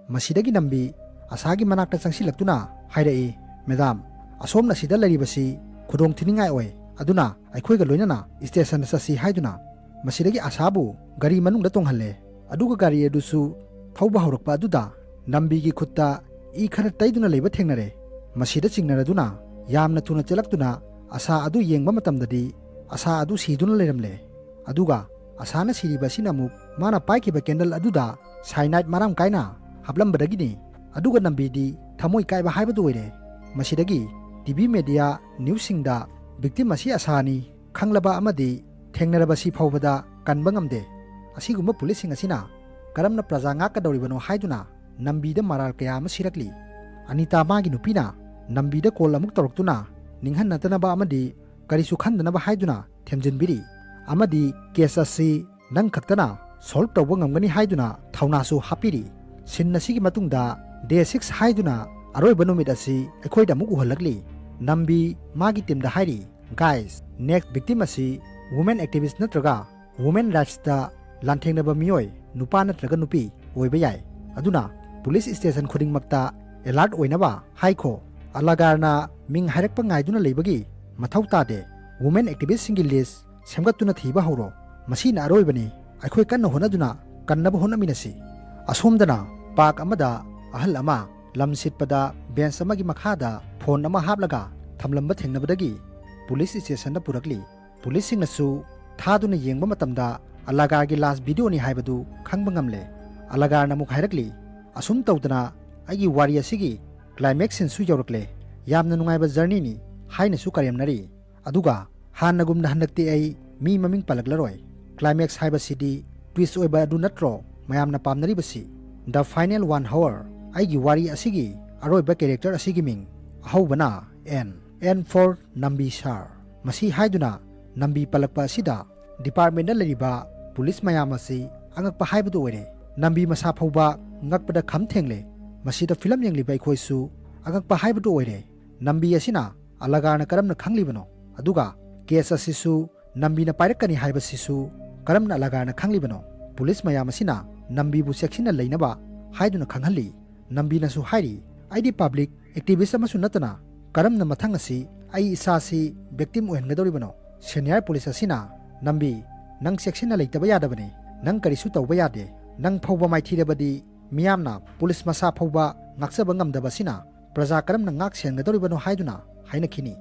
ꯃꯁꯤꯗꯒꯤ ꯅꯝꯕꯤ ꯑꯁꯥꯒꯤ ꯃꯅꯥꯛꯇ ꯆꯪꯁꯤꯜꯂꯛꯇꯨꯅ ꯍꯥꯏꯔꯛꯏ, "ꯃꯦꯗꯥꯝ, ꯑꯁꯣꯝꯅ ꯁꯤꯗ ꯂꯩꯔꯤꯕꯁꯤ ꯈꯨꯗꯣꯡ ꯊꯤꯅꯤꯡꯉꯥꯏ ꯑꯣꯏ꯫ ꯑꯗꯨꯅ ꯑꯩꯈꯣꯏꯒ ꯂꯣꯏꯅꯅ ꯁ꯭ꯇꯦꯁꯟꯗ ꯆꯠꯁꯤ ꯍꯥꯏꯗꯨꯅ ꯃꯁꯤꯗꯒꯤ ꯑꯁꯥꯕꯨ ꯒꯥꯔꯤ ꯃꯅꯨꯡꯗ ꯇꯣꯡꯍꯜꯂꯦ꯫ ꯑꯗꯨꯒ ꯒꯥꯔꯤ ꯑꯗꯨꯁꯨ ꯊꯧꯕ ꯍꯧꯔꯛꯄ ꯑꯗꯨꯗ ꯅꯝꯕꯤꯒꯤ ꯈꯨꯠꯇ ꯏ ꯈꯔ ꯇꯩꯗꯨꯅ ꯂꯩꯕ ꯊꯦꯡꯅꯔꯦ꯫ ꯃꯁꯤꯗ ꯆꯤꯡꯅꯔꯗꯨꯅ ꯌꯥꯝꯅ ꯊꯨꯅ ꯆꯦꯜꯂꯛꯇꯨꯅ ꯑꯁꯥ ꯑꯗꯨ ꯌꯦꯡꯕ ꯃꯇꯝꯗꯗꯤ ꯑꯁꯥ ꯑꯗꯨ ꯁꯤꯗꯨꯅ ꯂꯩꯔꯝꯂꯦ꯫ ꯑꯗꯨꯒ ꯑꯁꯥꯅ ꯁꯤꯔꯤꯕ ꯑꯁꯤꯅ ꯑꯃꯨꯛ ꯃꯥꯅ ꯄꯥꯏꯈꯤꯕ ꯀꯦꯟꯗꯜ ꯑꯗꯨꯗ ꯁꯥꯏꯅꯥꯏꯠ ꯃꯔꯥꯡ ꯀꯥꯏꯅ ꯍꯥꯞꯂꯝꯕꯗꯒꯤꯅꯤ꯫ ꯑꯗꯨꯒ ꯅꯝꯕꯤꯗꯤ ꯊꯃꯣꯏ ꯀꯥꯏꯕ ꯍꯥꯏꯕꯗꯨ ꯑꯣꯏꯔꯦ꯫ ꯃꯁꯤꯗꯒꯤ ꯇꯤ ꯚꯤ ꯃꯦꯗꯤꯌꯥ ꯅ꯭ꯌꯨꯁꯁꯤꯡꯗ ꯚꯤꯛꯇꯤꯝ ꯑꯁꯤ ꯑꯁꯥꯅꯤ ꯈꯪꯂꯕ ꯑꯃꯗꯤ ꯊꯦꯡꯅꯔꯕꯁꯤ ꯐꯥꯎꯕꯗ ꯀꯟꯕ ꯉꯝꯗꯦ꯫ ꯑꯁꯤꯒꯨꯝꯕ ꯄꯨꯂꯤꯁꯁꯤꯡ ꯑꯁꯤꯅ ꯀꯔꯝꯅ ꯄ꯭ꯔꯖꯥ ꯉꯥꯛꯀꯗꯧꯔꯤꯕꯅꯣ ꯍꯥꯏꯗꯨꯅ ꯅꯝꯕꯤꯗ ꯃꯔꯥꯜ ꯀꯌꯥ ꯑꯃ ꯁꯤꯔꯛꯂꯤ꯫ ꯑꯅꯤꯇꯥ ꯃꯥꯒꯤ ꯅꯨꯄꯤꯅ ꯅꯝꯕꯤꯗ ꯀꯣꯜ ꯑꯃꯨꯛ ꯇꯧꯔꯛꯇꯨꯅ ꯅꯤꯡꯍꯟꯅꯗꯅꯕ ꯑꯃꯗꯤ ꯀꯔꯤꯁꯨ ꯈꯟꯗꯅꯕ ꯍꯥꯏꯗꯨꯅ ꯊꯦꯝꯖꯤꯟꯕꯤꯔꯤ꯫ ꯑꯃꯗꯤ ꯀꯦꯁ ꯑꯁꯤ ꯅꯪ ꯈꯛꯇꯅ ꯁꯣꯜꯕ ꯇꯧꯕ ꯉꯝꯒꯅꯤ ꯍꯥꯏꯗꯨꯅ ꯊꯧꯅꯥꯁꯨ ꯍꯥꯞꯄꯤꯔꯤ꯫ ꯁꯤꯟ ꯑꯁꯤꯒꯤ ꯃꯇꯨꯡꯗ ꯗꯦ ꯁꯤꯛꯁ ꯍꯥꯏꯗꯨꯅ ꯑꯔꯣꯏꯕ ꯅꯨꯃꯤꯠ ꯑꯁꯤ ꯑꯩꯈꯣꯏꯗ ꯑꯃꯨꯛ ꯎꯍꯜꯂꯛꯂꯤ꯫ ꯅꯝꯕꯤ ꯃꯥꯒꯤ ꯇꯤꯝꯗ ꯍꯥꯏꯔꯤ, "ꯒꯥꯏꯁ, ꯅꯦꯛꯁ ꯚꯤꯛꯇꯤꯝ ꯑꯁꯤ ꯋꯨꯃꯦꯟ ꯑꯦꯛꯇꯤꯚꯤꯁ ꯅꯠꯇ꯭ꯔꯒ ꯋꯨꯃꯦꯟ ꯔꯥꯏꯠꯁꯇ ꯂꯥꯟꯊꯦꯡꯅꯕ ꯃꯤꯑꯣꯏ, ꯅꯨꯄꯥ ꯅꯠꯇ꯭ꯔꯒ ꯅꯨꯄꯤ ꯑꯣꯏꯕ ꯌꯥꯏ꯫ ꯑꯗꯨꯅ ꯄꯨꯂꯤꯁ ꯁ꯭ꯇꯦꯁꯟ ꯈꯨꯗꯤꯡꯃꯛꯇ ꯑꯦꯂꯔꯠ ꯑꯣꯏꯅꯕ ꯍꯥꯏꯈꯣ꯫ ꯑꯂꯥꯒꯥꯔꯅ ꯃꯤꯡ ꯍꯥꯏꯔꯛꯄ ꯉꯥꯏꯗꯨꯅ ꯂꯩꯕꯒꯤ ꯃꯊꯧ ꯇꯥꯗꯦ꯫ ꯋꯨꯃꯦꯟ ꯑꯦꯛꯇꯤꯚꯤꯁꯁꯤꯡꯒꯤ ꯂꯤꯁ ꯁꯦꯝꯒꯠꯇꯨꯅ ꯊꯤꯕ ꯍꯧꯔꯣ꯫ ꯃꯁꯤꯅ ꯑꯔꯣꯏꯕꯅꯤ꯫ ꯑꯩꯈꯣꯏ ꯀꯟꯅ ꯍꯣꯠꯅꯗꯨꯅ ꯀꯟꯅꯕ ꯍꯣꯠꯅꯃꯤꯟꯅꯁꯤ꯫" ꯑꯁꯣꯝꯗꯅ ꯄꯥꯔꯛ ꯑꯃꯗ ꯑꯍꯜ ꯑꯃ ꯂꯝ ꯁꯤꯠꯄꯗ ꯕꯦꯟꯆ ꯑꯃꯒꯤ ꯃꯈꯥꯗ ꯐꯣꯟ ꯑꯃ ꯍꯥꯞꯂꯒ ꯊꯝꯂꯝꯕ ꯊꯦꯡꯅꯕꯗꯒꯤ ꯄꯨꯂꯤꯁ ꯁ꯭ꯇꯦꯁꯟꯗ ꯄꯨꯔꯛꯂꯤ꯫ ꯄꯨꯂꯤꯁꯁꯤꯡꯅꯁꯨ ꯊꯥꯗꯨꯅ ꯌꯦꯡꯕ ꯃꯇꯝꯗ ꯑꯂꯥꯒꯥꯔꯒꯤ ꯂꯥꯁ ꯚꯤꯗꯤꯑꯣꯅꯤ ꯍꯥꯏꯕꯗꯨ ꯈꯪꯕ ꯉꯝꯂꯦ꯫ ꯑꯂꯥꯒꯥꯔꯅ ꯑꯃꯨꯛ ꯍꯥꯏꯔꯛꯂꯤ, "ꯑꯁꯨꯝ ꯇꯧꯗꯅ ꯑꯩꯒꯤ ꯋꯥꯔꯤ ꯑꯁꯤꯒꯤ ꯀ꯭ꯂꯥꯏꯃꯦꯛꯁ ꯁꯤꯟꯁꯨ ꯌꯧꯔꯛꯂꯦ꯫ ꯌꯥꯝꯅ ꯅꯨꯡꯉꯥꯏꯕ ꯖꯔꯅꯤꯅꯤ" ꯍꯥꯏꯅꯁꯨ ꯀꯔꯦꯝꯅꯔꯤ꯫ ꯑꯗꯨꯒ ꯍꯥꯟꯅꯒꯨꯝꯅ ꯍꯟꯗꯛꯇꯤ ꯑꯩ ꯃꯤ ꯃꯃꯤꯡ ꯄꯜꯂꯛꯂꯔꯣꯏ꯫ ꯀ꯭ꯂꯥꯏꯃꯦꯛꯁ ꯍꯥꯏꯕꯁꯤꯗꯤ ꯇ꯭ꯋꯤꯁ ꯑꯣꯏꯕ ꯑꯗꯨ ꯅꯠꯇ꯭ꯔꯣ ꯃꯌꯥꯝꯅ ꯄꯥꯝꯅꯔꯤꯕꯁꯤ? The Final One Hour, ꯑꯩꯒꯤ ꯋꯥꯔꯤ ꯑꯁꯤꯒꯤ ꯑꯔꯣꯏꯕ ꯀꯦꯔꯦꯛꯇꯔ ꯑꯁꯤꯒꯤ ꯃꯤꯡ꯫ ꯑꯍꯧꯕꯅ N, N for ꯅꯝꯕꯤ ꯁꯥꯔ꯫ ꯃꯁꯤ ꯍꯥꯏꯗꯨꯅ ꯅꯝꯕꯤ ꯄꯜꯂꯛꯄ ꯑꯁꯤꯗ ꯗꯤꯄꯥꯔꯠꯃꯦꯟꯗ ꯂꯩꯔꯤꯕ ꯄꯨꯂꯤꯁ ꯃꯌꯥꯝ ꯑꯁꯤ ꯑꯉꯛꯄ ꯍꯥꯏꯕꯗꯨ ꯑꯣꯏꯔꯦ꯫ ꯅꯝꯕꯤ ꯃꯁꯥ ꯐꯥꯎꯕ ꯉꯛꯄꯗ ꯈꯝ ꯊꯦꯡꯂꯦ꯫ ꯃꯁꯤꯗ ꯐꯤꯂꯝ ꯌꯦꯡꯂꯤꯕ ꯑꯩꯈꯣꯏꯁꯨ ꯑꯉꯛꯄ ꯍꯥꯏꯕꯗꯨ ꯑꯣꯏꯔꯦ꯫ ꯅꯝꯕꯤ ꯑꯁꯤꯅ ꯑꯂꯥꯒꯥꯔꯅ ꯀꯔꯝꯅ ꯈꯪꯂꯤꯕꯅꯣ? ꯑꯗꯨꯒ ꯀꯦꯁ ꯑꯁꯤꯁꯨ ꯅꯝꯕꯤꯅ ꯄꯥꯏꯔꯛꯀꯅꯤ ꯍꯥꯏꯕꯁꯤꯁꯨ ꯀꯔꯝꯅ ꯑꯂꯥꯒꯥꯔꯅ ꯈꯪꯂꯤꯕꯅꯣ? ꯄꯨꯂꯤꯁ ꯃꯌꯥꯝ ꯑꯁꯤꯅ ꯅꯝꯕꯤꯕꯨ ꯆꯦꯛꯁꯤꯟꯅ ꯂꯩꯅꯕ ꯍꯥꯏꯗꯨꯅ ꯈꯪꯍꯜꯂꯤ꯫ ꯅꯝꯕꯤꯅꯁꯨ ꯍꯥꯏꯔꯤ, "ꯑꯩꯗꯤ ꯄꯕ꯭ꯂꯤꯛ ꯑꯦꯛꯇꯤꯚꯤꯁ ꯑꯃꯁꯨ ꯅꯠꯇꯅ ꯀꯔꯝꯅ ꯃꯊꯪ ꯑꯁꯤ ꯑꯩ ꯏꯁꯥꯁꯤ victim ꯑꯣꯏꯍꯟꯒꯗꯧꯔꯤꯕꯅꯣ? Senior police ꯑꯁꯤꯅ, "ꯅꯝꯕꯤ, ꯅꯪ ꯆꯦꯛꯁꯤꯟꯅ ꯂꯩꯇꯕ ꯌꯥꯗꯕꯅꯤ꯫ ꯅꯪ ꯀꯔꯤꯁꯨ ꯇꯧꯕ ꯌꯥꯗꯦ꯫ ꯅꯪ ꯐꯥꯎꯕ ꯃꯥꯏꯊꯤꯔꯕꯗꯤ ꯃꯤꯌꯥꯝꯅ police ꯃꯁꯥ ꯐꯥꯎꯕ ꯉꯥꯛꯆꯕ ꯉꯝꯗꯕ ꯑꯁꯤꯅ ꯄ꯭ꯔꯖꯥ ꯀꯔꯝꯅ ꯉꯥꯛ ꯁꯦꯟꯒꯗꯧꯔꯤꯕꯅꯣ?" ꯍꯥꯏꯗꯨꯅ ꯍꯥꯏꯅꯈꯤꯅꯤ꯫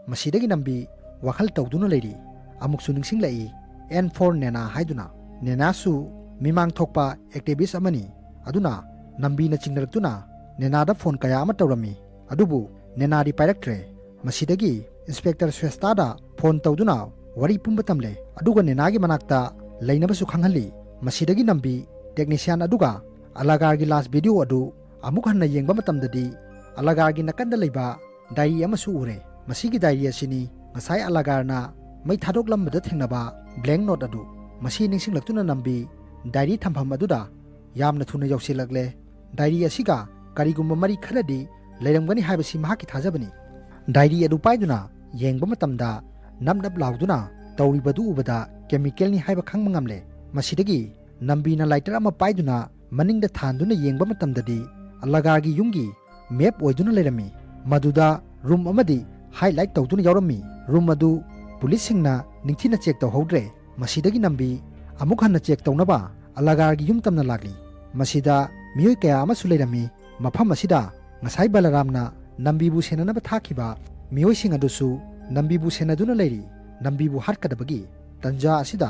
ꯃꯁꯤꯗꯒꯤ ꯅꯝꯕꯤ ꯋꯥꯈꯜ ꯇꯧꯗꯨꯅ ꯂꯩꯔꯤ꯫ ꯑꯃꯨꯛꯁꯨ ꯅꯤꯡꯁꯤꯡꯂꯛꯏ, "N for Nena" ꯍꯥꯏꯗꯨꯅ꯫ ꯅꯦꯅꯥꯁꯨ ꯃꯤꯃꯥꯡ ꯊꯣꯛꯄ activist ꯑꯃꯅꯤ꯫ ꯑꯗꯨꯅ ꯅꯝꯕꯤꯅ ꯆꯤꯡꯅꯔꯛꯇꯨꯅ ꯅꯦꯅꯥꯗ phone ꯀꯌꯥ ꯑꯃ ꯇꯧꯔꯝꯃꯤ꯫ ꯑꯗꯨꯕꯨ ꯅꯦꯅꯥꯗꯤ ꯄꯥꯏꯔꯛꯇ꯭ꯔꯦ꯫ ꯃꯁꯤꯗꯒꯤ Inspector ꯁ꯭ꯔꯦꯁꯇꯥꯗ phone ꯇꯧꯗꯨꯅ ꯋꯥꯔꯤ ꯄꯨꯝꯕ ꯇꯝꯂꯦ꯫ ꯑꯗꯨꯒ ꯅꯦꯅꯥꯒꯤ ꯃꯅꯥꯛꯇ ꯂꯩꯅꯕꯁꯨ ꯈꯪꯍꯜꯂꯤ꯫ ꯃꯁꯤꯗꯒꯤ ꯅꯝꯕꯤ technician ꯑꯗꯨꯒ ꯑꯂꯥꯒꯥꯔꯒꯤ last video ꯑꯗꯨ ꯑꯃꯨꯛ ꯍꯟꯅ ꯌꯦꯡꯕ ꯃꯇꯝꯗꯗꯤ, ꯑꯂꯥꯒꯥꯔꯒꯤ ꯅꯥꯀꯟꯗ ꯂꯩꯕ diary ꯑꯃꯁꯨ ꯎꯔꯦ꯫ ꯃꯁꯤꯒꯤ diary ꯑꯁꯤꯅꯤ ꯉꯁꯥꯏ ꯑꯂꯥꯒꯥꯔꯅ ꯃꯩ ꯊꯥꯗꯣꯛꯂꯝꯕꯗ ꯊꯦꯡꯅꯕ blank note ꯑꯗꯨ꯫ ꯃꯁꯤ ꯅꯤꯡꯁꯤꯡꯂꯛꯇꯨꯅ ꯅꯝꯕꯤ diary ꯊꯝꯐꯝ ꯑꯗꯨꯗ ꯌꯥꯝꯅ ꯊꯨꯅ ꯌꯧꯁꯤꯜꯂꯛꯂꯦ꯫ Diary ꯑꯁꯤꯒ ꯀꯔꯤꯒꯨꯝꯕ ꯃꯔꯤ ꯈꯔꯗꯤ ꯂꯩꯔꯝꯒꯅꯤ ꯍꯥꯏꯕꯁꯤ ꯃꯍꯥꯛꯀꯤ ꯊꯥꯖꯕꯅꯤ꯫ Diary ꯑꯗꯨ ꯄꯥꯏꯗꯨꯅ ꯌꯦꯡꯕ ꯃꯇꯝꯗ, ꯅꯞ ꯅꯞ ꯂꯥꯎꯗꯨꯅ ꯇꯧꯔꯤꯕꯗꯨ ꯎꯕꯗ, chemicalꯅꯤ ꯍꯥꯏꯕ ꯈꯪꯕ ꯉꯝꯂꯦ꯫ ꯃꯁꯤꯗꯒꯤ ꯅꯝꯕꯤꯅ lighter ꯑꯃ ꯄꯥꯏꯗꯨꯅ ꯃꯅꯤꯡꯗ ꯊꯥꯟꯗꯨꯅ ꯌꯦꯡꯕ ꯃꯇꯝꯗꯗꯤ, ꯑꯂꯥꯒꯥꯔꯒꯤ ꯌꯨꯝꯒꯤ map ꯑꯣꯏꯗꯨꯅ ꯂꯩꯔꯝꯃꯤ꯫ ꯃꯗꯨꯗ room ꯑꯃꯗꯤ highlight ꯇꯧꯗꯨꯅ ꯌꯥꯎꯔꯝꯃꯤ꯫ Room ꯑꯗꯨ policeꯁꯤꯡꯅ ꯅꯤꯡꯊꯤꯅ check ꯇꯧꯍꯧꯗ꯭ꯔꯦ꯫ ꯃꯁꯤꯗꯒꯤ ꯅꯝꯕꯤ ꯑꯃꯨꯛ ꯍꯟꯅ check ꯇꯧꯅꯕ ꯑꯂꯥꯒꯥꯔꯒꯤ ꯌꯨꯝ ꯇꯝꯅ ꯂꯥꯛꯂꯤ꯫ ꯃꯁꯤꯗ ꯃꯤꯑꯣꯏ ꯀꯌꯥ ꯑꯃꯁꯨ ꯂꯩꯔꯝꯃꯤ꯫ ꯃꯐꯝ ꯑꯁꯤꯗ ꯉꯁꯥꯏ ꯕꯂꯔꯥꯝꯅ ꯅꯝꯕꯤꯕꯨ ꯁꯦꯟꯅꯅꯕ ꯊꯥꯈꯤꯕ ꯃꯤꯑꯣꯏꯁꯤꯡ ꯑꯗꯨꯁꯨ ꯅꯝꯕꯤꯕꯨ ꯁꯦꯟꯅꯗꯨꯅ ꯂꯩꯔꯤ꯫ ꯅꯝꯕꯤꯕꯨ ꯍꯥꯠꯀꯗꯕꯒꯤ ꯇꯟꯖꯥ ꯑꯁꯤꯗ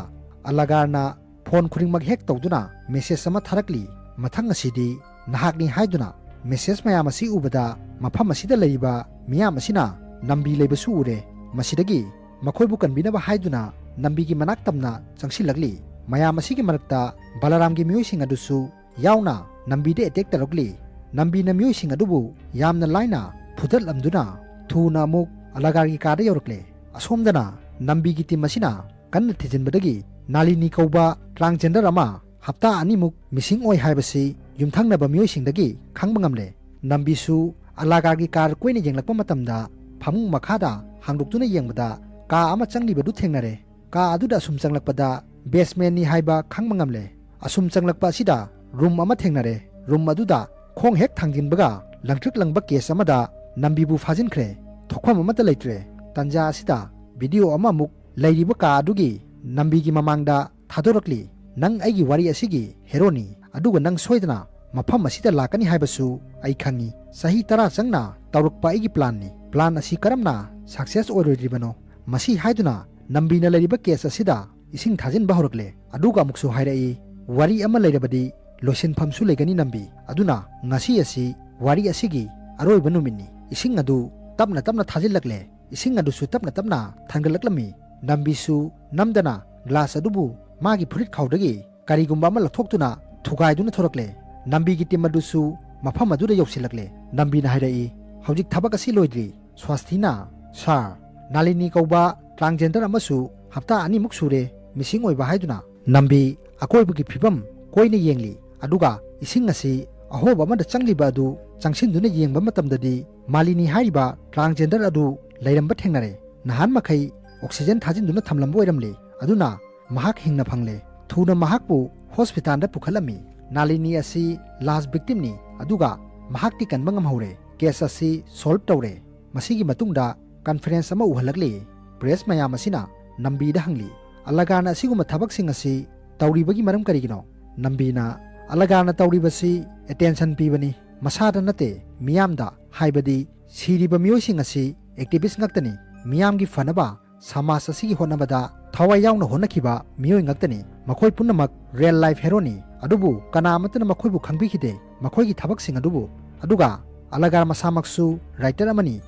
ꯑꯂꯥꯒꯥꯔꯅ phone ꯈꯨꯗꯤꯡꯃꯛ hack ꯇꯧꯗꯨꯅ message ꯑꯃ ꯊꯥꯔꯛꯂꯤ꯫ "ꯃꯊꯪ ꯑꯁꯤꯗꯤ ꯅꯍꯥꯛꯅꯤ" ꯍꯥꯏꯗꯨꯅ꯫ Message ꯃꯌꯥꯝ ꯑꯁꯤ ꯎꯕꯗ ꯃꯐꯝ ꯑꯁꯤꯗ ꯂꯩꯔꯤꯕ ꯃꯤꯌꯥꯝ ꯑꯁꯤꯅ ꯅꯝꯕꯤ ꯂꯩꯕꯁꯨ ꯎꯔꯦ꯫ ꯃꯁꯤꯗꯒꯤ ꯃꯈꯣꯏꯕꯨ ꯀꯟꯕꯤꯅꯕ ꯍꯥꯏꯗꯨꯅ ꯅꯝꯕꯤꯒꯤ ꯃꯅꯥꯛ ꯇꯝꯅ ꯆꯪꯁꯤꯜꯂꯛꯂꯤ꯫ ꯃꯌꯥꯝ ꯑꯁꯤꯒꯤ ꯃꯔꯛꯇ ꯕꯂꯔꯥꯝꯒꯤ ꯃꯤꯑꯣꯏꯁꯤꯡ ꯑꯗꯨꯁꯨ ꯌꯥꯎꯅ ꯅꯝꯕꯤꯗ attack ꯇꯧꯔꯛꯂꯤ꯫ ꯅꯝꯕꯤꯅ ꯃꯤꯑꯣꯏꯁꯤꯡ ꯑꯗꯨꯕꯨ ꯌꯥꯝꯅ ꯂꯥꯏꯅ ꯐꯨꯗꯠꯂꯝꯗꯨꯅ ꯊꯨꯅ ꯑꯃꯨꯛ ꯑꯂꯥꯒꯥꯔꯒꯤ ꯀꯥꯗ ꯌꯧꯔꯛꯂꯦ꯫ ꯑꯁꯣꯝꯗꯅ ꯅꯝꯕꯤꯒꯤ team ꯑꯁꯤꯅ ꯀꯟꯅ ꯊꯤꯖꯤꯟꯕꯗꯒꯤ ꯅꯥꯂꯤꯅꯤ ꯀꯧꯕ transgender ꯑꯃ ꯍꯞꯇꯥ ꯑꯅꯤꯃꯨꯛ missing ꯑꯣꯏ ꯍꯥꯏꯕꯁꯤ ꯌꯨꯝꯊꯪꯅꯕ ꯃꯤꯑꯣꯏꯁꯤꯡꯗꯒꯤ ꯈꯪꯕ ꯉꯝꯂꯦ꯫ ꯅꯝꯕꯤꯁꯨ ꯑꯂꯥꯒꯥꯔꯒꯤ car ꯀꯣꯏꯅ ꯌꯦꯡꯂꯛꯄ ꯃꯇꯝꯗ ꯐꯃꯨꯡ ꯃꯈꯥꯗ ꯍꯥꯡꯗꯣꯛꯇꯨꯅ ꯌꯦꯡꯕꯗ ꯀꯥ ꯑꯃ ꯆꯪꯂꯤꯕꯗꯨ ꯊꯦꯡꯅꯔꯦ꯫ ꯀꯥ ꯑꯗꯨꯗ ꯑꯁꯨꯝ ꯆꯪꯂꯛꯄꯗ basementꯅꯤ ꯍꯥꯏꯕ ꯈꯪꯕ ꯉꯝꯂꯦ꯫ ꯑꯁꯨꯝ ꯆꯪꯂꯛꯄ ꯑꯁꯤꯗ room ꯑꯃ ꯊꯦꯡꯅꯔꯦ꯫ Room ꯑꯗꯨꯗ ꯈꯣꯡ ꯍꯦꯛ ꯊꯥꯡꯖꯤꯟꯕꯒ ꯂꯪꯇ꯭ꯔꯤꯛ ꯂꯪꯕ case ꯑꯃꯗ ꯅꯝꯕꯤꯕꯨ ꯐꯥꯖꯤꯟꯈ꯭ꯔꯦ꯫ ꯊꯣꯛꯐꯝ ꯑꯃꯠꯇ ꯂꯩꯇ꯭ꯔꯦ꯫ ꯇꯥꯟꯖꯥ ꯑꯁꯤꯗ ꯚꯤꯗꯤꯑꯣ ꯑꯃ ꯑꯃꯨꯛ ꯂꯩꯔꯤꯕ ꯀꯥ ꯑꯗꯨꯒꯤ ꯅꯝꯕꯤꯒꯤ ꯃꯃꯥꯡꯗ ꯊꯥꯗꯣꯔꯛꯂꯤ꯫ "ꯅꯪ ꯑꯩꯒꯤ ꯋꯥꯔꯤ ꯑꯁꯤꯒꯤ ꯍꯦꯔꯣꯅꯤ, ꯑꯗꯨꯒ ꯅꯪ ꯁꯣꯏꯗꯅ ꯃꯐꯝ ꯑꯁꯤꯗ ꯂꯥꯛꯀꯅꯤ ꯍꯥꯏꯕꯁꯨ ꯑꯩ ꯈꯪꯏ꯫ ꯆꯍꯤ ꯇꯔꯥ ꯆꯪꯅ ꯇꯧꯔꯛꯄ ꯑꯩꯒꯤ ꯄ꯭ꯂꯥꯟꯅꯤ꯫ ꯄ꯭ꯂꯥꯟ ꯑꯁꯤ ꯀꯔꯝꯅ ꯁꯛꯁꯦꯁ ꯑꯣꯏꯔꯣꯏꯗ꯭ꯔꯤꯕꯅꯣ?" ꯃꯁꯤ ꯍꯥꯏꯗꯨꯅ ꯅꯝꯕꯤꯅ ꯂꯩꯔꯤꯕ ꯀꯦꯁ ꯑꯁꯤꯗ ꯏꯁꯤꯡ ꯊꯥꯖꯤꯟꯕ ꯍꯧꯔꯛꯂꯦ꯫ ꯑꯗꯨꯒ ꯑꯃꯨꯛꯁꯨ ꯍꯥꯏꯔꯛꯏ, "ꯋꯥꯔꯤ ꯑꯃ ꯂꯩꯔꯕꯗꯤ ꯂꯣꯏꯁꯤꯟꯐꯝꯁꯨ ꯂꯩꯒꯅꯤ ꯅꯝꯕꯤ꯫ ꯑꯗꯨꯅ ꯉꯁꯤ ꯑꯁꯤ ꯋꯥꯔꯤ ꯑꯁꯤꯒꯤ ꯑꯔꯣꯏꯕ ꯅꯨꯃꯤꯠꯅꯤ꯫ ꯏꯁꯤꯡ ꯑꯗꯨ ꯇꯞꯅ ꯇꯞꯅ ꯊꯥꯖꯤꯜꯂꯛꯂꯦ꯫ ꯏꯁꯤꯡ ꯑꯗꯨꯁꯨ ꯇꯞꯅ ꯇꯞꯅ ꯊꯥꯡꯒꯠꯂꯛꯂꯝꯃꯤ꯫ ꯅꯝꯕꯤꯁꯨ ꯅꯝꯗꯅ ꯒ꯭ꯂꯥꯁ ꯑꯗꯨꯕꯨ ꯃꯥꯒꯤ ꯐꯨꯔꯤꯠ ꯈꯥꯎꯗꯒꯤ ꯀꯔꯤꯒꯨꯝꯕ ꯑꯃ ꯂꯧꯊꯣꯛꯇꯨꯅ ꯊꯨꯒꯥꯏꯗꯨꯅ ꯊꯣꯔꯛꯂꯦ꯫ ꯅꯝꯕꯤꯒꯤ ꯇꯤꯝ ꯑꯗꯨꯁꯨ ꯃꯐꯝ ꯑꯗꯨꯗ ꯌꯧꯁꯤꯜꯂꯛꯂꯦ꯫ ꯅꯝꯕꯤꯅ ꯍꯥꯏꯔꯛꯏ, "ꯍꯧꯖꯤꯛ ꯊꯕꯛ ꯑꯁꯤ ꯂꯣꯏꯗ꯭ꯔꯤ꯫" ꯁ꯭ꯋꯥꯁꯊꯤꯅ, "ꯁꯥꯔ, ꯅꯥꯂꯤꯅꯤ ꯀꯧꯕ ꯇ꯭ꯔꯥꯟꯖꯦꯟꯗꯔ ꯑꯃꯁꯨ ꯍꯞꯇꯥ ꯑꯅꯤꯃꯨꯛ ꯁꯨꯔꯦ ꯃꯤꯁꯤꯡ ꯑꯣꯏꯕ ꯍꯥꯏꯗꯨꯅ꯫" ꯅꯝꯕꯤ ꯑꯀꯣꯏꯕꯒꯤ ꯐꯤꯕꯝ ꯀꯣꯏꯅ ꯌꯦꯡꯂꯤ꯫ ꯑꯗꯨꯒ ꯏꯁꯤꯡ ꯑꯁꯤ ꯑꯍꯣꯕ ꯑꯃꯗ ꯆꯪꯂꯤꯕ ꯑꯗꯨ ꯆꯪꯁꯤꯟꯗꯨꯅ ꯌꯦꯡꯕ ꯃꯇꯝꯗꯗꯤ ꯃꯥꯂꯤꯅꯤ ꯍꯥꯏꯔꯤꯕ ꯇ꯭ꯔꯥꯟꯖꯦꯟꯗꯔ ꯑꯗꯨ ꯂꯩꯔꯝꯕ ꯊꯦꯡꯅꯔꯦ꯫ ꯅꯍꯥꯟ ꯃꯈꯩ ꯑꯣꯛꯁꯤꯖꯦꯟ ꯊꯥꯖꯤꯟꯗꯨꯅ ꯊꯝꯂꯝꯕ ꯑꯣꯏꯔꯝꯂꯦ꯫ ꯑꯗꯨꯅ ꯃꯍꯥꯛ ꯍꯤꯡꯅ ꯐꯪꯂꯦ꯫ ꯊꯨꯅ ꯃꯍꯥꯛꯄꯨ ꯍꯣꯁꯄꯤꯇꯥꯜꯗ ꯄꯨꯈꯠꯂꯝꯃꯤ꯫ ꯅꯥꯂꯤꯅꯤ ꯑꯁꯤ ꯂꯥꯁ ꯚꯤꯛꯇꯤꯝꯅꯤ, ꯑꯗꯨꯒ ꯃꯍꯥꯛꯇꯤ ꯀꯟꯕ ꯉꯝꯍꯧꯔꯦ꯫ ꯀꯦꯁ ꯑꯁꯤ ꯁꯣꯜꯕ ꯇꯧꯔꯦ꯫ ꯃꯁꯤꯒꯤ ꯃꯇꯨꯡꯗ ꯀꯟꯐꯔꯦꯟꯁ ꯑꯃ ꯎꯍꯜꯂꯛꯂꯤ꯫ ꯄ꯭ꯔꯦꯁ ꯃꯌꯥꯝ ꯑꯁꯤꯅ ꯅꯝꯕꯤꯗ ꯍꯪꯂꯤ, "ꯑꯂꯒꯥꯔꯅ ꯑꯁꯤꯒꯨꯝꯕ ꯊꯕꯛꯁꯤꯡ ꯑꯁꯤ ꯇꯧꯔꯤꯕꯒꯤ ꯃꯔꯝ ꯀꯔꯤꯒꯤꯅꯣ?" ꯅꯝꯕꯤꯅ, "ꯑꯂꯒꯥꯔꯅ ꯇꯧꯔꯤꯕꯁꯤ ꯑꯦꯇꯦꯟꯁꯟ ꯄꯤꯕꯅꯤ, ꯃꯁꯥꯗ ꯅꯠꯇꯦ, ꯃꯤꯌꯥꯝꯗ, ꯍꯥꯏꯕꯗꯤ ꯁꯤꯔꯤꯕ ꯃꯤꯑꯣꯏꯁꯤꯡ ꯑꯁꯤ ꯑꯦꯛꯇꯤꯚꯤꯁ ꯉꯥꯛꯇꯅꯤ, ꯃꯤꯌꯥꯝꯒꯤ ꯐꯅꯕ ꯁꯃꯥꯖ ꯑꯁꯤꯒꯤ ꯍꯣꯠꯅꯕꯗ ꯊꯋꯥꯏ ꯌꯥꯎꯅ ꯍꯣꯠꯅꯈꯤꯕ ꯃꯤꯑꯣꯏ ꯉꯥꯛꯇꯅꯤ꯫ ꯃꯈꯣꯏ ꯄꯨꯝꯅꯃꯛ ꯔꯤꯌꯦꯜ ꯂꯥꯏꯐ ꯍꯦꯔꯣꯅꯤ, ꯑꯗꯨꯕꯨ ꯀꯅꯥ ꯑꯃꯠꯇꯅ ꯃꯈꯣꯏꯕꯨ ꯈꯪꯕꯤꯈꯤꯗꯦ, ꯃꯈꯣꯏꯒꯤ ꯊꯕꯛꯁꯤꯡ ꯑꯗꯨꯕꯨ꯫ ꯑꯗꯨꯒ ꯑꯂꯒꯥꯔ ꯃꯁꯥꯃꯛꯁꯨ ꯔꯥꯏꯇꯔ ꯑꯃꯅꯤ,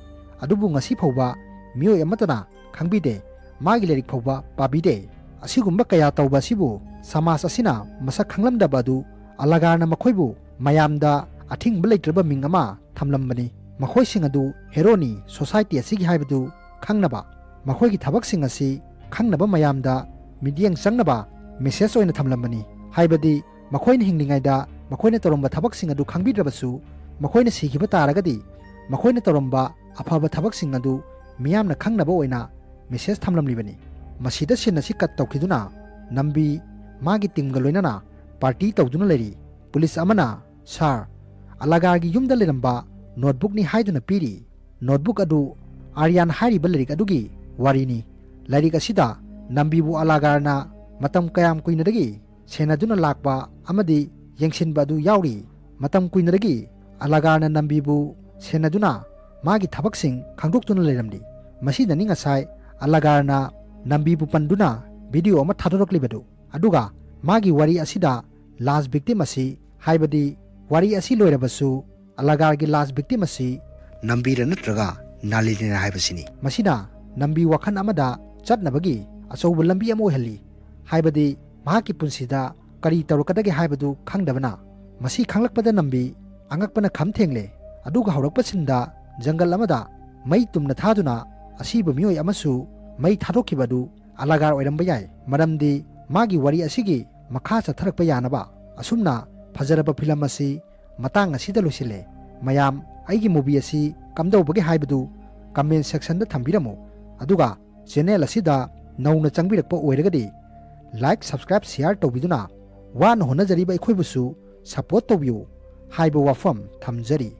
ꯑꯗꯨꯕꯨ ꯉꯁꯤ ꯐꯥꯎꯕ ꯃꯤꯑꯣꯏ ꯑꯃꯠꯇꯅ ꯈꯪꯕꯤꯗꯦ, ꯃꯥꯒꯤ ꯂꯥꯏꯔꯤꯛ ꯐꯥꯎꯕ ꯄꯥꯕꯤꯗꯦ꯫ ꯑꯁꯤꯒꯨꯝꯕ ꯀꯌꯥ ꯇꯧꯕ ꯑꯁꯤꯕꯨ ꯁꯃꯥꯖ ꯑꯁꯤꯅ ꯃꯁꯛ ꯈꯪꯂꯝꯗꯕ ꯑꯗꯨ ꯑꯂꯒꯥꯔꯅ ꯃꯈꯣꯏꯕꯨ ꯃꯌꯥꯝꯗ ꯑꯊꯤꯡꯕ ꯂꯩꯇ꯭ꯔꯕ ꯃꯤꯡ ꯑꯃ ꯊꯝꯂꯝꯕꯅꯤ꯫ ꯃꯈꯣꯏꯁꯤꯡ ꯑꯗꯨ ꯍꯦꯔꯣꯅꯤ, ꯁꯣꯁꯥꯏꯇꯤ ꯑꯁꯤꯒꯤ ꯍꯥꯏꯕꯗꯨ ꯈꯪꯅꯕ, ꯃꯈꯣꯏꯒꯤ ꯊꯕꯛꯁꯤꯡ ꯑꯁꯤ ꯈꯪꯅꯕ ꯃꯌꯥꯝꯗ ꯃꯤꯠꯌꯦꯡ ꯆꯪꯅꯕ ꯃꯦꯁꯦꯖ ꯑꯣꯏꯅ ꯊꯝꯂꯝꯕꯅꯤ꯫ ꯍꯥꯏꯕꯗꯤ ꯃꯈꯣꯏꯅ ꯍꯤꯡꯂꯤꯉꯩꯗ ꯃꯈꯣꯏꯅ ꯇꯧꯔꯝꯕ ꯊꯕꯛꯁꯤꯡ ꯑꯗꯨ ꯈꯪꯕꯤꯗ꯭ꯔꯕꯁꯨ, ꯃꯈꯣꯏꯅ ꯁꯤꯈꯤꯕ ꯇꯥꯔꯒꯗꯤ ꯃꯈꯣꯏꯅ ꯇꯧꯔꯝꯕ ꯑꯐꯕ ꯊꯕꯛꯁꯤꯡ ꯑꯗꯨ ꯃꯤꯌꯥꯝꯅ ꯈꯪꯅꯕ ꯑꯣꯏꯅ ꯃꯦꯁꯦꯖ ꯊꯝꯂꯝꯂꯤꯕꯅꯤ꯫ ꯃꯁꯤꯗ ꯁꯤꯟ ꯑꯁꯤ ꯀꯠ ꯇꯧꯈꯤꯗꯨꯅ ꯅꯝꯕꯤ ꯃꯥꯒꯤ ꯇꯤꯝꯒ ꯂꯣꯏꯅꯅ ꯄꯥꯔꯇꯤ ꯇꯧꯗꯨꯅ ꯂꯩꯔꯤ꯫ ꯄꯨꯂꯤꯁ ꯑꯃꯅ, "ꯁꯥꯔ, ꯑꯂꯒꯥꯔꯒꯤ ꯌꯨꯝꯗ ꯂꯩꯔꯝꯕ ꯅꯣꯠꯕꯨꯛꯅꯤ" ꯍꯥꯏꯗꯨꯅ ꯄꯤꯔꯤ꯫ ꯅꯣꯠꯕꯨꯛ ꯑꯗꯨ ꯑꯥꯔꯌꯥꯟ ꯍꯥꯏꯔꯤꯕ ꯂꯥꯏꯔꯤꯛ ꯑꯗꯨꯒꯤ ꯋꯥꯔꯤꯅꯤ꯫ ꯂꯥꯏꯔꯤꯛ ꯑꯁꯤꯗ ꯅꯝꯕꯤꯕꯨ ꯑꯂꯥꯒꯥꯔꯅ ꯃꯇꯝ ꯀꯌꯥꯝ ꯀꯨꯏꯅꯗꯒꯤ ꯁꯦꯟꯅꯗꯨꯅ ꯂꯥꯛꯄ ꯑꯃꯗꯤ ꯌꯦꯡꯁꯤꯟꯕ ꯑꯗꯨ ꯌꯥꯎꯔꯤ꯫ ꯃꯇꯝ ꯀꯨꯏꯅꯗꯒꯤ ꯑꯂꯥꯒꯥꯔꯅ ꯅꯝꯕꯤꯕꯨ ꯁꯦꯟꯅꯗꯨꯅ ꯃꯥꯒꯤ ꯊꯕꯛꯁꯤꯡ ꯈꯪꯗꯣꯛꯇꯨꯅ ꯂꯩꯔꯝꯂꯤ꯫ ꯃꯁꯤꯗꯅꯤ ꯉꯁꯥꯏ ꯑꯂꯥꯒꯥꯔꯅ ꯅꯝꯕꯤꯕꯨ ꯄꯟꯗꯨꯅ ꯚꯤꯗꯤꯑꯣ ꯑꯃ ꯊꯥꯗꯣꯔꯛꯂꯤꯕꯗꯨ꯫ ꯑꯗꯨꯒ ꯃꯥꯒꯤ ꯋꯥꯔꯤ ꯑꯁꯤꯗ ꯂꯥꯁ ꯚꯤꯛꯇꯤꯝ ꯑꯁꯤ, ꯍꯥꯏꯕꯗꯤ ꯋꯥꯔꯤ ꯑꯁꯤ ꯂꯣꯏꯔꯕꯁꯨ ꯑꯂꯥꯒꯥꯔꯒꯤ ꯂꯥꯁ ꯚꯤꯛꯇꯤꯝ ꯑꯁꯤ ꯅꯝꯕꯤꯔ ꯅꯠꯇ꯭ꯔꯒ ꯅꯥꯂꯤꯅꯤꯅ ꯍꯥꯏꯕꯁꯤꯅꯤ꯫ ꯃꯁꯤꯅ ꯅꯝꯕꯤ ꯋꯥꯈꯜ ꯑꯃꯗ ꯆꯠꯅꯕꯒꯤ ꯑꯆꯧꯕ ꯂꯝꯕꯤ ꯑꯃ ꯑꯣꯏꯍꯜꯂꯤ꯫ ꯍꯥꯏꯕꯗꯤ ꯃꯍꯥꯛꯀꯤ ꯄꯨꯟꯁꯤꯗ ꯀꯔꯤ ꯇꯧꯔꯛꯀꯗꯒꯦ ꯍꯥꯏꯕꯗꯨ ꯈꯪꯗꯕꯅ꯫ ꯃꯁꯤ ꯈꯪꯂꯛꯄꯗ ꯅꯝꯕꯤ ꯑꯉꯛꯄꯅ ꯈꯝ ꯊꯦꯡꯂꯦ꯫ ꯑꯗꯨꯒ ꯍꯧꯔꯛꯄꯁꯤꯟꯗ ꯖꯪꯒꯜ ꯑꯃꯗ ꯃꯩ ꯇꯨꯝꯅ ꯊꯥꯗꯨꯅ ꯑꯁꯤꯕ ꯃꯤꯑꯣꯏ ꯑꯃꯁꯨ ꯃꯩ ꯊꯥꯗꯣꯛꯈꯤꯕ ꯑꯗꯨ ꯑꯂꯥꯒꯥꯔ ꯑꯣꯏꯔꯝꯕ ꯌꯥꯏ, ꯃꯔꯝꯗꯤ ꯃꯥꯒꯤ ꯋꯥꯔꯤ ꯑꯁꯤꯒꯤ ꯃꯈꯥ ꯆꯠꯊꯔꯛꯄ ꯌꯥꯅꯕ꯫ ꯑꯁꯨꯝꯅ ꯐꯖꯔꯕ ꯐꯤꯂꯝ ꯑꯁꯤ ꯃꯇꯥꯡ ꯑꯁꯤꯗ ꯂꯣꯏꯁꯤꯜꯂꯦ꯫ ꯃꯌꯥꯝ ꯑꯩꯒꯤ ꯃꯨꯚꯤ ꯑꯁꯤ ꯀꯝꯗꯧꯕꯒꯦ ꯍꯥꯏꯕꯗꯨ ꯀꯃꯦꯟ ꯁꯦꯛꯁꯟꯗ ꯊꯝꯕꯤꯔꯝꯃꯨ꯫ ꯑꯗꯨꯒ ꯆꯦꯅꯦꯜ ꯑꯁꯤꯗ ꯅꯧꯅ ꯆꯪꯕꯤꯔꯛꯄ ꯑꯣꯏꯔꯒꯗꯤ ꯂꯥꯏꯛ, ꯁꯕꯁꯀ꯭ꯔꯥꯏꯕ, ꯁꯤꯌꯥꯔ ꯇꯧꯕꯤꯗꯨꯅ ꯋꯥꯅ ꯍꯣꯠꯅꯖꯔꯤꯕ ꯑꯩꯈꯣꯏꯕꯨꯁꯨ ꯁꯄꯣꯔꯠ ꯇꯧꯕꯤꯌꯨ ꯍꯥꯏꯕ ꯋꯥꯐꯝ ꯊꯝꯖꯔꯤ꯫